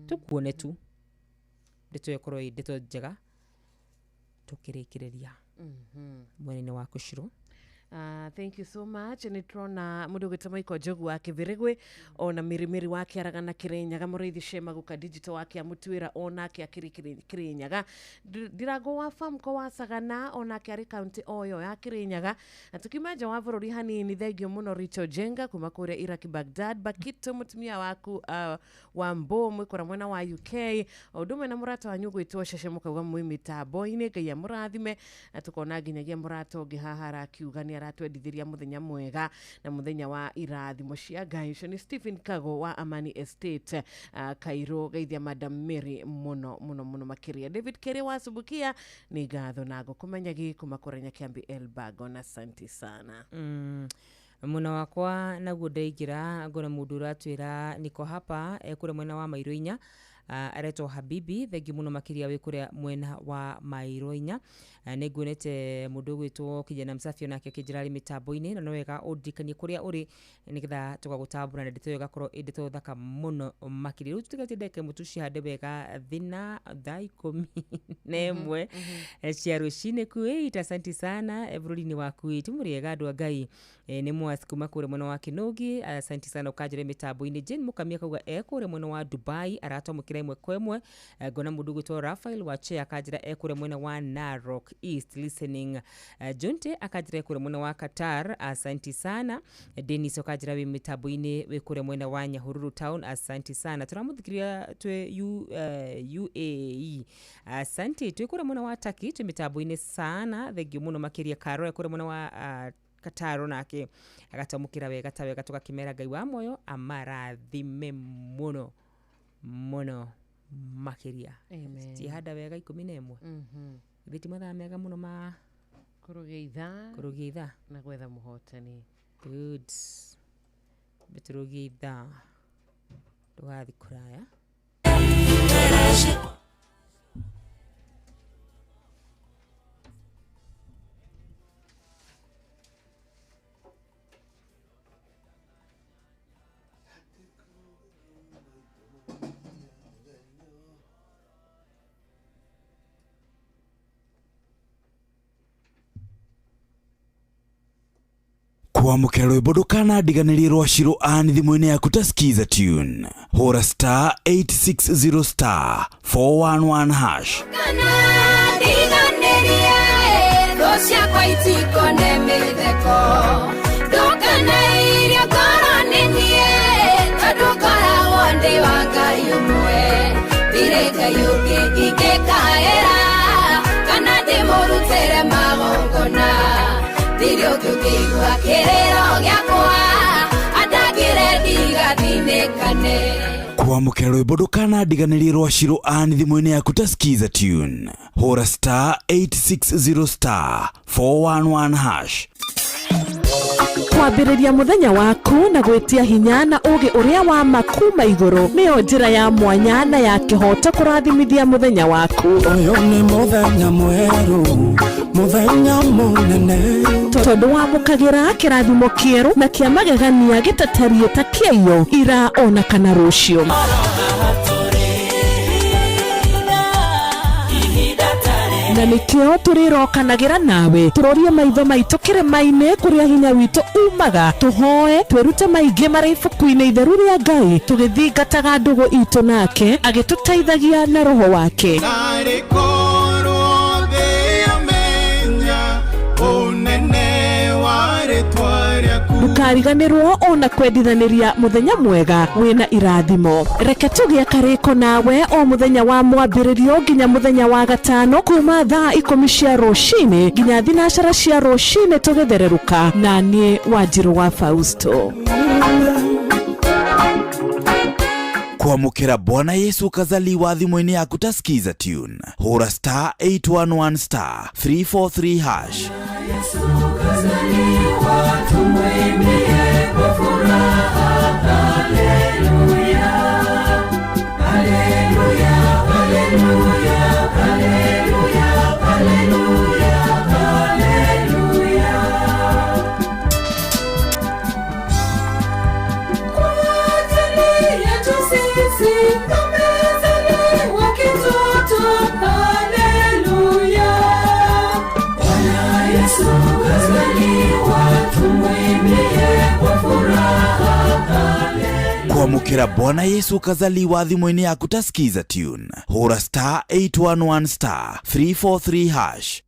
Tũkuone tu, ndeto ĩyo ĩkorwo ĩ ndeto njega tũkĩrĩkĩrĩria mwena-inĩ waku, Shiro. Thank you so much. Nä tũrona mũndũ ũgwĩtwo Michael Njogu wa Kĩbĩrĩgwĩ, ona Mĩrĩmĩrĩ wa Kĩaragana Kĩrĩnyaga, Mũrĩithi Shema Guka Digital wa Kĩamũtuĩra, onake akĩrĩ Kĩrĩnyaga. Ndirango wa Famco wa Sagana, onake arĩ kaunti o ĩyo ya Kĩrĩnyaga. Na tukiuma nja wa bũrũri hanini, thengio mũno Richo Jenga kuma kũrĩa Iraq, Baghdad, Bakito mũtumia waku wa Mbo mwĩkũra mwena wa UK, o ũndũ ũmwe na mũrata wanyu gwĩtwo Cece, mũkauga mwĩ mĩtambo-inĩ, Ngai amũrathime. Na tũkona nginyagia mũrata ũngĩ haha arakiuga nĩ aratwendithĩria mũthenya mwega na mũthenya wa irathimo cia Ngai. Ũcio nĩ Stephen Kago wa Amani Estate, Kairũ, geithia Madam Mary mũno mũno mũno makĩria. David Kere wa Subukia, nĩ ngatho na ngũkũmenyagi kuma kũrĩa Nyakiambi Elbagon, asante sana. Mwena wakwa naguo ndaingĩra ngona mũndũ ũratwĩra niko hapa, kũrĩa mwena wa Mairo inya, aretwo Habibi, thengi mũno makĩria wĩ kũrĩa mwena wa Mairo inya. Nĩ nguonete mũndũ ũgwĩtwo Kijana Msafi, onake akĩnjĩra arĩ mĩtambo-inĩ, na no wega ũndirikanie kũrĩa ũrĩ nĩgetha tũgagũtambũra na ndeto ĩyo ĩgakorwo ĩ ndeto thaka mũno makĩria. Rĩu tũtigĩtie ndagĩka ĩmwe tucihande wega thina thaa 11 cia rũcinĩ. Kuwait, asanti sana. Bũrũri-inĩ wa Kuwait mũrĩega andũ a Ngai? Nĩ mwasi kuma kũrĩa mwena wa Kĩnũgi, asanti sana ũkanjĩra mĩtambo-inĩ. Jane Mũkamia akauga e kũrĩa mwena wa Dubai, aratwamũkĩra ĩmwe kwa ĩmwe. Ngona mũndũ ũgwĩtwo Rafael Wache akanjĩra e kũrĩa mwena wa Narok East listening. Jonte akanjĩra e kũrĩa mwena wa Qatar, asanti sana. Dennis ũkanjĩra wĩ mĩtambo-inĩ wĩ kũrĩa mwena wa Nyahururu town, asanti sana. Tũramũthikĩrĩria twĩ UAE, asante. Twĩ kũrĩa mwena wa Turkey, twĩ mĩtambo-inĩ sana, thengio mũno makĩria. Karo e kũrĩa mwena wa Kataro, nake agatamũkĩra wega ta wega. Tũgakĩmera Ngai wa moyo amarathime mũno mũno makĩria. Amen. Cihanda wega 11. Githĩ ti mathaa mega mũno ma kũrũgia ithaa? Kũrũgia ithaa. Na gwetha mũhotani. Good, tũrũgie ithaa, ndũgathiĩ kũraya. Kwamũkĩra rwĩmbo ndũkanandiganĩrie rwa Shiro Ann thimũ-inĩ yaku ta Skiza tune, hũra star 860 star 411 hash. Kana ndiganĩrie thũ ciakwa itikone mĩtheko, ndũkanairio ngoro nĩ niĩ, tondũ ngoragwo ndĩ wa Ngai ũmwe, ndirĩ Ngai ũngĩ ingĩkaĩra kana ndĩmũrutĩre magongona, ndirĩ ũngĩ ũngĩigua kĩrĩro gĩakwa andangĩre ndigathinĩkane. Kwamũkĩra rwĩmbo ndũkanandiganĩrie rwa Shiro Ann thimũ-inĩ yaku ta Skiza tune, hũra star 860 star 411 hash. Kwambĩrĩria mũthenya waku na gwĩtia hinya na ũũgĩ ũrĩa wa ma kuma igũrũ nĩyo njĩra ya mwanya na ya kĩhoto kũrathimithia mũthenya waku. Ũyũ nĩ mũthenya mwerũ, mũthenya mũnene. Tondũ wamũkagĩra kĩrathimo kĩerũ na kĩa magegania gĩtatariĩ ta kĩaiyo ira ona kana rũciũ. Na nĩkĩo tũrĩrokanagĩra nawe tũrorie maitho maitũ kĩrĩma-inĩ kũrĩa hinya witũ umaga, tũhoe twĩrute maingĩ marĩ ibuku-inĩ itheru rĩa Ngai, tũgĩthingataga ndũgũ itũ nake agĩtũteithagia na roho wake. Narĩ korwo thĩ yamenya ũnene wa rĩtwa rĩaku. Ndũkariganĩrwo ona kwendithanĩria mũthenya mwega wĩna irathimo. Reke tũgĩe karĩko nawe o mũthenya wa mwambĩrĩrio nginya mũthenya wa gatano kuma thaa 10 cia rũcinĩ nginya 9 cia rũcinĩ tũgĩthererũka na niĩ Wanjirũ wa Fausto. Kuamukira Bwana Yesu kazaliwa thimũ-inĩ yaku ta Skiza Tune. Hũra star 811 star 343 hash. Kuamukira Bwana Yesu kazaliwa thimũ-inĩ yaku ta Skiza Tune. Hũra star 811 star 343 hash.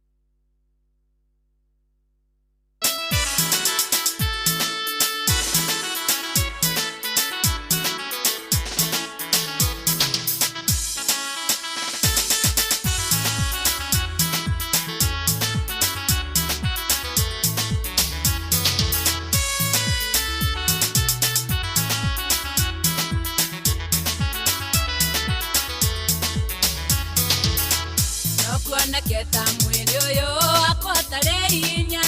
Kuoneketa mwĩrĩ ũyũ wakwa ũtarĩ hinya,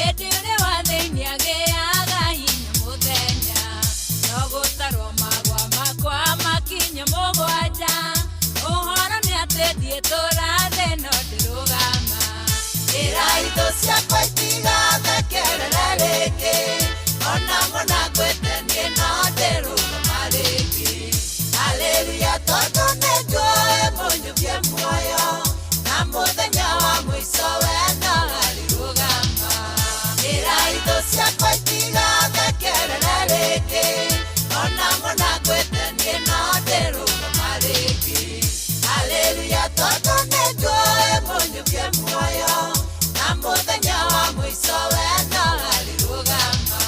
ĩndĩ ũrĩa wa thĩinĩ agĩaga hinya mũthenya. No gũtarwo magwa makwa makinya mũgwanja, ũhoro nĩ atĩ ndiĩtũra thĩ no ndĩrũgama. Ĩra itũ ciakwa itigathekerere rĩngĩ, ona mũna ngwĩte niĩ no ndĩrũgama rĩngĩ. Haleluya, tondũ nĩnjũĩ mũnyukie muoyo, na mũthenya wa mũico we no arĩrũgama. Ĩra itũ ciakwa itigathekerere rĩngĩ, ona mũna ngwĩte niĩ no ndĩrũgama rĩngĩ. Haleluya, tondũ nĩnjũĩ mũnyukie muoyo, na mũthenya wa mũico we no arĩrũgama.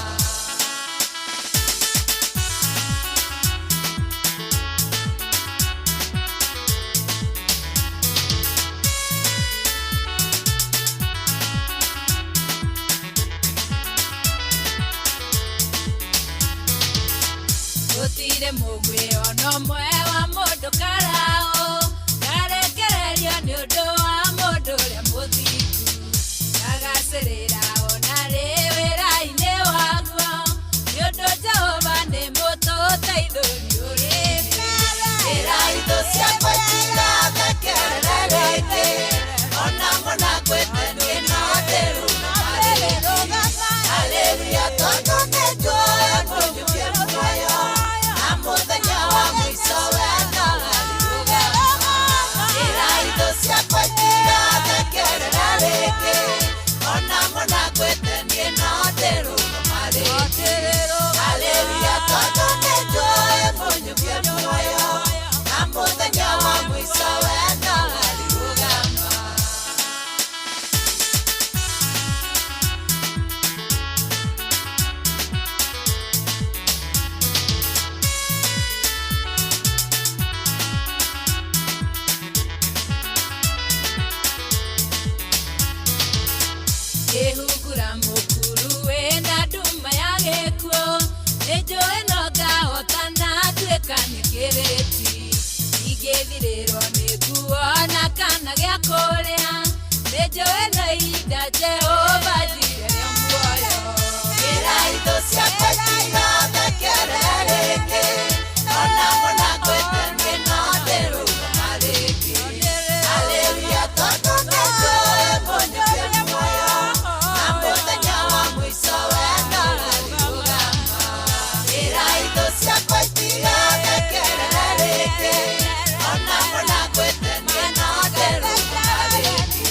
Gũtirĩ mũgwĩ ona ũmwe wa mũndũ karaũ karekererio nĩ ũndũ wa mũndũ ũrĩa mũthingu, ndagacĩrĩra ona rĩ wĩra-inĩ waguo, nĩ ũndũ Jehova nĩ mũtũteithũri ũrĩ. Ĩra itũ ciakwa itigathekerere rĩngĩ, ona mũna ngwĩte niĩ no ndĩrũgama rĩngĩ. Haleluya, tondũ nĩnjũĩ mũnyukie muoyo, na mũthenya wa mũico we no arĩrũgama. Ĩra itũ ciakwa itigathekerere rĩngĩ, ona mũna ngwĩte niĩ no ndĩrũgama rĩngĩ. Haleluya, tondũ nĩnjũĩ mũnyukie muoyo, na mũthenya wa mũico we no arĩrũgama. Ngĩhungura mũkuru wĩna nduma ya gĩkuũ, nĩnjũĩ no ngahotana nduĩka nĩ kĩrĩti. Ingĩthirĩrwo nĩ nguo na kana gĩa kũrĩa, nĩnjũĩ no ihinda Jehova njigĩre muoyo. Ĩra itũ ciakwa itigathekerere rĩngĩ, ona mũna ngwĩte niĩ no ndĩrũgama rĩngĩ. Haleluya, tondũ nĩnjũĩ mũnyukie muoyo, na mũthenya wa mũico we no arĩrũgama. Ĩra itũ ciakwa itigathekerere rĩngĩ, ona mũna ngwĩte niĩ no ndĩrũgama rĩngĩ.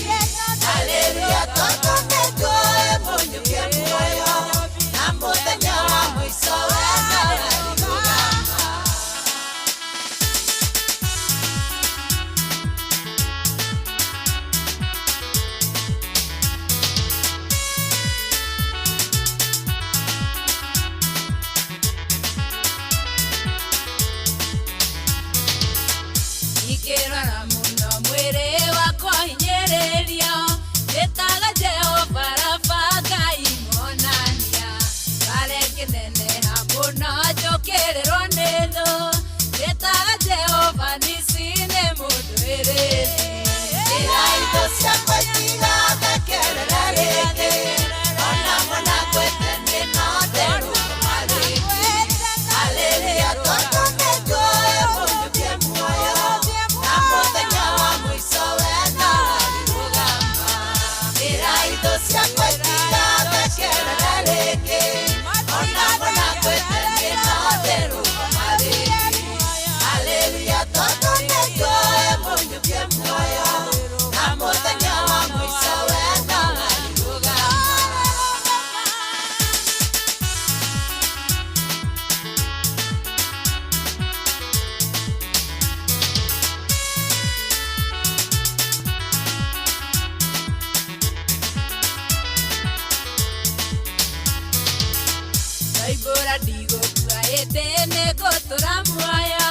Ndoimbũra ndigũkua ĩndĩ nĩngũtũra muoyo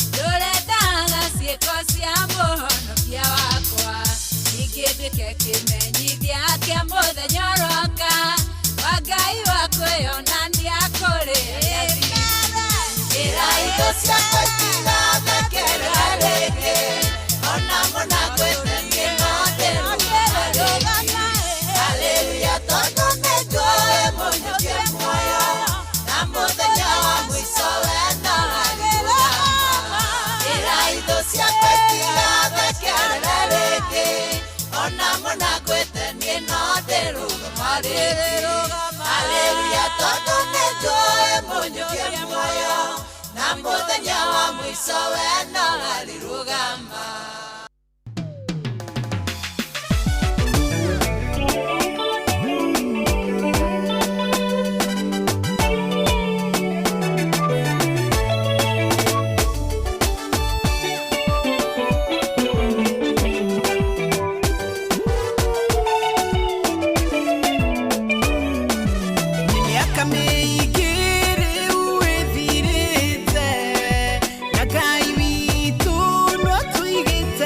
ndũrendaga ciĩko cia mũhonokia wakwa ningĩ nduĩke kĩmenyithia kĩa mũthenya ũroka wa Ngai wa kwĩyonania kũrĩ arĩa athingu. Ĩra indo ciakwa itigathekerere rĩngĩ, ona mũna ngwĩte niĩ no ndĩrũgama rĩngĩ. Haleluya, tondũ nĩnjũĩ mũnyũkie muoyo, na mũthenya wa mũico we no arĩrũgama. Ĩra indo ciakwa itigathekerere rĩngĩ, ona mũna ngwĩte niĩ no ndĩrũgama rĩngĩ. Haleluya, tondũ nĩnjũĩ mũnyũkie muoyo, na mũthenya wa mũico we no arĩrũgama. Nĩ mĩaka mĩingĩ rĩu ĩthirĩte, na Ngai witũ no atũigĩte.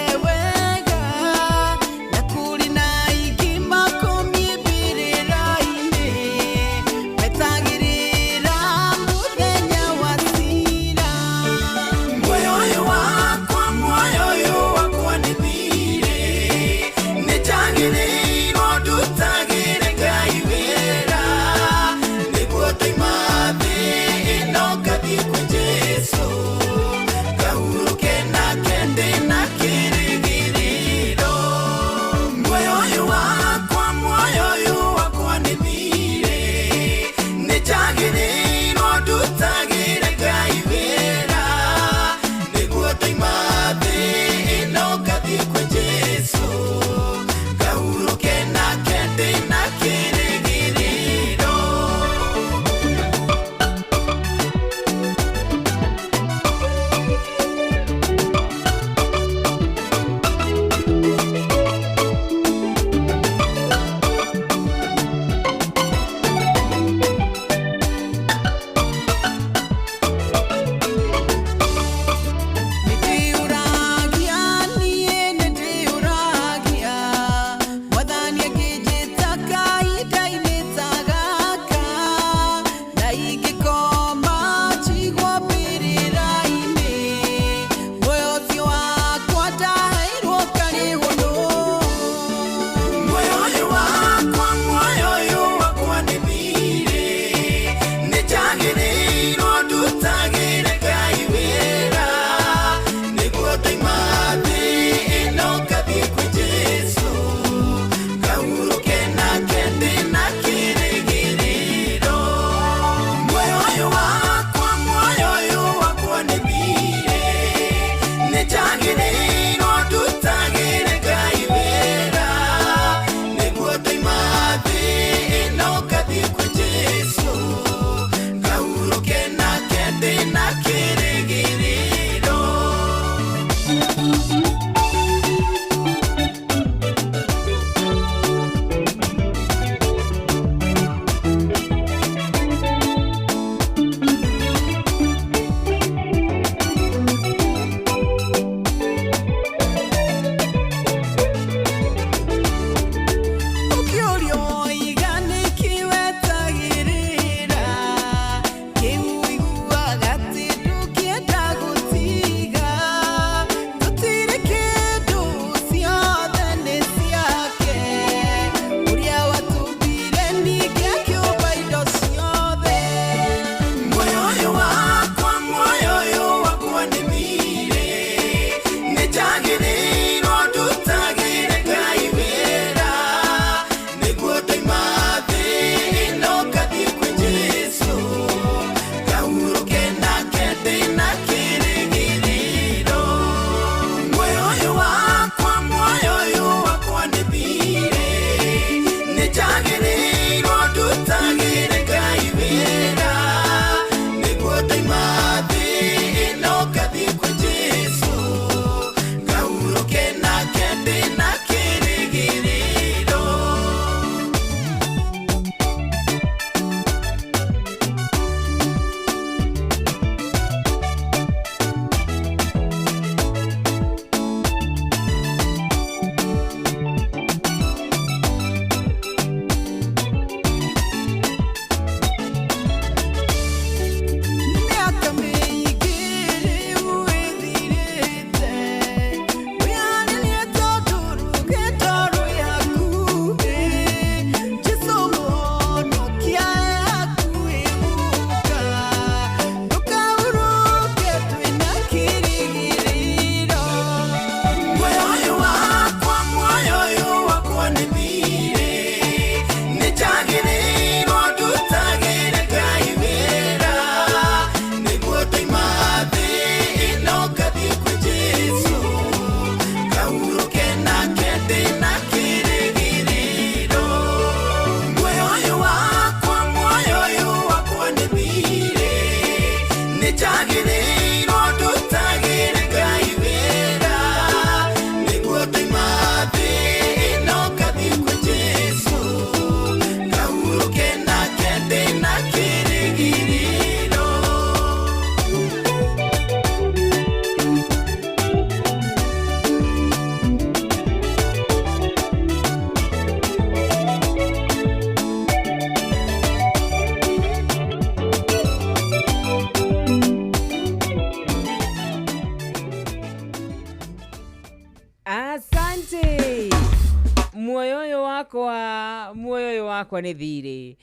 Wakwa nĩ thirĩ.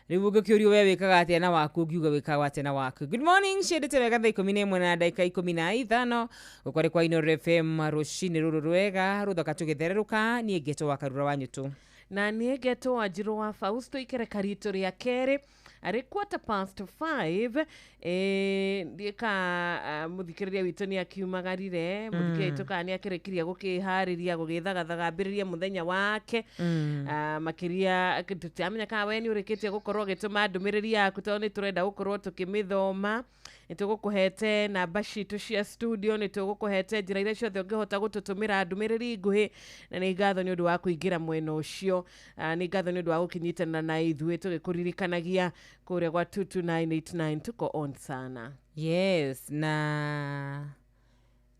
Rĩu ũngĩkĩũrio we wĩkaga atĩa na waku, ũngiuga wĩkaga atĩa na waku? Good morning, ciendete wega thaa 11 na ndagĩka 15, gũkwarĩ kwa Inoro FM rũcinĩ rũrũ rwega rũthaka tũgĩthererũka. Niĩ ngetwo wa Karura wa Nyũtũ. Na niĩ ngetwo Wanjirũ wa Fausto. Ikereka ritũ rĩa kerĩ arĩ 5:15. Ndiĩ ka mũthikĩrĩria witũ nĩ akiumagarire, mũthikĩrĩria witũ kana nĩ akĩrĩkirie gũkĩharĩria gũgĩthagathaga ambĩrĩrie mũthenya wake. Makĩria tũtiramenya kana we nĩ ũrĩkĩtie gũkorwo ũgĩtũma ndũmĩrĩri yaku, tondũ nĩ tũrenda gũkorwo tũkĩmĩthoma. Nĩ tũgũkũhete namba citũ cia studio, nĩ tũgũkũhete njĩra iria ciothe ũngĩhota gũtũtũmĩra ndũmĩrĩri nguhĩ, na nĩ ngatho nĩ ũndũ wa kũingĩra mwena ũcio. Nĩ ngatho nĩ ũndũ wa gũkĩnyitanĩra na ithuĩ tũgĩkũririkanagia kũrĩa gwa 22989 tuko on sana. Yes, na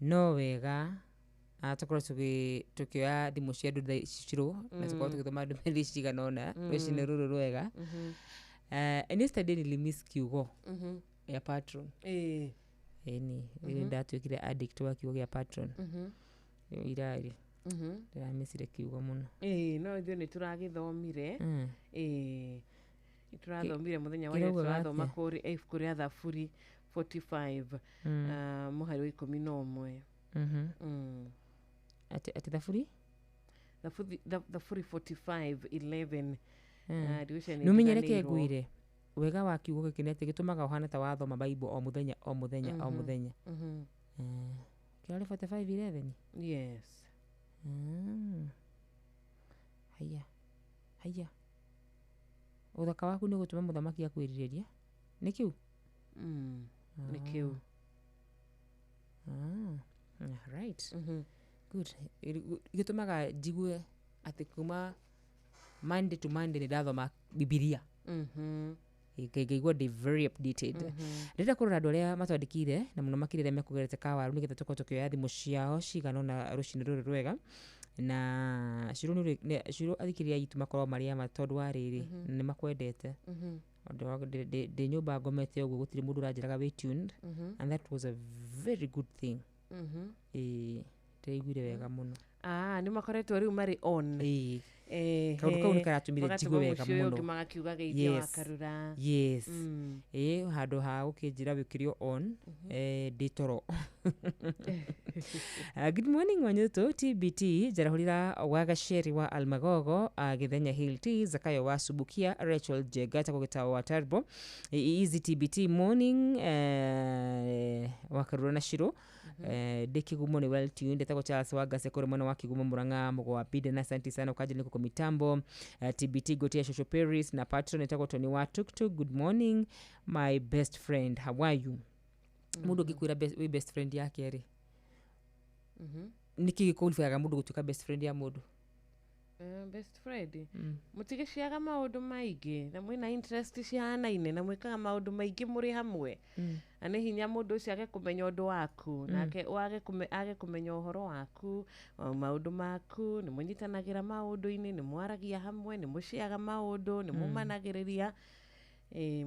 no wega tũkorwo tũkĩoya thimũ cia andũ thaa ici cirũ na tũkorwo tũgĩthoma ndũmĩrĩri cigana ũna rũcinĩ rũrũ rwega. And yesterday nilimiss kiugo ya patron. Ĩni rĩrĩ ndatuĩkire addict wa kiugo gĩa patron irarĩ ndĩramissire kiugo mũno. Ĩĩ, no ithuĩ nĩ tũragĩthomire. Ĩĩ, nĩ tũrathomire mũthenya wa ira. Kĩraugaga Tũrathoma atĩa? kũrĩ ibuku rĩa Thaburi 45, mũhari wa 11. Atĩ Thaburi? Thaburi 45:11. Ndigwĩciria nĩ Nĩ ũmenyereke. ndiganĩirwo. Ngwĩre wega wa kiugo gĩkĩ nĩ atĩ gĩtũmaga ũhane ta wathoma Bible o mũthenya o mũthenya o mũthenya. Kĩrarĩ 45:11? Yes. Haya haya, ũthaka waku nĩ gũtũma mũthamaki akwĩrirĩria, nĩ kĩu? Nĩ kĩu. Right, good. Gĩtũmaga njigue atĩ kuma Monday to Monday nĩ ndathoma Bibilia. Ngaigua ndĩ very updated. Ndĩrenda kũrora andũ arĩa matwandĩkire na mũno makĩria arĩa mekũgerete kawaru, nĩgetha tũkorwo tũkĩoya thimũ ciao cigana ũna rũcinĩ rũrũ rwega. Na Ciro Ciro, athikĩrĩria aitũ makorwo marĩ ama tondũ wa rĩrĩ nĩ makwendete. Ũndũ wa ndĩ nyũmba ngomete ũguo, gũtirĩ mũndũ ũranjĩraga wĩ tuned, and that was a very good thing. Ĩĩ, ndĩraiguire wega mũno. Ah, nĩ makoretwo rĩu marĩ on. Ĩĩ, kaũndũ kau nĩ karatũmire njigue wega mũciĩ ũyũ mũno. ũngĩ magakiuga geithia wa Karura. Yes, ĩĩ, handũ ha gũkĩnjĩra wĩkĩrio on ndĩ toro. Good morning Wanyutu TBT, njarahũrĩra wa Gaceri wa Almagogo, Gĩthenya Hill T Zakayo wa Subukia, Rachel Jenga gũgĩtawo wa Tarbo. Easy TBT morning, wa Karura na Shiro, ndĩ Kĩgumo, nĩ well tuned. Etagwo Charles wa Ngase kũrĩ mwena wa Kĩgumo Mũrang'a Mũgwa Bida, na asante sana ukaja niko kwa mitambo. TBT Gotia Shosho Paris na patron etagwo Tony wa Tuktuk. Good morning my best friend, how are you? Mũndũ ũngĩkwĩra wĩ best friend yake rĩ, nĩkĩ gĩkũribaga mũndũ gũtuĩka best friend ya mũndũ? Best friend, mũtigĩciaga maũndũ maingĩ na mwĩna interest cihanaine na mwĩkaga maũndũ maingĩ mũrĩ hamwe, na nĩ hinya mũndũ ũcio age kũmenya ũndũ waku, nake age kũmenya ũhoro waku, o maũndũ maku. Nĩ mũnyitanagĩra maũndũ-inĩ, nĩ mwaragia hamwe, nĩ mũciaga maũndũ, nĩ mũmanagĩrĩria.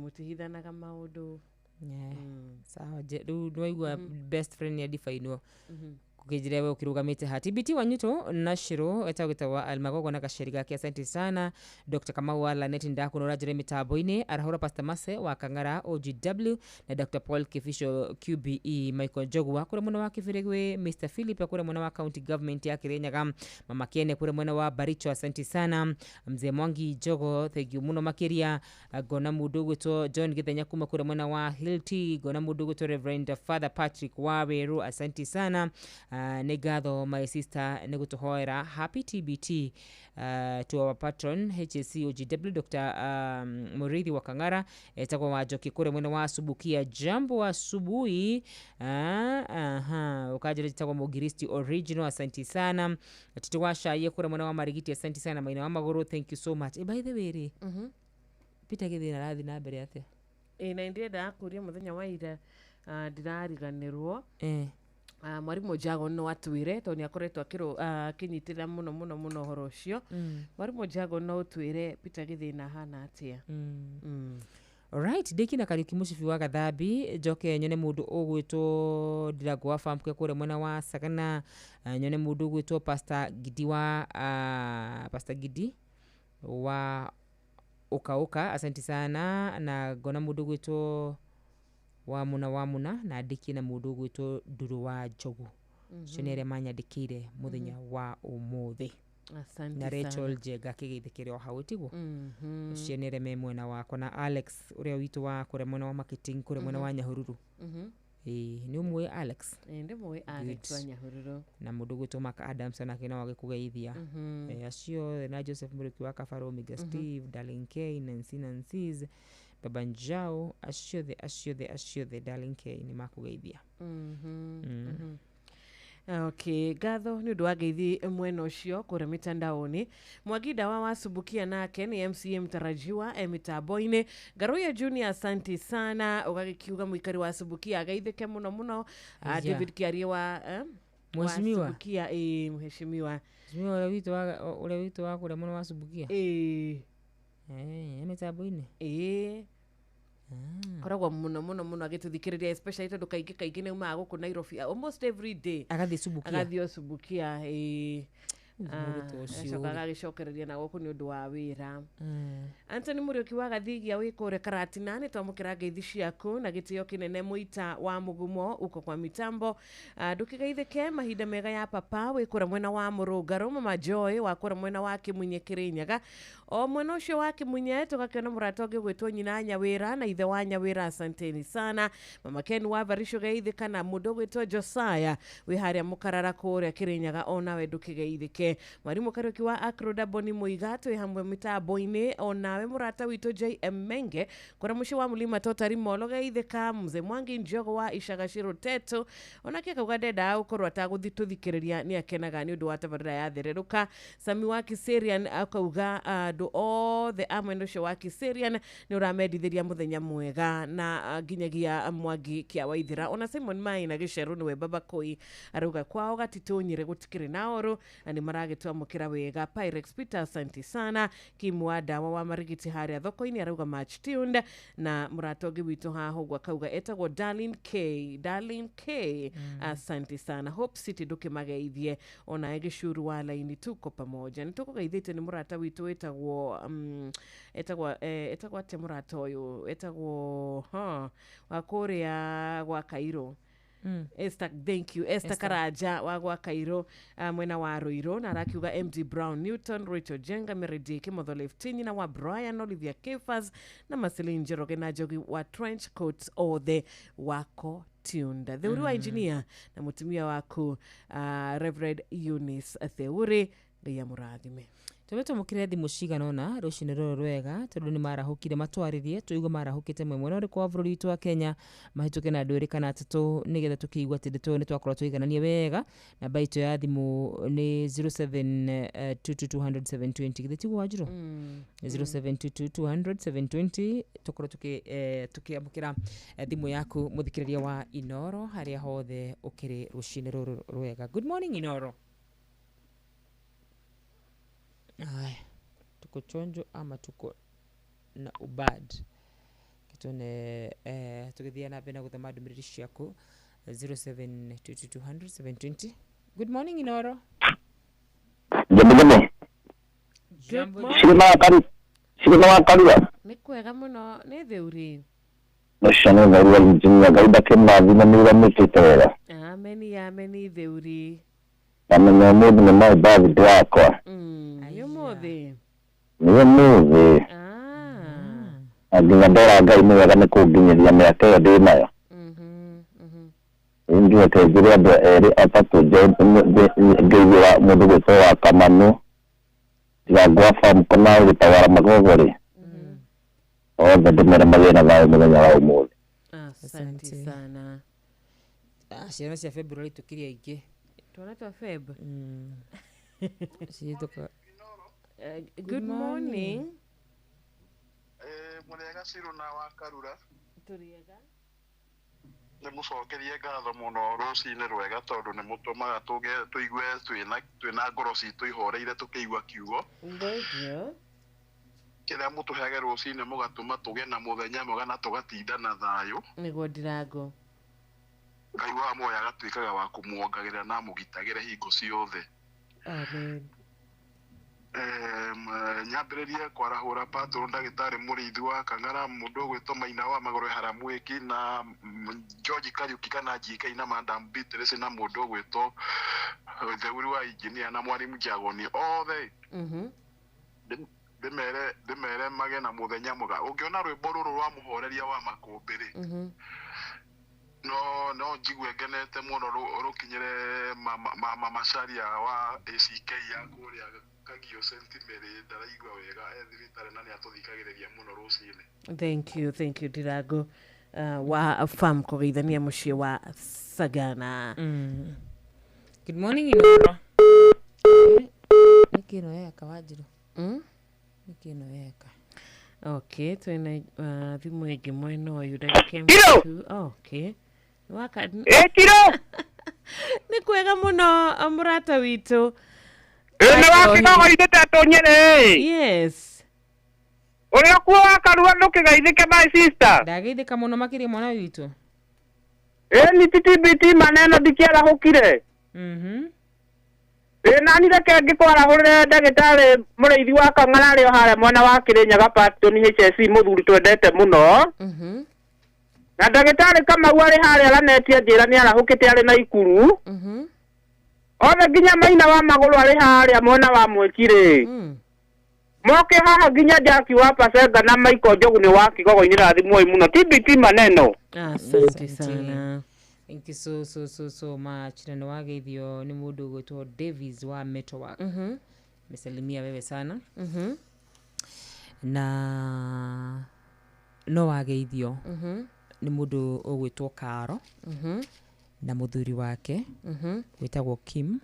Mũtihithanaga maũndũ. Yeah. Sawa, rĩu nĩwaigua best friend nĩ adifainwo kũkĩnjĩra we ũkĩrũgamĩte ha. TBT Wanyito na Shiro etagwo gĩtagwo Almagogo na gaceri gake, asante sana. Dr Kamau wa Lanet, ndakuona ũranjĩra mĩtambo-inĩ. Arahũra Pastor Mase wa Kang'ara OGW na Dr Paul Kibisho QBE, Michael Njogua kũrĩa mwena wa Kĩbĩrĩgwĩ, Mr Philip kũrĩa mwena wa county government ya Kirinyaga, Mama Kene kũrĩa mwena wa Baricho, asante sana. Mzee Mwangi Njogo, thank you mũno makĩria. Ngona mũndũ ũgwĩtwo John Gĩthenya kuma kũrĩa mwena wa Hilti, ngona mũndũ ũgwĩtwo Reverend Father Patrick Waweru, asante sana. Nĩ ngatho my sister nĩ gũtũhoera. Happy TBT to our patron HAC OGW Dr Muriithi wa Kang'ara, etagwo wa Njoki kũrĩa mwena wa Subukia. Jambo asubuhi. Aha, ukanjĩra njĩtagwo Mũgiristi original, asante sana. Tito wa Caie kũrĩa mwena wa Marigiti, asante sana. Maina wa Magũrũ, thank you so much. By the way rĩ, Peter Gĩthĩna arathiĩ na mbere atĩa? Ĩ, na ndĩrendaga kũria mũthenya wa ira, ndĩrariganĩrwo. Mwarimũ Jago no atwĩre, tondũ nĩ akoretwo akĩnyitĩrĩra mũno mũno mũno ũhoro ũcio. Mwarimũ Jago, no ũtwĩre Peter Gĩthĩna ahana atĩa? Alright, ndĩki na Kariuki mũcibi wa Gathambi, njoke nyone mũndũ ũgwĩtwo Ndirango wa Famke kũrĩa mwena wa Sagana, nyone mũndũ ũgwĩtwo Pastor Gidi wa Ũka asanti sana. Na ngona mũndũ ũgwĩtwo Wamuna Wamuna, na ndĩkie na mũndũ ũgwĩtwo Nduru wa Njogu. Acio nĩ arĩa manyandĩkĩire mũthenya wa ũmũthĩ. Asante Na Rachel sana. Njenga akĩgeithĩkĩre o hau, tiguo? Mhm. Ũcio nĩ arĩa me mwena wakwa, na Alex ũrĩa witũ wa kũrĩa mwena wa marketing, kũrĩa mwena wa Nyahururu. Ĩĩ, nĩ ũmũĩ Alex? Ĩ, ndĩmũĩ Alex Good. wa Nyahururu. Na mũndũ ũgwĩtwo Mark Adams onake no agĩkũgeithia. Acio othe, na Joseph Mũrĩki wa Kabaro, Miga Steve, Darling K, Nancy Nancy's, Baba Njao, acio othe, acio othe, acio othe, Darling K, nĩ makũgeithia. Okay, ngatho nĩ ũndũ wa ngeithi mwena ũcio kũrĩa mitandaoni. Mwangi Ndawa Wacumbukia nake nĩ MCA mtarajiwa e mitambo-inĩ. Ngaruiya Junior, asanti sana, ũgagĩkiuga mũikari wa Subukia ageithĩke mũno mũno. Aya. David Kiarie wa Mheshimiwa. wa Subukia, ĩ, mheshimiwa. Mheshimiwa ũrĩa witũ wa ũrĩa witũ wa kũrĩa mwena wa Subukia. Ĩ. Eh, e mĩtambo-inĩ. Ĩ, koragwo mũno mũno mũno agĩtũthikĩrĩria, especially tondũ kaingĩ kaingĩ nĩ aumaga gũkũ Nairobi almost every day. Agathiĩ Subukia. Agathiĩ o Subukia, ĩ. Mũrutwo ũcio. Acoka agagĩcokereria na gũkũ nĩ ũndũ wa wĩra. Anthony Mũriũki wa Gathigia wĩ kũrĩa Karatina, nĩ twamũkĩra ngeithi ciaku na gĩtĩo kĩnene. Mũita wa Mũgumo uko kwa mitambo. Ndũkĩgeithĩke mahinda mega ya papa wĩ kũrĩa mwena wa Mũrũngarũ, Mama Joy wa kũrĩa mwena wa Kĩmunye Kĩrĩnyaga. O mwena ũcio wa Kĩmunye tũgakĩona mũrata ũngĩ gwĩtwo nyina Nyawĩra na ithe wa Nyawĩra, asanteni sana. Mama Ken wa Varisho geithĩka, na mũndũ ũgwĩtwo Josiah wĩ harĩa Mũkarara kũrĩa Kĩrĩnyaga, onawe ndũkĩgeithĩke. Mwarimũ Kariũki wa Acroda Boni Mũiga twĩ hamwe mĩtambo-inĩ, onawe mũrata witũ JM Menge kũrĩa mũciĩ wa Mũlima Totari Molo geithĩka. Mzee Mwangi Njogo wa Icagacĩrũ Teto onake akauga ndendaga gũkorwo atagũtũthikĩrĩria, nĩ akenaga nĩ ũndũ wa tabarĩra ya thererũka. Sami wa Kiserian akauga andũ othe a mwena ũcio wa Kiserian nĩ ũramendithĩria mũthenya mwega, na nginyagia Mwangi Kia Waithira, ona Simon Mai na Gĩcerũ nĩwe Baba Koi arauga kwao gatitũnyire gũtikĩrĩ na ũru na nĩ maragĩtwamũkĩra wega. Pyrex Peter, asante sana. Kimu wa ndawa wa Marigiti harĩa thoko-inĩ arauga much tuned, na mũrata ũngĩ witũ haha ũguo akauga etagwo Darlin K, Darlin K, asante sana. Hope City ndũkĩmageithie, ona Gĩcuru wa laini tuko pamoja, nĩ tũkũgeithĩte nĩ mũrata witũ wĩtagwo etagwo atĩa mũrata ũyũ etagwo, huh, wa kũrĩa gwa Kairũ. Esther, thank you Esther, Esther. Karaja wa gwa Kairũ, mwena wa Ruiru, na arakiuga MD Brown Newton, Rachel Jenga, Mary D Kimotho Leftinyi na wa Brian Olivia Kefas na Marceline Njoroge na Njogi wa trench coats othe wako tuned. Theuri wa engineer na mutumia waku Reverend Eunice Theuri, Ngai amũrathime. Tũbe twamũkĩre thimũ cigana ũna rũcinĩ rũrũ rwega, tondũ nĩ marahũkire matwarĩrie tũigue marahũkĩte mwena ũrĩkũ wa bũrũri witũ wa Kenya, mahĩtũke na andũ erĩ kana atatũ, nĩgetha tũkĩigua atĩ ndeto ĩyo nĩ twakorwo tũigananie wega. Namba itũ ya thimũ nĩ 0722200720, githĩ tiguo, Wanjirũ? 0722200720, tũkorwo tũkĩamũkĩra thimũ yaku, mũthikĩrĩria wa Inoro, harĩa hothe ũkĩrĩ rũcinĩ rũrũ rwega. Good morning, Inoro. Aya, tuko chonjo ama tuko na ubad kitone tũgĩthiĩ na mbere na gũthoma ndũmĩrĩri ciaku 0722200720. Good morning, Inoro. Jambo, jambo. Jambo. Morning. Shirima wa Karu. Shirima wa Karua. Nĩ kwega mũno, nĩ Theuri. Ũcio nĩ Theuri engineer. Ngai ndakĩmũrathime nĩ ũrĩa mwĩkĩte wega. Ameni, ameni, Theuri. Na menya ũmũthĩ nĩ my birthday yakwa. Nĩ Aya. ũmũthĩ? Nĩ ũmũthĩ. Ah. Na nginya ndora Ngai nĩ wega nĩ kũnginyĩria mĩaka ĩyo ndĩ nayo. Rĩu nginyĩte njĩre andũ erĩ atatũ ngeithĩra mũndũ gwĩtwo wa Kamanu Ndigangwa farm kana gĩtawara Magogorĩ. Othe ndĩmere magĩe na thayũ mũthenya wa ũmũthĩ. Asante Asante. sana. Ah, ciana cia February tũkĩrĩ aingĩ. Twana twa Feb. Cihĩtũka. Good morning. Mũrĩega Cirũ na wa Karura? Tũrĩega. Nĩ mũcokerie ngatho mũno rũcinĩ rwega, tondũ nĩ mũtũmaga tũgĩe tũigue twĩna ngoro citũ ihoreire tũkĩigua kiugo Thank you. kĩrĩa mũtũheage rũcinĩ, mũgatũma tũgĩe na mũthenya mwega na tũgatinda na thayũ. Nĩguo, Ndirango. Ngai wa muoyo agatuĩkaga wa kũmuongagĩrĩra na amũgitagĩre hingo ciothe. Amen. Nyambĩrĩrie kwarahũra patũrũ ndagĩtarĩ mũrĩithi wa Kang'ara mũndũ ũgwĩtwo Maina wa Magũrũ Haramwĩki na George Kariuki kana GK na Madam Beatrice na mũndũ ũgwĩtwo Theuri wa engineer na Mwalimu Jagoni othe. Ndĩmere mage na mũthenya mwega. Ũngĩona rwĩmbo rũrũ rwa mũhoreria wa makũmbĩ rĩ, no njigue ngenete mũno rũkinyĩre mama Macharia wa ACK ya kũrĩa Kagio St. Mary, ndaraigua wega e thibitarĩ na nĩatũthikagĩrĩria mũno rũcinĩ. Thank you Ndirago wa farm kũgeithania mũciĩ wa Sagana. Good morning Inoro. Nĩkĩ ĩno yeka Wanjirũ? Nĩkĩ ĩno yeka? Okay, twĩna thimũ ĩngĩ mwena ũyũ ndagĩka ĩmwe. Okay. Ĩkiro. Nĩ kwega mũno mũrata witũ. Nĩ wakigogo ithe tũnyere. Yes. Ũrĩa kuo wa Karua ndũkĩgeithĩke my sister. Ndageithĩka mũno makĩria mwana witũ. Ni TTBT maneno ndikĩarahũkire. Nani reke ngĩkwarahũrĩre ndagĩtarĩ mũrĩithi wa Kang'ara arĩ o harĩa mwena wa Kĩrĩnyaga Patton HSC mũthuri twendete mũno. Na ndagĩtarĩ Kamau arĩ harĩa Lanetia njĩra nĩ arahũkĩte arĩ na Ikuru. Othe nginya Maina wa Magũrũ arĩ harĩa mwena wa Mwĩki rĩ. Moke haha nginya Jaki wa Pasenga na Michael Njogu nĩ wa Kigogo-inĩ rathimwoi mũno. TBT maneno. Asante sana. Thank you so so so so much. Na nĩwageithio nĩ mũndũ ũgwĩtwo Davis wa Metwork. Mesalimia wewe sana. Na no wageithio nĩ mũndũ ũgwĩtwo Karo na mũthuri wake wĩtagwo Kim.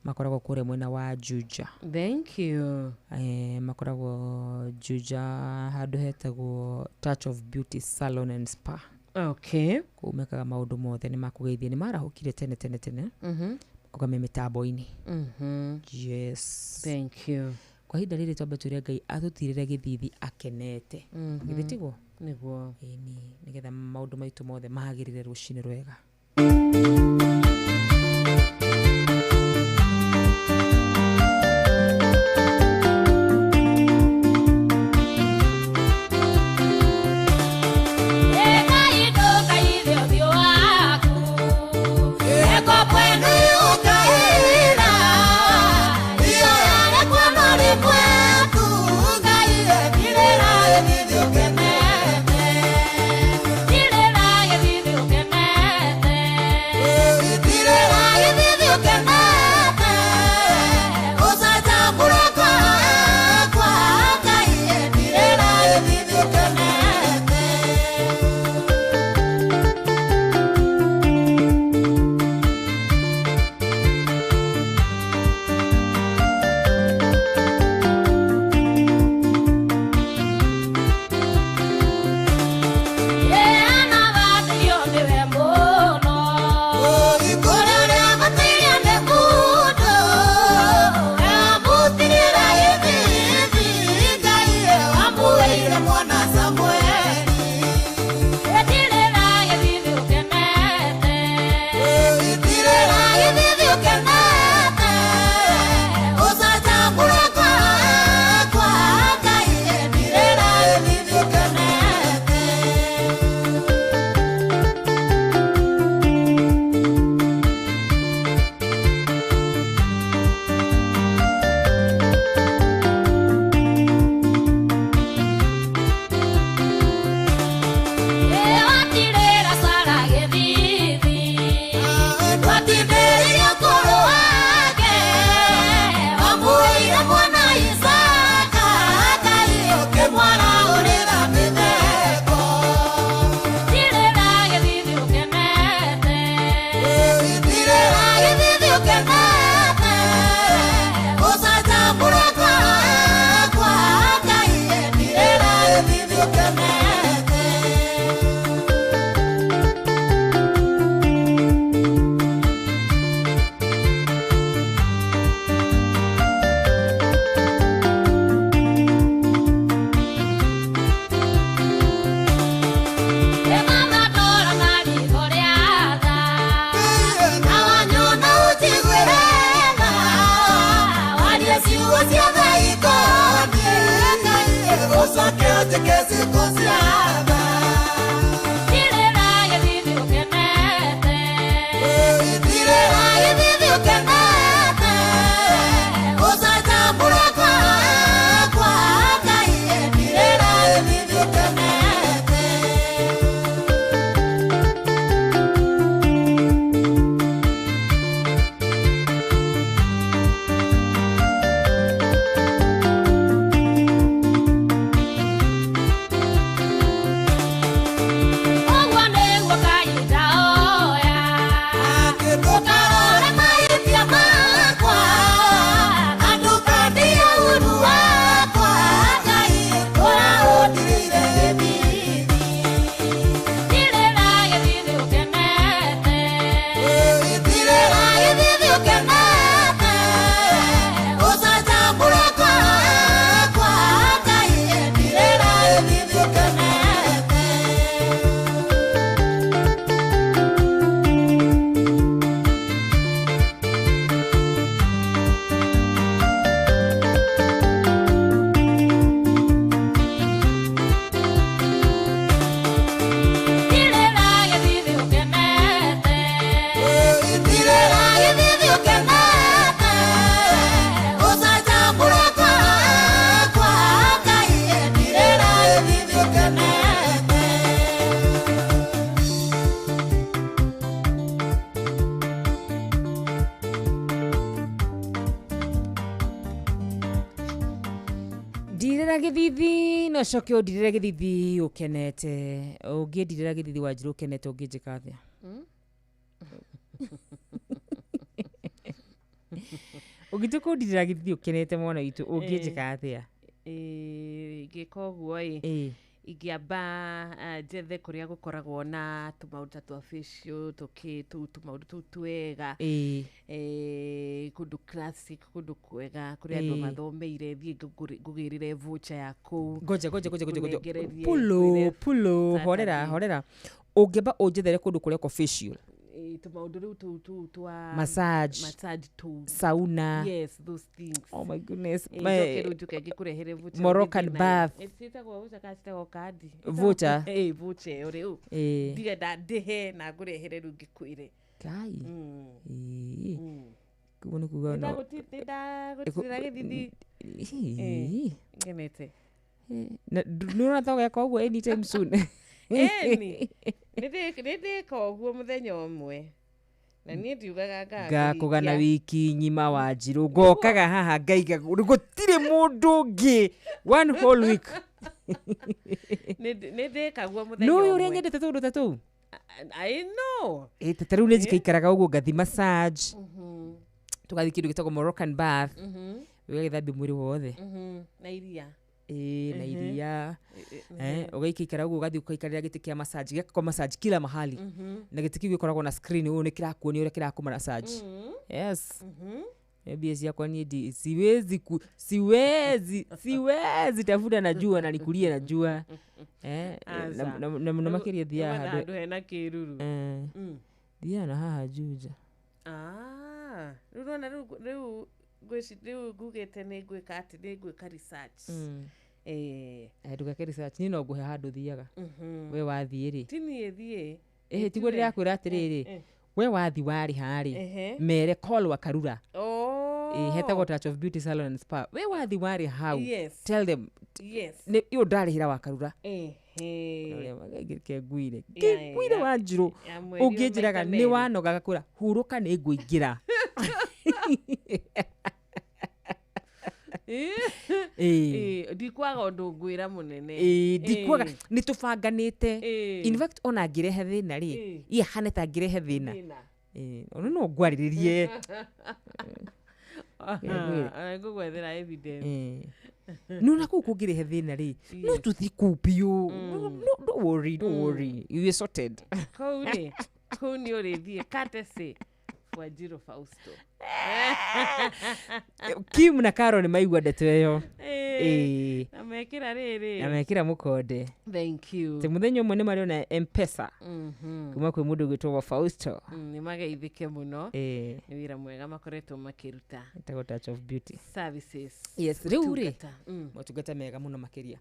Makoragwo kũrĩa mwena wa Juja. Thank you. Makoragwo Juja handũ hetagwo Touch of Beauty Salon and Spa. Okay. Kũu mekaga maũndũ mothe nĩ makũgeithia nĩ marahũkire tene tene tene. Kũgame mĩtambo-inĩ. Yes. Thank you. Kwa ihinda rĩrĩ twambe tũrĩa Ngai atũtirĩre gĩthithi akenete. Githĩ tiguo? Nĩguo. Ĩni nĩgetha maũndũ maitũ mothe magĩrĩre rũcinĩ rwega. Ciugo cia Njĩke ciĩko cia tha. Ndirĩra gĩthithi ũkenete. Ndirĩra gĩthithi ũkenete. Ũcanjamũre kwa Ngai. Ndirĩra gĩthithi ũkenete. Ũguo nĩguo kahinda oya. Ũkarore mahĩtia makwa, na ndũkandie ũũru wakwa, Ngai ũrĩa ũndirĩire gĩthithi. Ndirĩra gĩthithi ũkenete. Ndirĩra gĩthithi ũkenete. Ũcanjamũre kwa Ngai. Ndirĩra gĩthithi ũkenete. Ndirĩra gĩthithi ũkenete. Ndirĩra gĩthithi ũkenete. Ũcanjamũre kwa Ngai. Ndirĩra gĩthithi ũkenete. Ndirĩra gĩthithi no coke ũndirĩre gĩthithi ũkenete. Ũngĩndirĩra gĩthithi Wanjirũ ũkenete ũngĩnjĩka atĩa? Ũngĩtua kũndirĩra gĩthithi ũkenete mwana witũ ũngĩnjĩka atĩa? Ingĩka ũguo ĩ, Ĩĩ. ingĩamba njethe kũrĩa gũkoragwo na tũmaũndũ ta twa facial tũkĩ tũu tũmaũndũ tũu twega. Ĩĩ. Kũndũ classic, kũndũ kwega kũrĩa andũ Ĩĩ. mathomeire, thiĩ ngũgĩrĩre voucher ya kũu. Ngoja ngoja ngoja ngoja ngoja. Ngũnengererie, Pulo ngwĩre pulo horera Saturday. horera. Ũngĩamba ũnjethere kũndũ kũrekwo facial, Tũmaũndũ rĩu tũu tũu twa massage, massage tũu. sauna. Yes, those things. Oh my goodness. Njoke rĩu njoke ngĩkũrehere voucher Moroccan ũgĩthiĩ nayo. bath. Ciĩtagwo voucher kana ciĩtagwo kandi? Voucher. Voucher ĩyo rĩu. Ĩĩ. Ndige ndĩhe na ngũrehere rĩu ngĩkwĩre. Kai. Ĩĩ. Koguo nĩ kuga no. Nĩndagũtirĩra gĩthithi Ĩĩ. ngenete. Na nĩ ũrona ta ũgeka ũguo anytime soon? Ĩni nĩndĩka ũguo mũthenya ũmwe na niĩ ndiugaga Ngakũgana wiki ng'ima Wanjirũ ngokaga haha ngaiga gũtirĩ mũndũ ũngĩ one whole week. Nĩndĩka guo mũthenya Nĩ ũĩ ũrĩa ũmwe. nyendete tũndũ ta tũu? I know. Ĩ, ta rĩu nĩ njikaikaraga ũguo ngathi massage, tũgathiĩ kĩndũ gĩtagwo Moroccan bath, ũgagĩthambia mwĩrĩ wothe. Na iria. Ĩĩ, na iria. Ũgaikaikara ũguo ũgathiĩ ũgaikarĩra gĩtĩ kĩa massage gĩakwa massage kila mahali, na gĩtĩ kĩu gĩkoragwo na screen ũũ nĩ kĩrakuonia ũrĩa kĩrakũ massage. Yes. Mbia ciakwa niĩ siwezi ku, siwezi siwezi tafuta na jua na nikulie na jua. Aca. Na mũno makĩria thiaga Nĩwetha handũ handũ hena kĩruru. Thiaga na haha Juja. Ah, rĩu nĩwona rĩu rĩu rĩu ngugĩte nĩ ngwĩka atĩ nĩ ngwĩka research. Ndũgeke research, niĩ no ngũhe handũ thiaga. We wathiĩ rĩ? Ti niĩ thiĩ. Ĩhĩ, tiguo ndĩrakwĩra atĩrĩrĩ, we wathi warĩha rĩ, Ehe. mere call Wakarura. Oh. Ĩĩ, hetagwo Touch of Beauty Salon and Spa. We wathi warĩ hau, Yes. tell them Yes. nĩ ũyũ ndarĩhĩra Wakarura. Ehe. Reke ngwire Ya, ngĩngwire ya, Wanjirũ ya mweri ũyũ ũngĩnjĩraga maita nĩ merĩ. wanoga ngakwĩra hurũka nĩ ngũingĩra. Ĩĩ. Ĩĩ, ndikwaga ũndũ ngwĩra mũnene. Ĩĩ, ndikuaga Ĩĩ. nĩ tũbanganĩte. Ĩĩ. In fact ona ngĩrehe thĩna rĩ, Ĩĩ. iye hane ta ngĩrehe thĩna. Thĩna. Ĩĩ, ona no ngwarĩrĩrie. Ona ngũgwethera evidence. Nĩ ona kũu kũngĩrehe thĩna rĩ, no tũthiĩ kũu biũ. No, don't worry, don't worry. You are sorted. Kũu rĩ, kũu nĩ ũrĩthiĩ courtesy Wanjiru Fausto. Kim na Caro nĩ maigua ndeto ĩyo. Ĩĩ. Ĩĩ. Na mekĩra rĩrĩ. Na mekĩra mũkonde. Thank you. Atĩ mũthenya ũmwe nĩ marĩona M-Pesa kuma kwĩ mũndũ ũgwĩtwo wa Fausto. Nĩ mageithĩke mũno. Ĩĩ. Nĩ wĩra mwega makoretwo makĩruta. Ĩtagwo Touch of Beauty. Services. Yes, rĩu rĩ, Motungata. motungata mega mũno makĩria.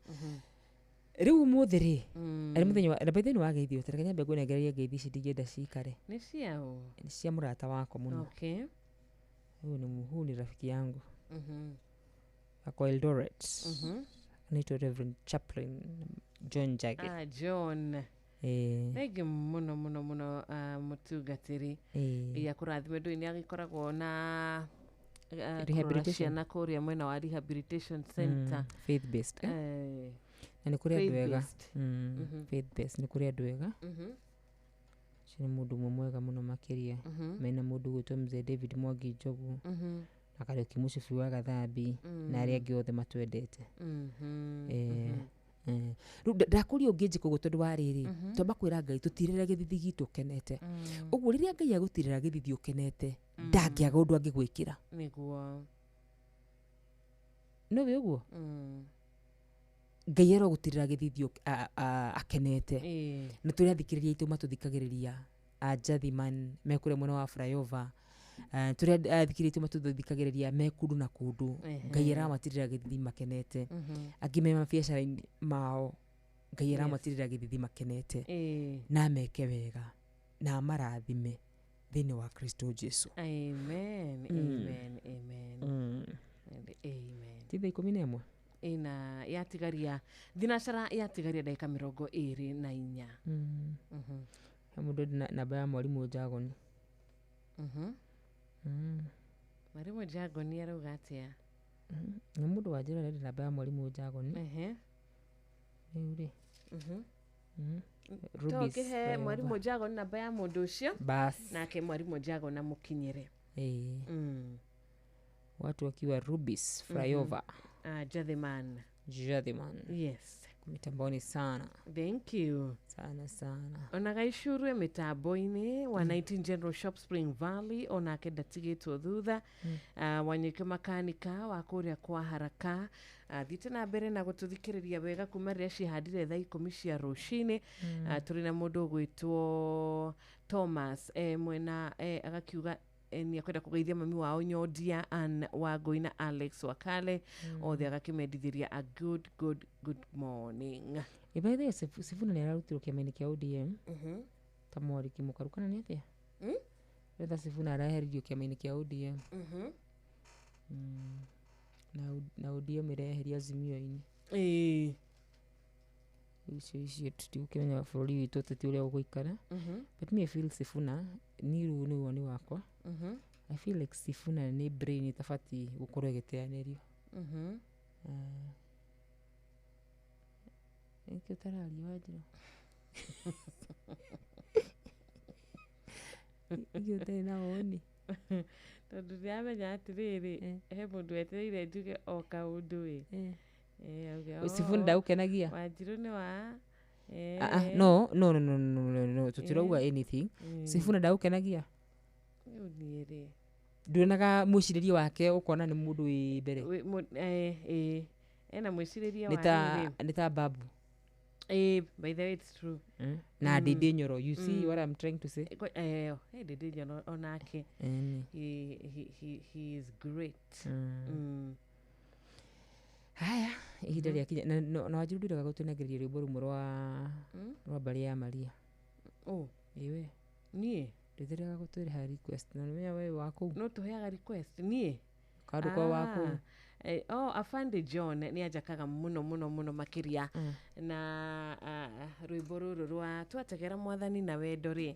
Rĩu ũmũthĩ rĩ, arĩ mũthenya wa na by the way nĩ wageithio, ta reke nyambe ngũnengererie ngeithi ici ndingĩenda cikare. Nĩ ciaũ? Nĩ cia mũrata wakwa mũno. Okay. Huyu ni huyu ni rafiki yangu. Ako Eldoret. Anaitwa Reverend Chaplain John Njagi. Ah, John. Eh. Thengi mũno mũno mũno mũtungatĩri. Eh. Ngai akũrathime. Ndũĩ nĩ agĩkoragwo na kũrora Rehabilitation. ciana kũrĩa mwena wa rehabilitation center. Faith based, eh? Eh. Na nĩ kũrĩ andũ ega. Faith-based. Faith based, nĩ kũrĩ andũ ega. Ũcio nĩ mũndũ ũmwe mwega mũno makĩria. Mena mũndũ ũgwĩtwo Mzee David Mwangi Njogu. Na Kariũki Mũcibi wa Gathambi. Na arĩa angĩ othe matwendete. Eh, eh. Rĩu ndakũria ũngĩnjĩka ũguo tondũ wa rĩrĩ, twamba kwĩra Ngai tũtirĩre gĩthithi gitũ ũkenete. Ũguo rĩrĩa Ngai agũtirĩra gĩthithi ũkenete, ndangĩaga ũndũ angĩgwĩkĩra. Nĩguo. Nĩũĩ ũguo? Ngai arogũtirĩra gĩthithi akenete. Nĩ tũrĩ athikĩrĩria aitũ matũthikagĩrĩria a Njathiman me kũrĩa mwena wa flyover. Tũrĩ athikĩrĩria aitũ matũthikagĩrĩria me kũndũ na kũndũ. Ngai aramatirĩra gĩthithi makenete. Angĩ me mabiacara-inĩ mao, Ngai aramatirĩra gĩthithi makenete. Na ameke wega na amarathime thĩinĩ wa Kristo Jesu. Amen. Amen. Amen. And amen. Ti thaa 11? Ĩna yatigaria thinacara, yatigaria ndagĩka 24. He mũndũ enda namba ya mwarimũ Njagoni. Mwarimũ Njagoni arauga atĩa? Nĩ mũndũ wa njĩra arenda namba ya mwarimũ Njagoni. Rĩu rĩ. To Rubis ũkĩhe flyover. mwarimũ Njagoni namba ya mũndũ ũcio. Bas. Nake mwarimũ Njagoni amũkinyĩre. Eh. Watu wakiwa Rubis flyover. Ah, Jathiman. Jathiman. Yes. Mitamboni sana. Thank you. Sana sana. Ona gaicurwe mĩtambo-inĩ wa 19 General Shop Spring Valley, onake ndatigĩtwo thutha. Wanyũike makanika wa kũrĩa kwa Haraka, thiĩte na mbere na gũtũthikĩrĩria wega kuma rĩrĩa cihandire thaa 10 cia rũcinĩ. Tũrĩ na mũndũ ũgwĩtwo Thomas, mwena, agakiuga nĩ akwenda kũgeithia mami wao Nyondia Ann Wangũi na Alex Wakale othe, agakĩmendithĩria a good good good morning. Ĩ, by the way, Sifuna nĩ ararutirwo kĩama-inĩ kĩa ODM ta mwarĩki mũkaru kana nĩ atĩa? Retha Sifuna areheririo kĩama-inĩ kĩa ODM. Na ODM ĩreheria Azimio-inĩ. Icio tũtigũkĩmenya bũrũri witũ ũteti ũrĩa ũgũikara. But me I feel Sifuna, niĩ rĩu nĩ woni wakwa. I feel like Sifuna nĩ brain ĩtabatiĩ gũkorwo ĩgĩteanĩrio. Nĩkĩ ũtararia, Wanjirũ? Nĩkĩ ũtarĩ na woni? Tondũ ndĩramenya atĩrĩrĩ, he mũndũ wetereire njuge o kaũndũ ĩ. Auge, Sifuna "Oh, ndagũkenagia? Wanjirũ nĩ wa Ah, ah, no no no no no no no, tũtirauga anything. Sifuna ndagũkenagia? Rĩu niĩ rĩ, Nduonaga mwĩcirĩrie wake ũkona nĩ mũndũ wĩ mbere? Ena mwĩcirĩrie Nĩ wa ta rĩrĩ. Nĩ ta Babu. By the way, it's true. Na Ndindi Nyoro, you see what I'm trying to say? Ndindi Nyoro onake. He is great. Haya, ihinda rĩakinya na Wanjiru ndĩrega gũtũnengereria rwĩmbo rũmwe rwa mbarĩ ya Maria. Oh. Ĩwe. Niĩ? Ndĩthĩrega gũtwĩrĩha request na nĩmenya we wa kũu. No tũheaga request niĩ? Kandũ kwa wa kũu. Oh, Afande John nĩ anjakaga mũno mũno mũno makĩria na rwĩmbo rũrũ rwa twategera mwathani na wendo rĩ,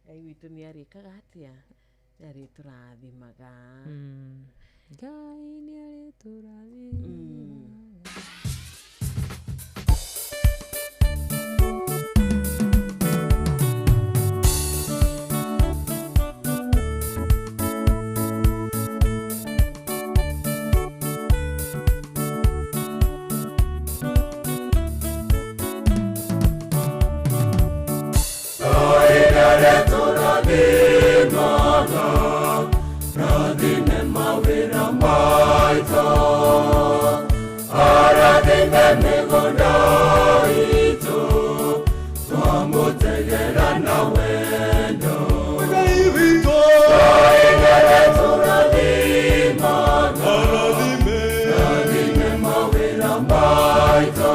Ngai witũ nĩ arĩkaga atĩa? Nĩ arĩtũrathimaga. Ngai nĩ arĩtũrathimaga. Rathime mawĩra maitũ, arathime mĩgũnda itũ, twamũtegera na wendo. Ngai nĩarĩtũrathimaga, rathime mawĩra maitũ.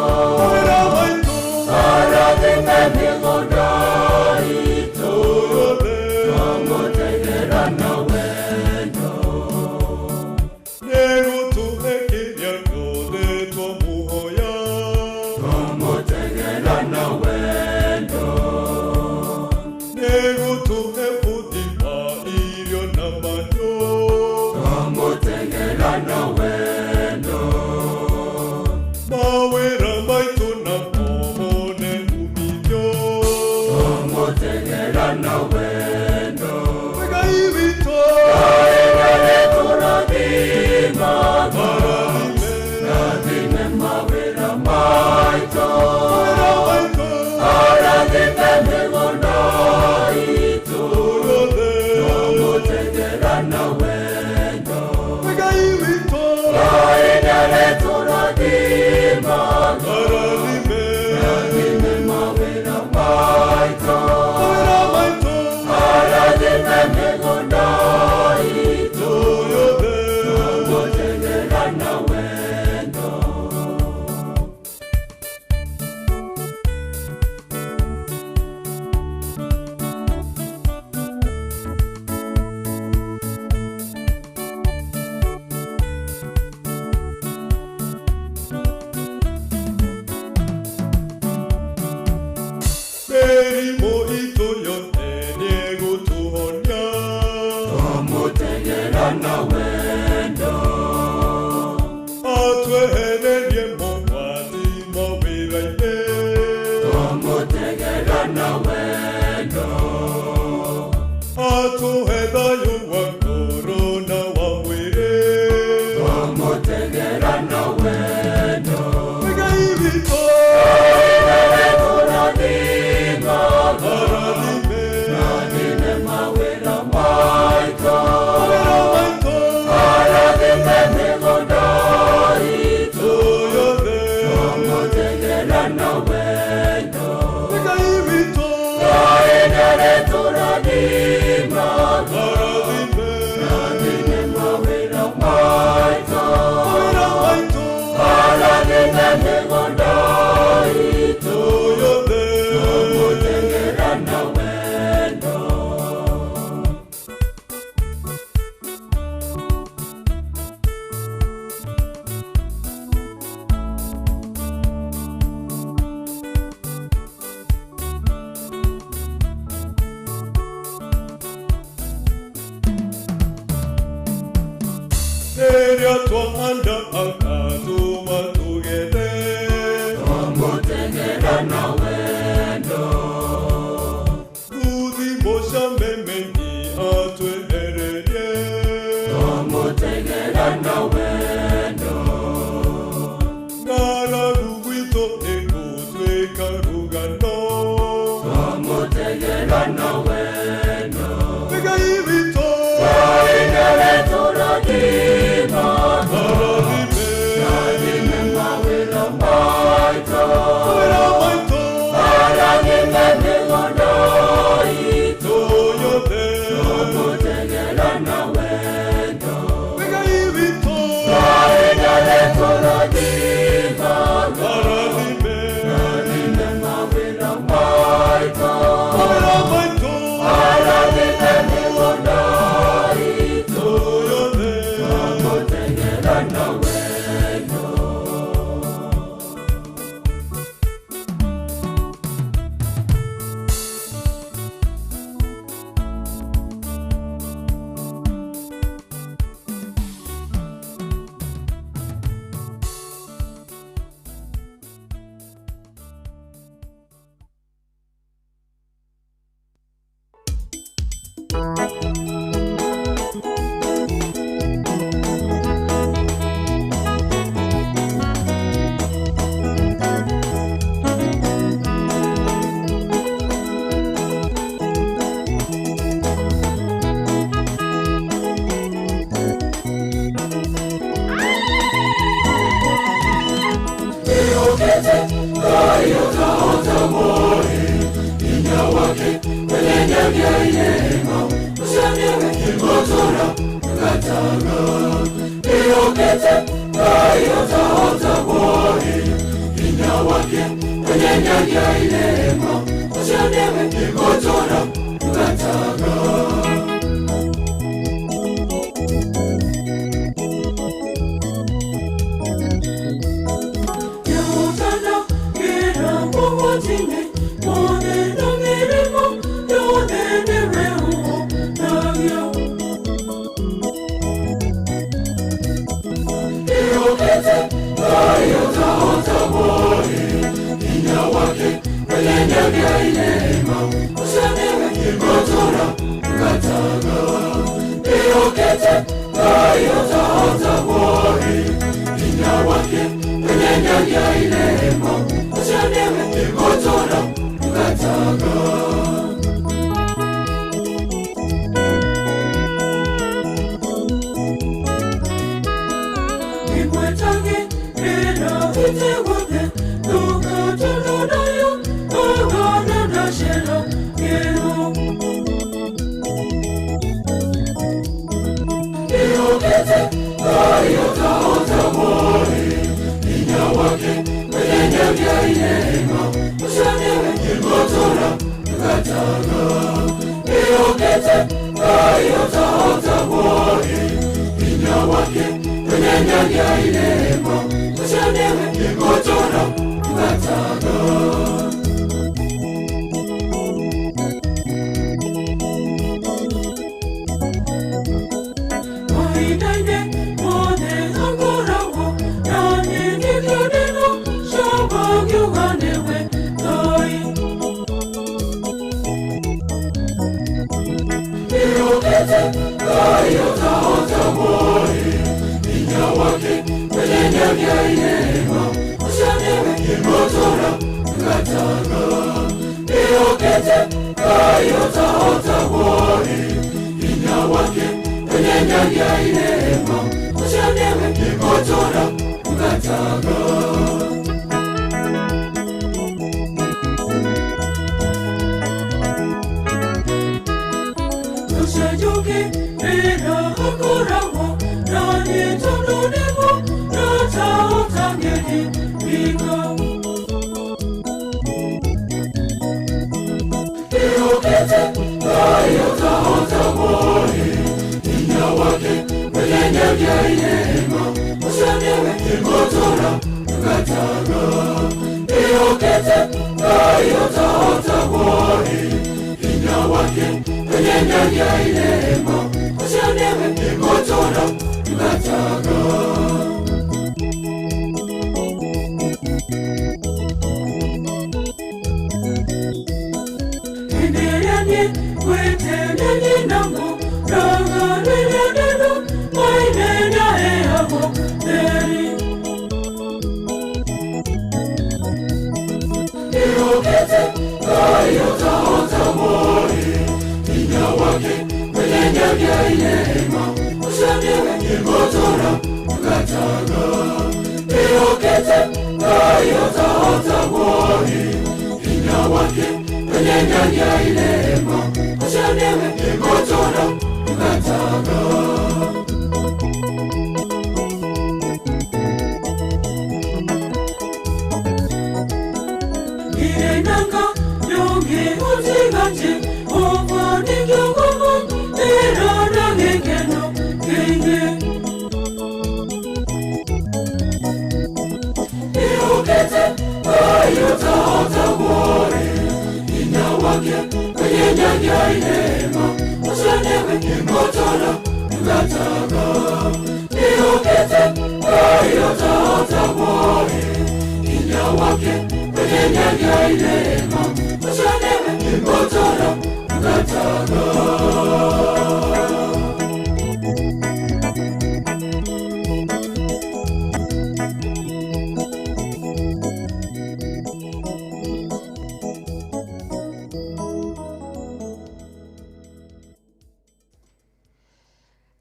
mĩgũnda itũ yothe twamũteng'era na wendo. Rĩrĩa twahanda akatũma tũgethe twamũteng'era na wendo. Nguthi mũcameme nĩ atwehererie twamũteng'era na wendo. Ng'aragu gwitũ ĩgũtuĩka rũgano twamũteng'era na wendo. Ngai witũ Ngai nĩwe tũrathima Arathime mawĩra maitũ Arathime mĩgũnda itũ yothe twamũteng'era na wendo. Ngai witũ Ngai nĩwe tũrathima Arathime mawĩra maitũ Arathime mĩgũnda itũ yothe twamũteng'era na wendo. Nĩokĩte Ngai ũtahota mwori hinya wake wenyenyagia irĩma ũcio nĩwe kĩmũtũra gataga. Nĩokĩte Ngai ũtahota mwori hinya wake wenyenyagia irĩma ũcio nĩwe kĩmũtũra gataga. Nĩokĩte Ngai ũtahotagwo-ĩ, hinya wake wenyenyagia irĩma, ũcio nĩwe kĩngũtũra ndungataga. Nĩokĩte Ngai ũtahotagwo-ĩ, hinya wake wenyenyagia irĩma, ũcio nĩwe kĩngũtũra ndungataga. Nĩokĩte Ngai ũtahotagwo-ĩ, hinya wake wenyenyagia irĩma, ũcio nĩwe kĩngũtũra ndungataga. Nĩokĩte Ngai ũtahotagwo-ĩ, hinya wake wenyenyagia irĩma, ũcio nĩwe kĩngũtũra ndungataga. Irenanga yonge utiganje obo nĩkĩo ngũmũ ĩrona gĩkeno kĩingĩ. Nĩokĩte Ngai ũtahotagwo-ĩ, hinya wake wenyenyagia irĩma, ũcio nĩwe kĩngũtũra ndungataga. Nĩokĩte Ngai ũtahotagwo-ĩ, hinya wake wenyenyagia irĩma, ũcio nĩwe kĩngũtũra ndungataga.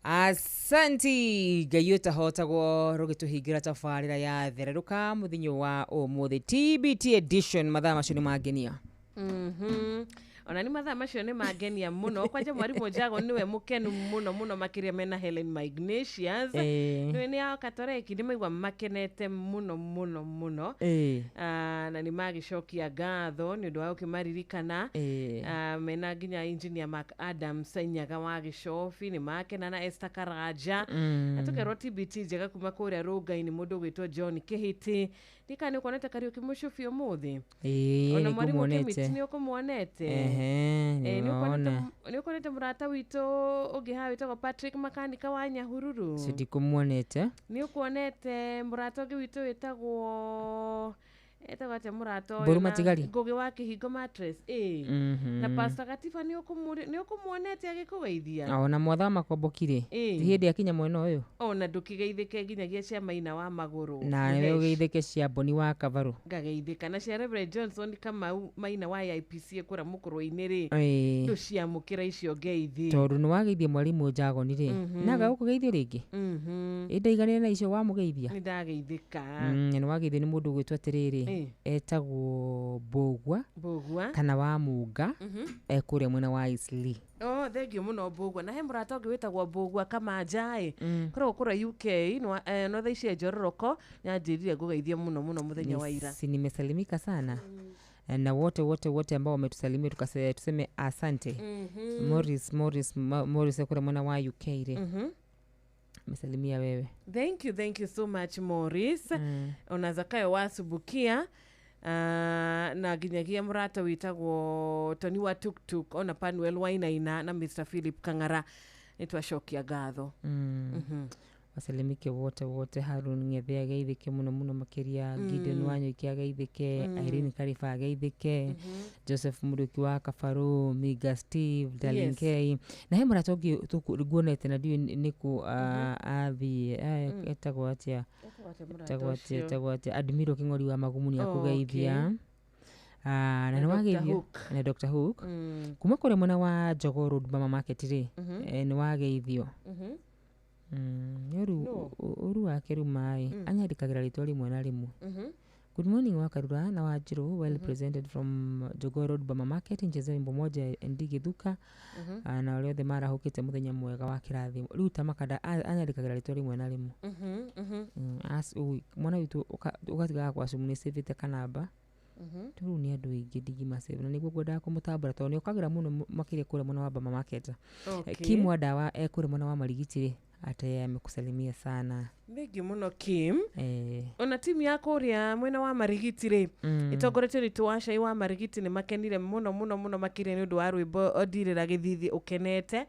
Asanti Ngai ũtahotagwo rũgĩtũhingĩra tabarĩra ya thererũka mũthenya wa ũmũthĩ TBT edition mathaa macio nĩ mangenia. Ona nĩ mathaa macio nĩ mangenia mũno kwanja mwarimũ Njago nĩwe mũkenu mũno mũno makĩria mena Helen Magnesius. Nĩwe nĩ a Katoreki nĩ maigua makenete mũno mũno mũno. Na nĩ magĩcokia ngatho nĩ ũndũ wa gũkĩmaririkana. Mena nginya engineer Mark Adams Nyaga wa Gĩcobi nĩ makena na Esther Karanja. Na tũkerwo TBT njega kuma kũrĩa Rũngai-inĩ mũndũ ũgwĩtwo John Kĩhĩtĩ. Ndikana nĩ ũkuonete Kariũki Mũcubi ũmũthĩ. Ona Nĩ mwarimũ ngũmuonete. Kĩmiti nĩ ũkũmuonete. Ehe, nĩwona. Nĩ ũkuonete mũrata witũ ũngĩ haha wĩtagwo Patrick Makanika wa Nyahururu. Ũcio ndikũmuonete. Nĩ ũkuonete mũrata ũngĩ witũ wĩtagwo etagwo atĩa mũrata ũyũ Mbũrũ na Matigari? Ngũgĩ wa Kĩhingo Mattress. Na Pastor Gatiba nĩ ũkũmuonete agĩkũgeithia. Ona mwatha makombokire. Ti hĩndĩ akinya mwena ũyũ. Ona ndũkĩgeithĩke nginyagia cia Maina wa Magũrũ. Na nĩwe ũgeithĩke cia Mboni wa Kabarũ. Ngageithĩka na cia Reverend Johnson Kamau Maina wa AIPC kũrĩa mũkũrwe-inĩ rĩ. Ndũciamũkĩra icio ngeithi. Tondũ nĩ wageithia mwarimũ Njagoni rĩ. Na agũkũgeithio rĩngĩ. Ĩ ndaiganĩra na icio wamũgeithia. Nĩ ndageithĩka. Na nĩ wageithio nĩ mũndũ ũgwĩtwo atĩrĩrĩ. Etagwo Mbũgua. Mbũgua. Kana wa Munga. Kũrĩa mwena wa Eastleigh. Oh, thengio mũno Mbũgua. Na he mũrata ũngĩ wĩtagwo Mbũgua Kamanja-ĩ. Koragwo kũrĩa UK, no thaa ici e Njororoko, nĩanjĩrire ngũgeithie mũno mũno mũthenya wa ira. Si nimesalimika sana. Na wote wote wote ambao wametusalimia tuseme asante. Morris Morris Morris kũrĩa mwena wa UK rĩ. Amesalimia wewe. Thank you, thank you so much Morris. Ona Zakayo wa Subukia. Na nginyagia mũrata wĩtagwo Tony wa Tuktuk ona Panuel Wainaina na Mr Philip Kang'ara nĩ twacokia ngatho. Wasalimike wote wote. Harun Ng'ethe ageithĩke mũno mũno makĩria. Gideon Wanyoike ageithĩke. Irene Kariba ageithĩke. Joseph Mũrĩki wa Kabarũ, Miga Steve, Darling K. Na he mũrata ũngĩ nguonete na ndiũĩ nĩkũ athiĩ, etagwo atĩa? Etagwo atĩa? Etagwo atĩa? Admiro Kĩng'ori wa Magumu nĩ akũgeithia. Na nĩ wageithio na Dr. Hook. Kuma kũrĩa mwena wa Jogoo Road Bama Market rĩ, nĩ wageithio. Ũru wake rĩu maĩ anyandĩkagĩra rĩtwa rĩmwe na rĩmwe. Good morning Wakarura na Wanjiru, well presented from Jogoo Road Bama Market. Ncheze wimbo moja ND Githuka. Na arĩa othe marahũkĩte mũthenya mwega wa kĩrathimo. Rĩu ta makanda anyandĩkagĩra rĩtwa rĩmwe na rĩmwe. Mwana witũ ũgatigaga kwacumu nĩ cĩvĩte kanamba. Rĩu nĩ andũ aingĩ ndingĩmacave na nĩguo ngwendaga kũmũtambũra tondũ nĩ okagĩra mũno makĩria kũrĩa mwena wa Bama Market. Kim wa ndawa e kũrĩa mwena wa Marigiti rĩ, hata yeye amekusalimia sana. Thengiũ mũno Kim. Ona timu ya kũrĩa mwena wa Marigiti rĩ, ĩtongoretio nĩ Tũwacai wa Marigiti, nĩ makenire mũno mũno mũno makĩria nĩ ũndũ wa rwĩmbo Ndirĩra Gĩthithi ũkenete,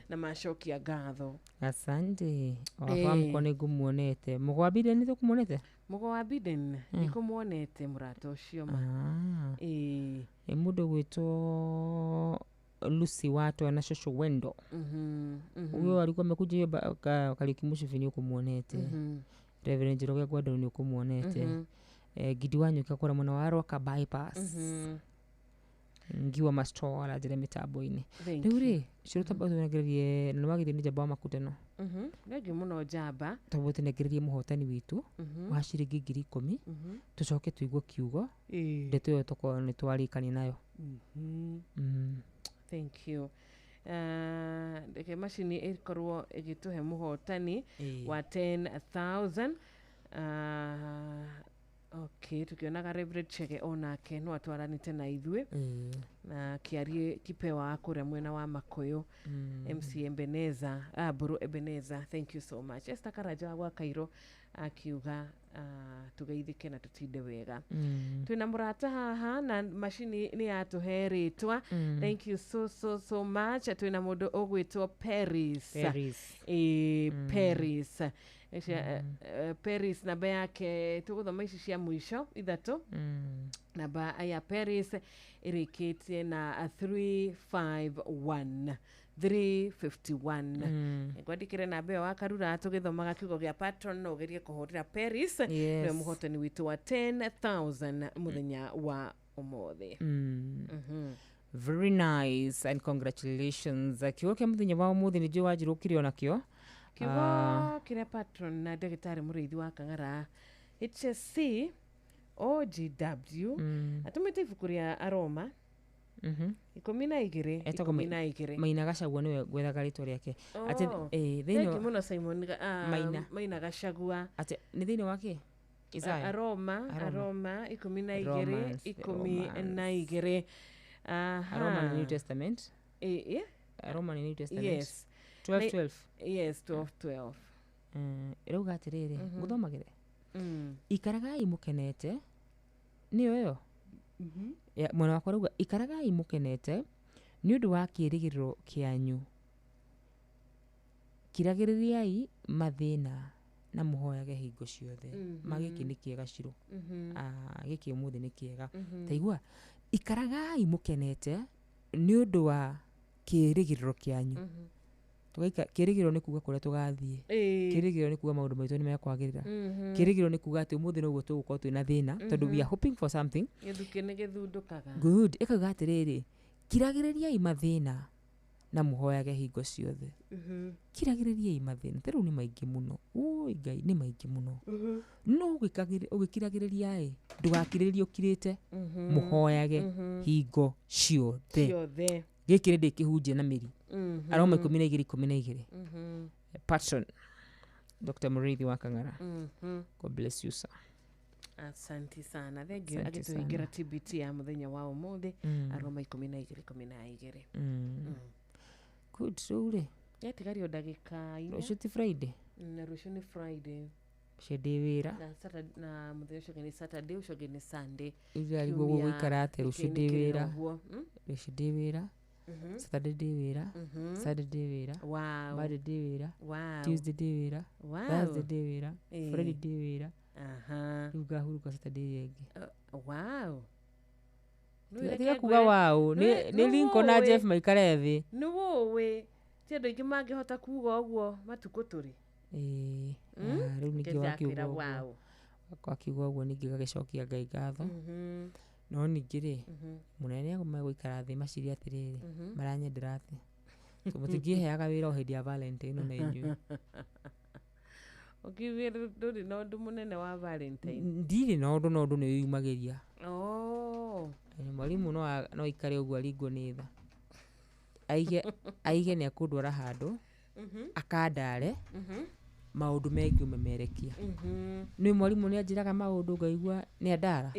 na macokia ngatho. Asante. Wabamu nĩ ngũmuonete. Mũgwambire nĩ tũkũmuonete? Mũgo wa Biden ndikũmuonete mũrata ũcio ma. Ah. Nĩ mũndũ gwĩtwo Lucy Watwa na Shosho Wendo. Huyo alikuwa amekuja hiyo Kariuki Mucibi nĩ ũkũmuonete. Reverend Njoroge Gwandũ nĩ ũkũmuonete. Gidi wa Nyũki akũrĩa mwena wa Rwaka bypass. Ngiwa Masto aranjĩra mĩtambo-inĩ. Thank Rĩu rĩ, cũrũ tamba tũnengererie na nĩwagithio nĩ njamba wa makutano. Thengiũ mũno njamba. Tamba tũnengererie mũhotani witũ wa ciringi 10,000, tũcoke tũigue kiugo, ndeto ĩyo tũkorwo nĩ twarĩkania nayo. Thank you. Reke macini ĩkorwo ĩgĩtũhe mũhotani wa 10,000. Okay, tukionaga Reverend Chege onake no atwaranĩte na ithuĩ, na kĩarie kipewa kũrĩa mwena wa Makũyũ, MC Ebeneza, Mbũrũ Ebeneza, thank you so much. Esther Karanja wa gwa Kairo akiuga tugeithĩke na tutinde wega. Twĩna mũrata haha na macini nĩ yatũhe rĩtwa. Thank you so so so much. Twĩna mũndũ ũgwĩtwo Paris. Paris. Paris. Paris namba yake tũgũthoma ici cia mũico ithatũ. Namba ya Paris ĩrĩkĩtie na 351, 351. Ngwandĩkĩre namba ĩyo wa Karura tũgĩthomaga kiugo gĩa patron, no ũgerie kũhũrĩra Paris. Nĩwe mũhotani witũ wa 10,000 mũthenya wa ũmũthĩ. Very nice and congratulations. Kiugo kĩa mũthenya wa ũmũthĩ nĩ njũĩ wanjirũ ũkĩrĩ onakĩo. Kiugo kĩrĩa patron na ndagĩtarĩ mũrĩithi wa Kang'ara HSC OGW atũmĩte ibuku rĩa Aroma 12 Etagwo 12. Maina Gacagua nĩwe ngwethaga rĩtwa rĩake. Atĩ Oh, thĩinĩ thank you mũno Simon Maina. Maina Gacagua. Atĩ nĩ thĩinĩ wa kĩ? Isaiah. Aroma. Aroma. Aroma 12 Romans, 12. Aha. Aroma nĩ New Testament. Aroma nĩ New Testament. Yes. 12 12. Yes, 12 12. Ĩrauga atĩrĩrĩ, ngũthomagĩre. Ikaragai mũkenete, nĩyo ĩyo. Ya, mwena wakwa rauga ikaragai mũkenete nĩ ũndũ wa kĩĩrĩgĩrĩro kĩanyu, kiragĩrĩriai mathĩna na mũhoyage hingo ciothe. Ma gĩkĩ nĩ kĩega cirũ. Gĩkĩ ũmũthĩ nĩ kĩega. Taigua, ikaragai mũkenete nĩ ũndũ wa kĩĩrĩgĩrĩro kĩanyu. Kĩĩrĩgĩrĩro nĩ kuga kũrĩa tũgathiĩ. Kĩĩrĩgĩrĩro nĩ kuga maũndũ maitũ nĩ mekwagĩrĩra. Kĩĩrĩgĩrĩro nĩ kuga atĩ ũmũthĩ noguo tũgũkorwo twĩna thĩna, tondũ we are hoping for something. Gĩthukĩ nĩ gĩthundũkaga. Good. Ĩkauga atĩrĩrĩ, kiragĩrĩriai mathĩna na mũhoyage hingo ciothe. Kiragĩrĩriai mathĩna, ta rĩu nĩ maingĩ mũno. Ũi Ngai, nĩ maingĩ mũno. No ũgĩkiragĩrĩria ĩ, ndũgakirĩrĩrie ũkirĩte, mũhoyage hingo ciothe. Ciothe. Gĩkĩ nĩ ndĩkĩhunjia na mĩri. Aroma 12 12. Patron Dr. Mũrĩithi wa Kang'ara. God bless you sir. Asante sana. Thank you. Asante Agĩtũhingĩra sana. TBT ya mũthenya wa ũmũthĩ, Aroma 12 12. Good. Rĩu rĩ, Yatigario ndagĩka inya. rũciũ ti Friday? Na rũciũ nĩ Friday. Ũcio ndĩ wĩra. Na Saturday, na mũthenya ũcio ũngĩ nĩ Saturday, ũcio ũngĩ nĩ Sunday. Rĩu Kiumia gũgũikara atĩa? Rũciũ ndĩ gĩkĩinĩkĩrĩra wĩra. ũguo. Rũciũ ndĩ wĩra. Saturday ndĩ wĩra. Sunday ndĩ wĩra. Wow. Monday ndĩ wĩra. Wow. Tuesday ndĩ wĩra. Wow. Thursday ndĩ wĩra. Friday ndĩ wĩra. Rĩu ngahurũka Saturday ĩrĩa ĩngĩ. Wow. Tiga kuga wow. Nĩ Lincoln na Jeff maikare thĩ. Nĩ wũĩ ti andũ aingĩ mangĩhota kuga ũguo matukũ tũrĩ. Rĩu ningĩ Reke wakiuga ndakwĩra ũguo. wow. Wakiuga ũguo ningĩ gagĩcokia Ngai ngatho. No ningĩ rĩ, mũnene megũikara thĩ macirie atĩrĩrĩ, maranyendera atĩ mũtingĩheaga wĩra o hĩndĩ ya Valentine ona inyuĩ. Ũkiuge ndũrĩ na ũndũ mũnene wa Valentine. Ndirĩ na ũndũ, no ũndũ nĩ wĩyumagĩria. Oh. Mwarimũ no aikare ũguo aringwo nĩ tha. Aige nĩ ekũndwara handũ, akandare, maũndũ megiĩ ũmemerekia. Nĩ mwarimũ nĩ anjĩraga maũndũ ngaigua nĩ andara.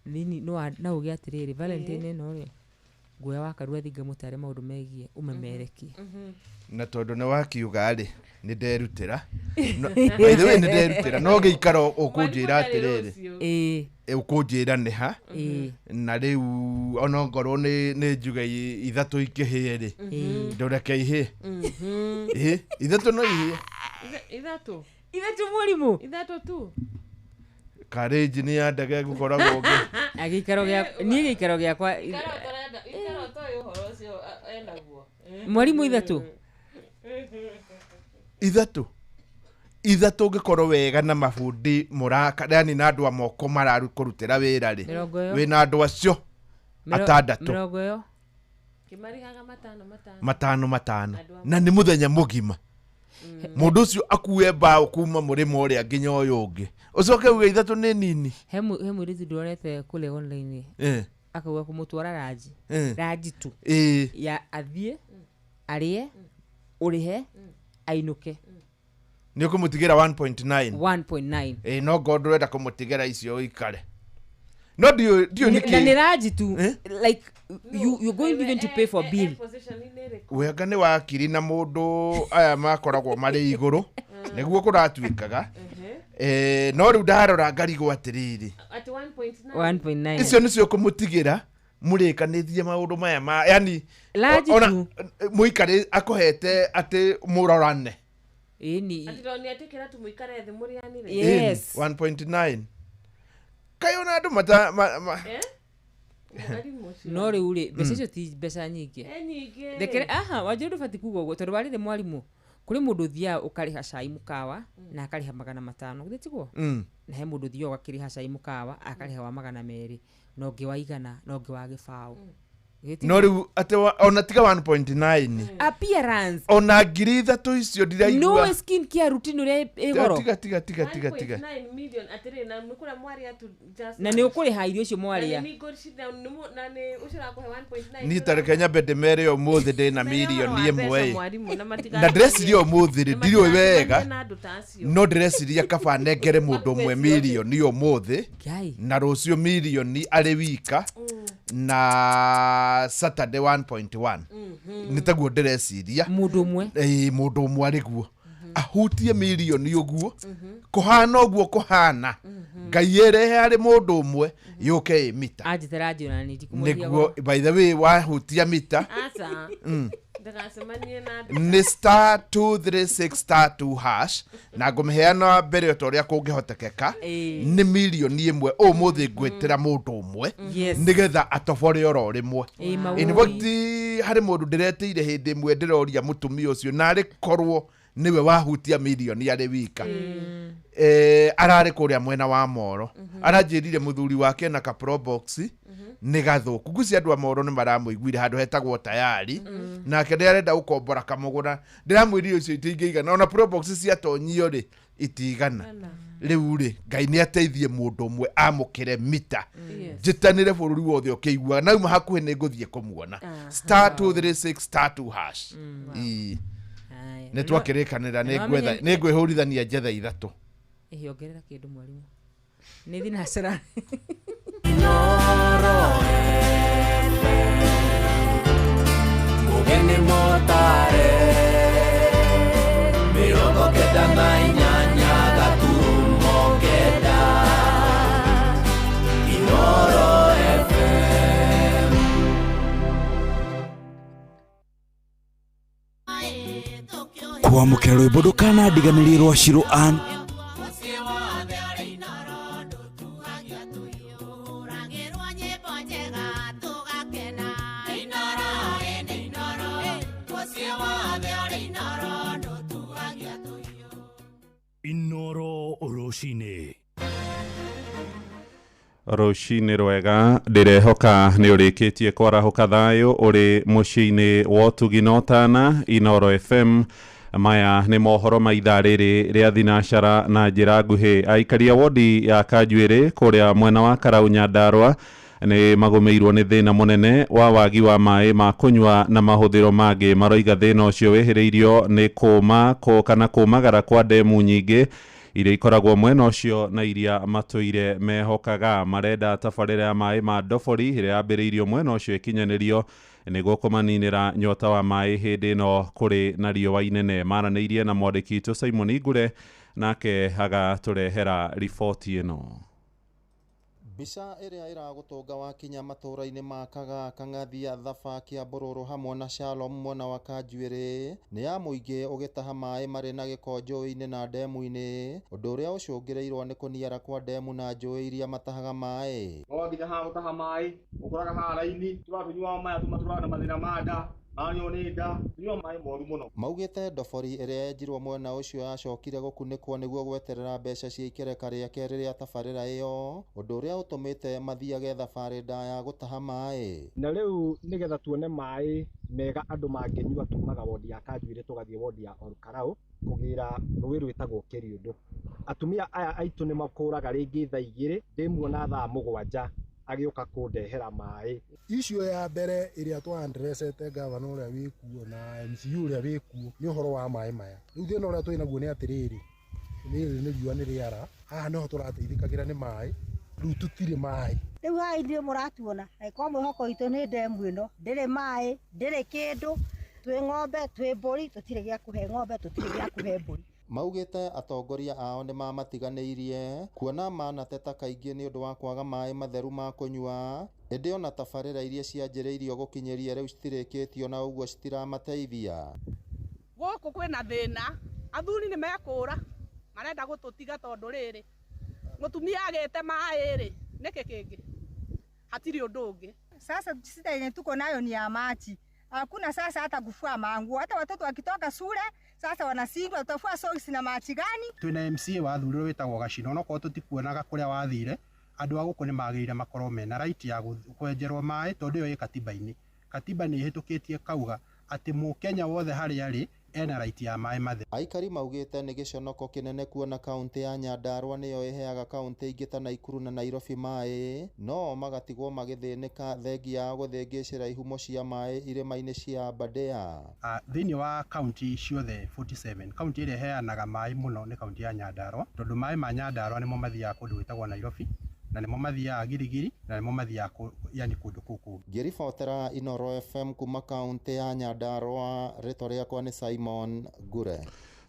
Nini no uge atiriri Valentine ĩno rĩ nguoya wa Karua thinga mũtare maũndũ megiĩ ũmemerekie. Na tondũ nĩ wakiuga rĩ nĩ nderutĩra. By the way nĩ nderutĩra no gĩikaro ũkũnjĩra atĩrĩrĩ. Ĩĩ. Ũkũnjĩra nĩ ha. Ĩĩ. Na rĩu ona ngorwo nĩ njuge ithatũ ikĩhĩe rĩ. Ndũreke ihĩe. Ĩĩ ithatũ no ihĩe. Ithatũ. Ithatũ mũrimũ. Ithatũ tu. Karĩnji nĩ ya ndege ngũkoragwo ngĩ. Gĩikaro gĩa niĩ gĩikaro gĩakwa Ikara ũtoĩ ũhoro ũcio enaguo. Mwarimũ ithatũ. Ithatũ. Ithatũ ũngĩkorwo wega na mabundi mũraka yani na andũ a moko marakũrutĩra wĩra rĩ. Wĩna andũ acio atandatũ. Mĩrongo ĩyo. Kĩmarĩhaga matano matano. Matano matano. Na nĩ mũthenya mũgima. Mũndũ ũcio akue mbaũ kuma mũrĩmo ũrĩa nginya ũyũ ũngĩ. Ũcoke uge ithatũ nĩ nini. He mũirĩtu ndorete kũrĩa online. Akauga kũmũtwara ranji. Ranji tu. Ya athiĩ arĩe ũrĩhe ainũke. Nĩ ũkũmũtigĩra 1.9. 1.9. Ĩĩ no ngorwo ndũrenda kũmũtigĩra icio ũikare. No ndiũĩ nĩkĩ. Na nĩ ranji tu. Like you're going even to pay for bill. Wega nĩ wakiri na mũndũ aya makoragwo marĩ igũrũ nĩguo kũratuĩkaga. No rĩu ndarora ngarigwo atĩrĩrĩ. At 1.9. 1.9. Icio nĩcio kũmũtigĩra mũrĩkanĩtie maũndũ maya ma yani Ranji tu. Mũikare akũhete atĩ mũrorane. Ĩni. Atĩ tondũ nĩetĩkĩra tu mũikare thĩ mũrĩanĩre. Yes. 1.9. Kaĩ ona andũ mata No rĩu rĩ mbeca icio ti mbeca nyingĩ. Nyingĩ. Rekere aha wanjĩrĩ ndũbatiĩ kuga ũguo tondũ warĩrĩ mwarimũ kũrĩ mũndũ ũthiaga ũkarĩha cai mũkawa na akarĩha 500 githĩ tiguo? Na he mũndũ ũthiaga ũgakĩrĩha cai mũkawa akarĩha wa 200 na ũngĩ wa 100 na ũngĩ wa 0. No rĩu atĩ ona tiga 1.9. Appearance. Ona 3,000 icio ndiraigua. No skin care routine ũrĩa ĩ goro. Tiga. 1.9 million atĩrĩ na nĩ kũrĩa mwarĩa tu just. Na nĩ ũkũrĩha irio icio mwarĩa. Na nĩ ũcio ũrakũhe 1.9. Niĩ ta reke nyambe ndĩmere ũmũthĩ ndĩna mirioni ĩmwe. Na ndĩreciria ũmũthĩ rĩ ndirĩ wega. No ndĩreciria kaba nengere mũndũ ũmwe mirioni ũmũthĩ na rũciũ mirioni arĩ wika na Saturday 1.1. Nĩ taguo ndĩreciria. Mũndũ ũmwe. Ĩĩ mũndũ ũmwe arĩ guo. Ahutie mirioni ũguo. Kũhana ũguo kũhana. Ngai ĩrehe harĩ mũndũ ũmwe yũke ĩ mita. Anjĩtera njĩra nĩ ndikũmũria. Nĩguo by the way wahutia mita. Aca. Ndagacemanie na andũ. Nĩ star 236 star 2 hash na ngũmĩheana mbere o ta ũrĩa kũngĩhotekeka. Nĩ mirioni ĩmwe ũmũthĩ ngwĩtĩra mũndũ ũmwe nĩgetha atobore oro rĩmwe. In fact harĩ mũndũ ndĩretĩire hĩndĩ ĩmwe ndĩroria mũtumia ũcio narĩ korwo nĩwe wahutia mirioni arĩ wika. Ararĩ kũrĩa mwena wa Moro. Aranjĩrire mũthuri wake na ka Pro Box nĩ gathũku. Ngwĩciria andũ a Moro nĩ maramũiguire handũ hetagwo tayari. Nake ndĩarenda gũkombora kamũgũra. Ndĩramwĩrire icio itingĩigana. Ona Pro Box ciatonyio rĩ itigana. Rĩu rĩ Ngai nĩ ateithie mũndũ ũmwe amũkĩre mita. Njĩtanĩre bũrũri wothe ũkĩiguaga. Nauma hakuhĩ nĩ ngũthiĩ kũmuona. Star 236 star 2 hash. Nĩ twakĩrĩkanĩra nĩ ngwĩhũrithania njetha ithatũ. Ĩhĩ ongerera kĩndũ mwarimũ. Nĩ thinacara. Mugeni motare 98.9 Inoro FM. Kwamũkĩra rwĩmbo ndũkanandiganĩrie rwa Shiro Ann. Inoro rũcinĩ. Rũcinĩ rwega ndĩrehoka nĩ ũrĩkĩtie kwarahũka thayũ ũrĩ mũciĩ-inĩ wa ũtugi na ũtana Inoro FM. Maya nĩ mohoro ma ithaa rĩrĩ rĩa thinacara na njĩra nguhĩ. Aikaria wodi ya Kanjuĩrĩ kũrĩa mwena wa Karau Nyandarua nĩ magũmĩirwo nĩ thĩna mũnene wa wagi wa maĩ ma kũnyua na mahũthĩro mangĩ. Maroiga thĩna ũcio wĩhĩrĩirio nĩ kũma kana kũmagara kwa ndemu nyingĩ iria ikoragwo mwena ũcio na iria matũire mehokaga. Marenda tabarĩra ya maĩ ma ndobori ĩrĩa yambĩrĩirio mwena ũcio ĩkinyanĩrio nĩguo kũmaninĩra nyota wa maĩ hĩndĩ ĩno kũrĩ na riũa inene. Maranĩirie na mwandĩki witũ Simon Ngure nake agatũrehera riboti ĩno. Mbica ĩrĩa ĩragũtũnga wakinya matũũra-inĩ ma Kagaa, Kang'athia, Thaba, Kĩambururu hamwe na Shalom mwena wa Kanjuĩrĩ nĩ ya mũingĩ ũgĩtaha maĩ marĩ na gĩko njũĩ-inĩ na ndemu-inĩ, ũndũ ũrĩa ũcũngĩrĩirwo nĩ kũniara kwa ndemu na njũĩ iria matahaga maĩ. Wakinya haha gũtaha maĩ ũkoraga haha raini tũratũnyuaga maya tũmatũraga na mathĩna ma nda. Maugĩte ndobori ĩrĩa yenjirwo mwena ũcio yacokire gũkunĩkwo nĩguo gweterera mbeca cia ikereka rĩa kerĩ rĩa tabarĩra ĩyo, ũndũ ũrĩa ũtũmĩte mathiage thabarĩ ndaya gũtaha maĩ. Na rĩu nĩgetha tuone maĩ mega andũ mangĩnyua tumaga wondi ya Kanjuĩrĩ tũgathiĩ wondi ya Olkarau kũgĩra rũĩ rwĩtagwo Kĩriũndũ. Atumia aya aitũ nĩ makũraga rĩngĩ thaa 2 ndĩmuona thaa 7 agĩũka kũndehera maĩ. Issue ya mbere ĩrĩa twa-addressete gavana ũrĩa wĩkuo na MCU ũrĩa wĩkuo nĩ ũhoro wa maĩ maya. Rĩu thĩna ũrĩa twĩ naguo nĩ atĩrĩrĩ, rĩrĩ nĩ riũa nĩ rĩara, haha nĩho tũrateithĩkagĩra nĩ maĩ, rĩu tũtirĩ maĩ. Rĩu haha ithuĩ mũratuona, angĩkorwo mwĩhoko witũ nĩ ndemu ĩno, ndĩrĩ maĩ, ndĩrĩ kĩndũ, twĩ ng'ombe, twĩ mbũri, tũtirĩ gĩa kũhe ng'ombe, tũtirĩ gĩa kũhe mbũri. Maugĩte atongoria ao nĩ mamatiganĩirie kuona manateta kaingĩ nĩ ũndũ wa kwaga maĩ matheru ma kũnyua, ĩndĩ ona tabarĩra iria cianjĩrĩirio gũkinyĩria rĩu citirĩkĩtio na ũguo citiramateithia. Gũkũ kwĩna thĩna, athuri nĩ mekũra marenda gũtũtiga tondũ rĩrĩ mũtumia agĩte maĩ rĩ nĩkĩ kĩngĩ hatirĩ ũndũ ũngĩ. Sasa shida yenye tuko nayo ni ya maji. Hakuna sasa hata kufua manguo, hata watoto wakitoka shule sasa wanashindwa tutafua socks na maji gani? Twina MCA wathurirwo witagwo Gacino no korwo tutikuonaga kuria wathire andu a guku ni magirire makorwo mena right ya kwenjerwo maĩ tondu iyo ĩ katiba-inĩ. Katiba nĩ ĩhĩtũkĩtie kauga atĩ mũkenya wothe harĩa arĩ ena right ya maĩ matheru. Aikari maugĩte nĩ gĩconoko kĩnene kuona kaunti ya Nyandarua nĩyo ĩheaga kaunti ingĩ ta Nakuru na Nairobi maĩ, no magatigwo magĩthĩnĩka thengia ya gũthĩngĩcĩra ihumo cia maĩ irĩma-inĩ cia Aberdare. Thĩinĩ wa kaunti ciothe 47, kaunti ĩrĩa ĩheanaga maĩ mũno nĩ kaunti ya Nyandarua, tondũ maĩ ma Nyandarua nĩmo mathiaga kũndũ gwĩtagwo Nairobi na nĩmo mathiaga Girigiri na nĩmo mathiaga yani kũndũ kũu kũngĩ. Ngĩribotera Inoro FM kuma kaunti ya Nyandarua, rĩtwa rĩakwa nĩ Simon Ngure.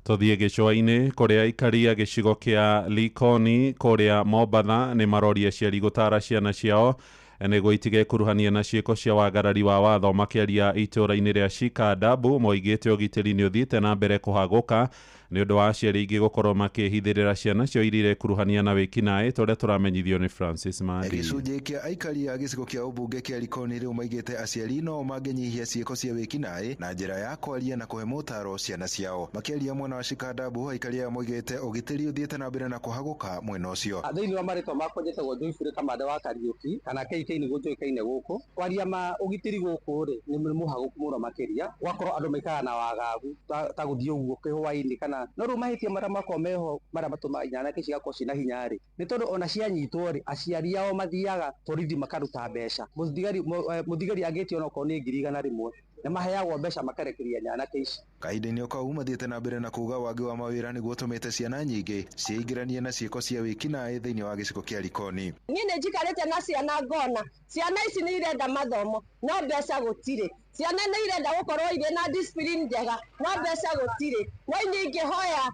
Tũthiĩ gĩcũa-inĩ kũrĩa aikari a gĩcigo kĩa Likoni kũrĩa Mombatha nĩ maroria aciari gũtara ciana ciao nĩguo itigekuruhanie na ciĩko cia wagarari wa watho. Makĩaria itũũra-inĩ rĩa Shikadabu moigĩte ũgitĩri nĩ ũthiĩte na mbere kũhagũka nĩ ũndũ wa aciari aingĩ gũkorwo makĩhithĩrĩra ciana ciao iria irekuruhania na wĩkinaĩ, tũrĩa tũramenyithio nĩ Francis Mandi. Gĩcunjĩ kĩa aikari a gĩcigo kĩa ũmbunge kĩa Likoni rĩu maigĩte aciari no mangĩnyihia ciĩko cia wĩkinaĩ na njĩra ya kwaria na kũhe motaro ciana ciao. Makĩaria mwena wa Shikadabu aikari aya moigĩte ũgitĩri ũthiĩte na mbere na kũhagũka mwena ũcio. Thĩinĩ wa marĩtwa makwa njĩtagwo Joyfrey Kamande wa Kariũki kana KK nĩguo njũĩkaine gũkũ. Kwaria ma ũgitĩri gũkũ rĩ nĩ mũhagũku mũno makĩria, gwakorwo andũ maikaraga na wagagu ta gũthiĩ ũguo kĩhwainĩ kana no rĩu mahĩtia marĩa makoragwo meho marĩa matũmaga nyanake cigakorwo ciĩna hinya rĩ nĩ tondũ ona cianyitwo rĩ aciari ao mathiaga borithi makaruta mbeca. Mũthigari angĩtio onokorwo nĩ 100,000 nĩ maheagwo mbeca makarekereria nyanake ici. Kahinda-inĩ o kau mathiĩte na mbere na kuga wagi wa mawĩra nĩguo ũtũmĩte ciana nyingĩ ciĩingĩranie na ciĩko cia wĩkinaĩ thĩinĩ wa gĩcigo kĩa Likoni. Niĩ nĩ njikarĩte na ciana ngona ciana ici nĩ irenda mathomo no mbeca gũtirĩ, ciana nĩ irenda gũkorwo irĩ na discipline njega no mbeca gũtirĩ. No inyuĩ ingĩhoya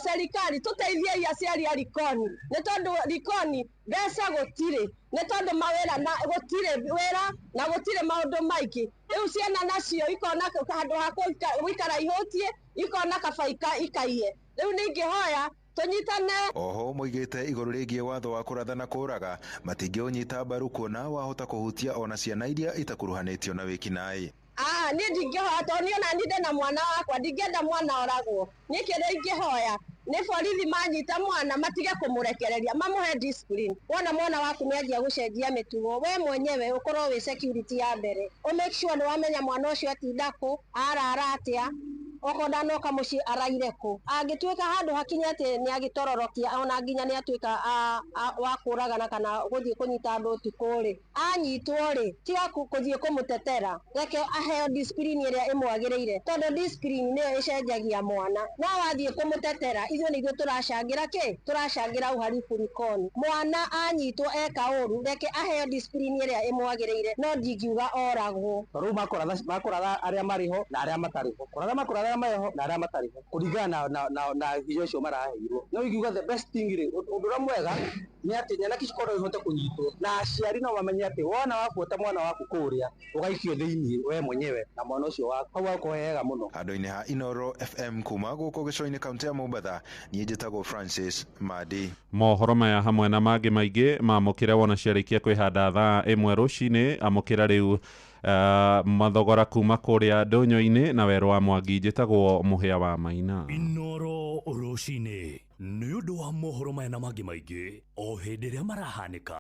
serikali tũteithiei aciari a Likoni nĩ tondũ Likoni mbeca gũtirĩ, nĩ tondũ mawĩra na gũtirĩ wĩra na gũtirĩ maũndũ maingĩ. Rĩu ciana nacio ikona handũ ha gũikara ihũtie ikona kaba ikaiye. Rĩu ningĩhoya tũnyitane. Oho moigĩte igũrũ rĩgiĩ watho wa kũratha na kũraga matingĩũnyita mbaru kuona wahota kũhutia ona ciana iria itakuruhanĩtio na wĩkinaĩ. Niĩ ndingĩhoya tondũ niĩ ona niĩ ndĩna mwana wakwa, ndingĩenda mwana oragwo. Niĩ kĩrĩa ingĩhoya nĩ borithi manyita mwana matige kũmũrekereria, mamũhe discipline. Wona mwana waku nĩanjia gũcenjia mĩtugo, we mwenyewe ũkorwo wĩ security ya mbere, ũ make sure nĩ wamenya mwana ũcio atinda kũ, arara atĩa, Okorwo ndanoka mũciĩ araire kũ? Angĩtuĩka handũ hakinye atĩ nĩ agĩtororokia ona nginya nĩ atuĩka wa kũragana kana gũthiĩ kũnyita andũ ũtukũ rĩ, anyitwo rĩ, tiga kũthiĩ kũmũtetera, reke aheo discipline ĩrĩa ĩmwagĩrĩire, tondũ discipline nĩyo ĩcenjagia mwana. No wathiĩ kũmũtetera, ithuĩ nĩ ithuĩ tũracangĩra kĩ? Tũracangĩra uhalifu Likoni. Mwana anyitwo eka ũru, reke aheo discipline ĩrĩa ĩmwagĩrĩire, no ndingiuga oragwo. Tondũ rĩu makũratha arĩa marĩ ho na arĩa matarĩ ho, kũratha makũratha arĩa marĩ ho na arĩa matarĩ ho kũringana na hinya ũcio maraheirwo. No ingiuga the best thing rĩ, ũndũ ũrĩa mwega nĩ atĩ nyanake ici korwo ihote kũnyitwo na aciari no mamenye atĩ wona wabuata mwana waku kũrĩa ũgaikio thĩiniĩ we mwenyewe na mwana ũcio waku, hau hakorwo hega mũno. Handũ-inĩ ha Inoro FM kuma gũkũ gĩcũa-inĩ kaũntĩ ya Mombatha, niĩ njĩtagwo Francis Madi. Mohoro maya hamwe na mangĩ maingĩ mamũkĩre wona ciarĩkia kwĩhanda thaa 1 rũcinĩ. Amũkĩra rĩu mathogora kuma kũrĩa ndũnyũ-inĩ na werũ wa Mwangi. Njĩtagwo Mũhĩa wa Maina. Inoro rũcinĩ nĩ ũndũ wa mohoro maya na mangĩ maingĩ o hĩndĩ ĩrĩa marahanĩka.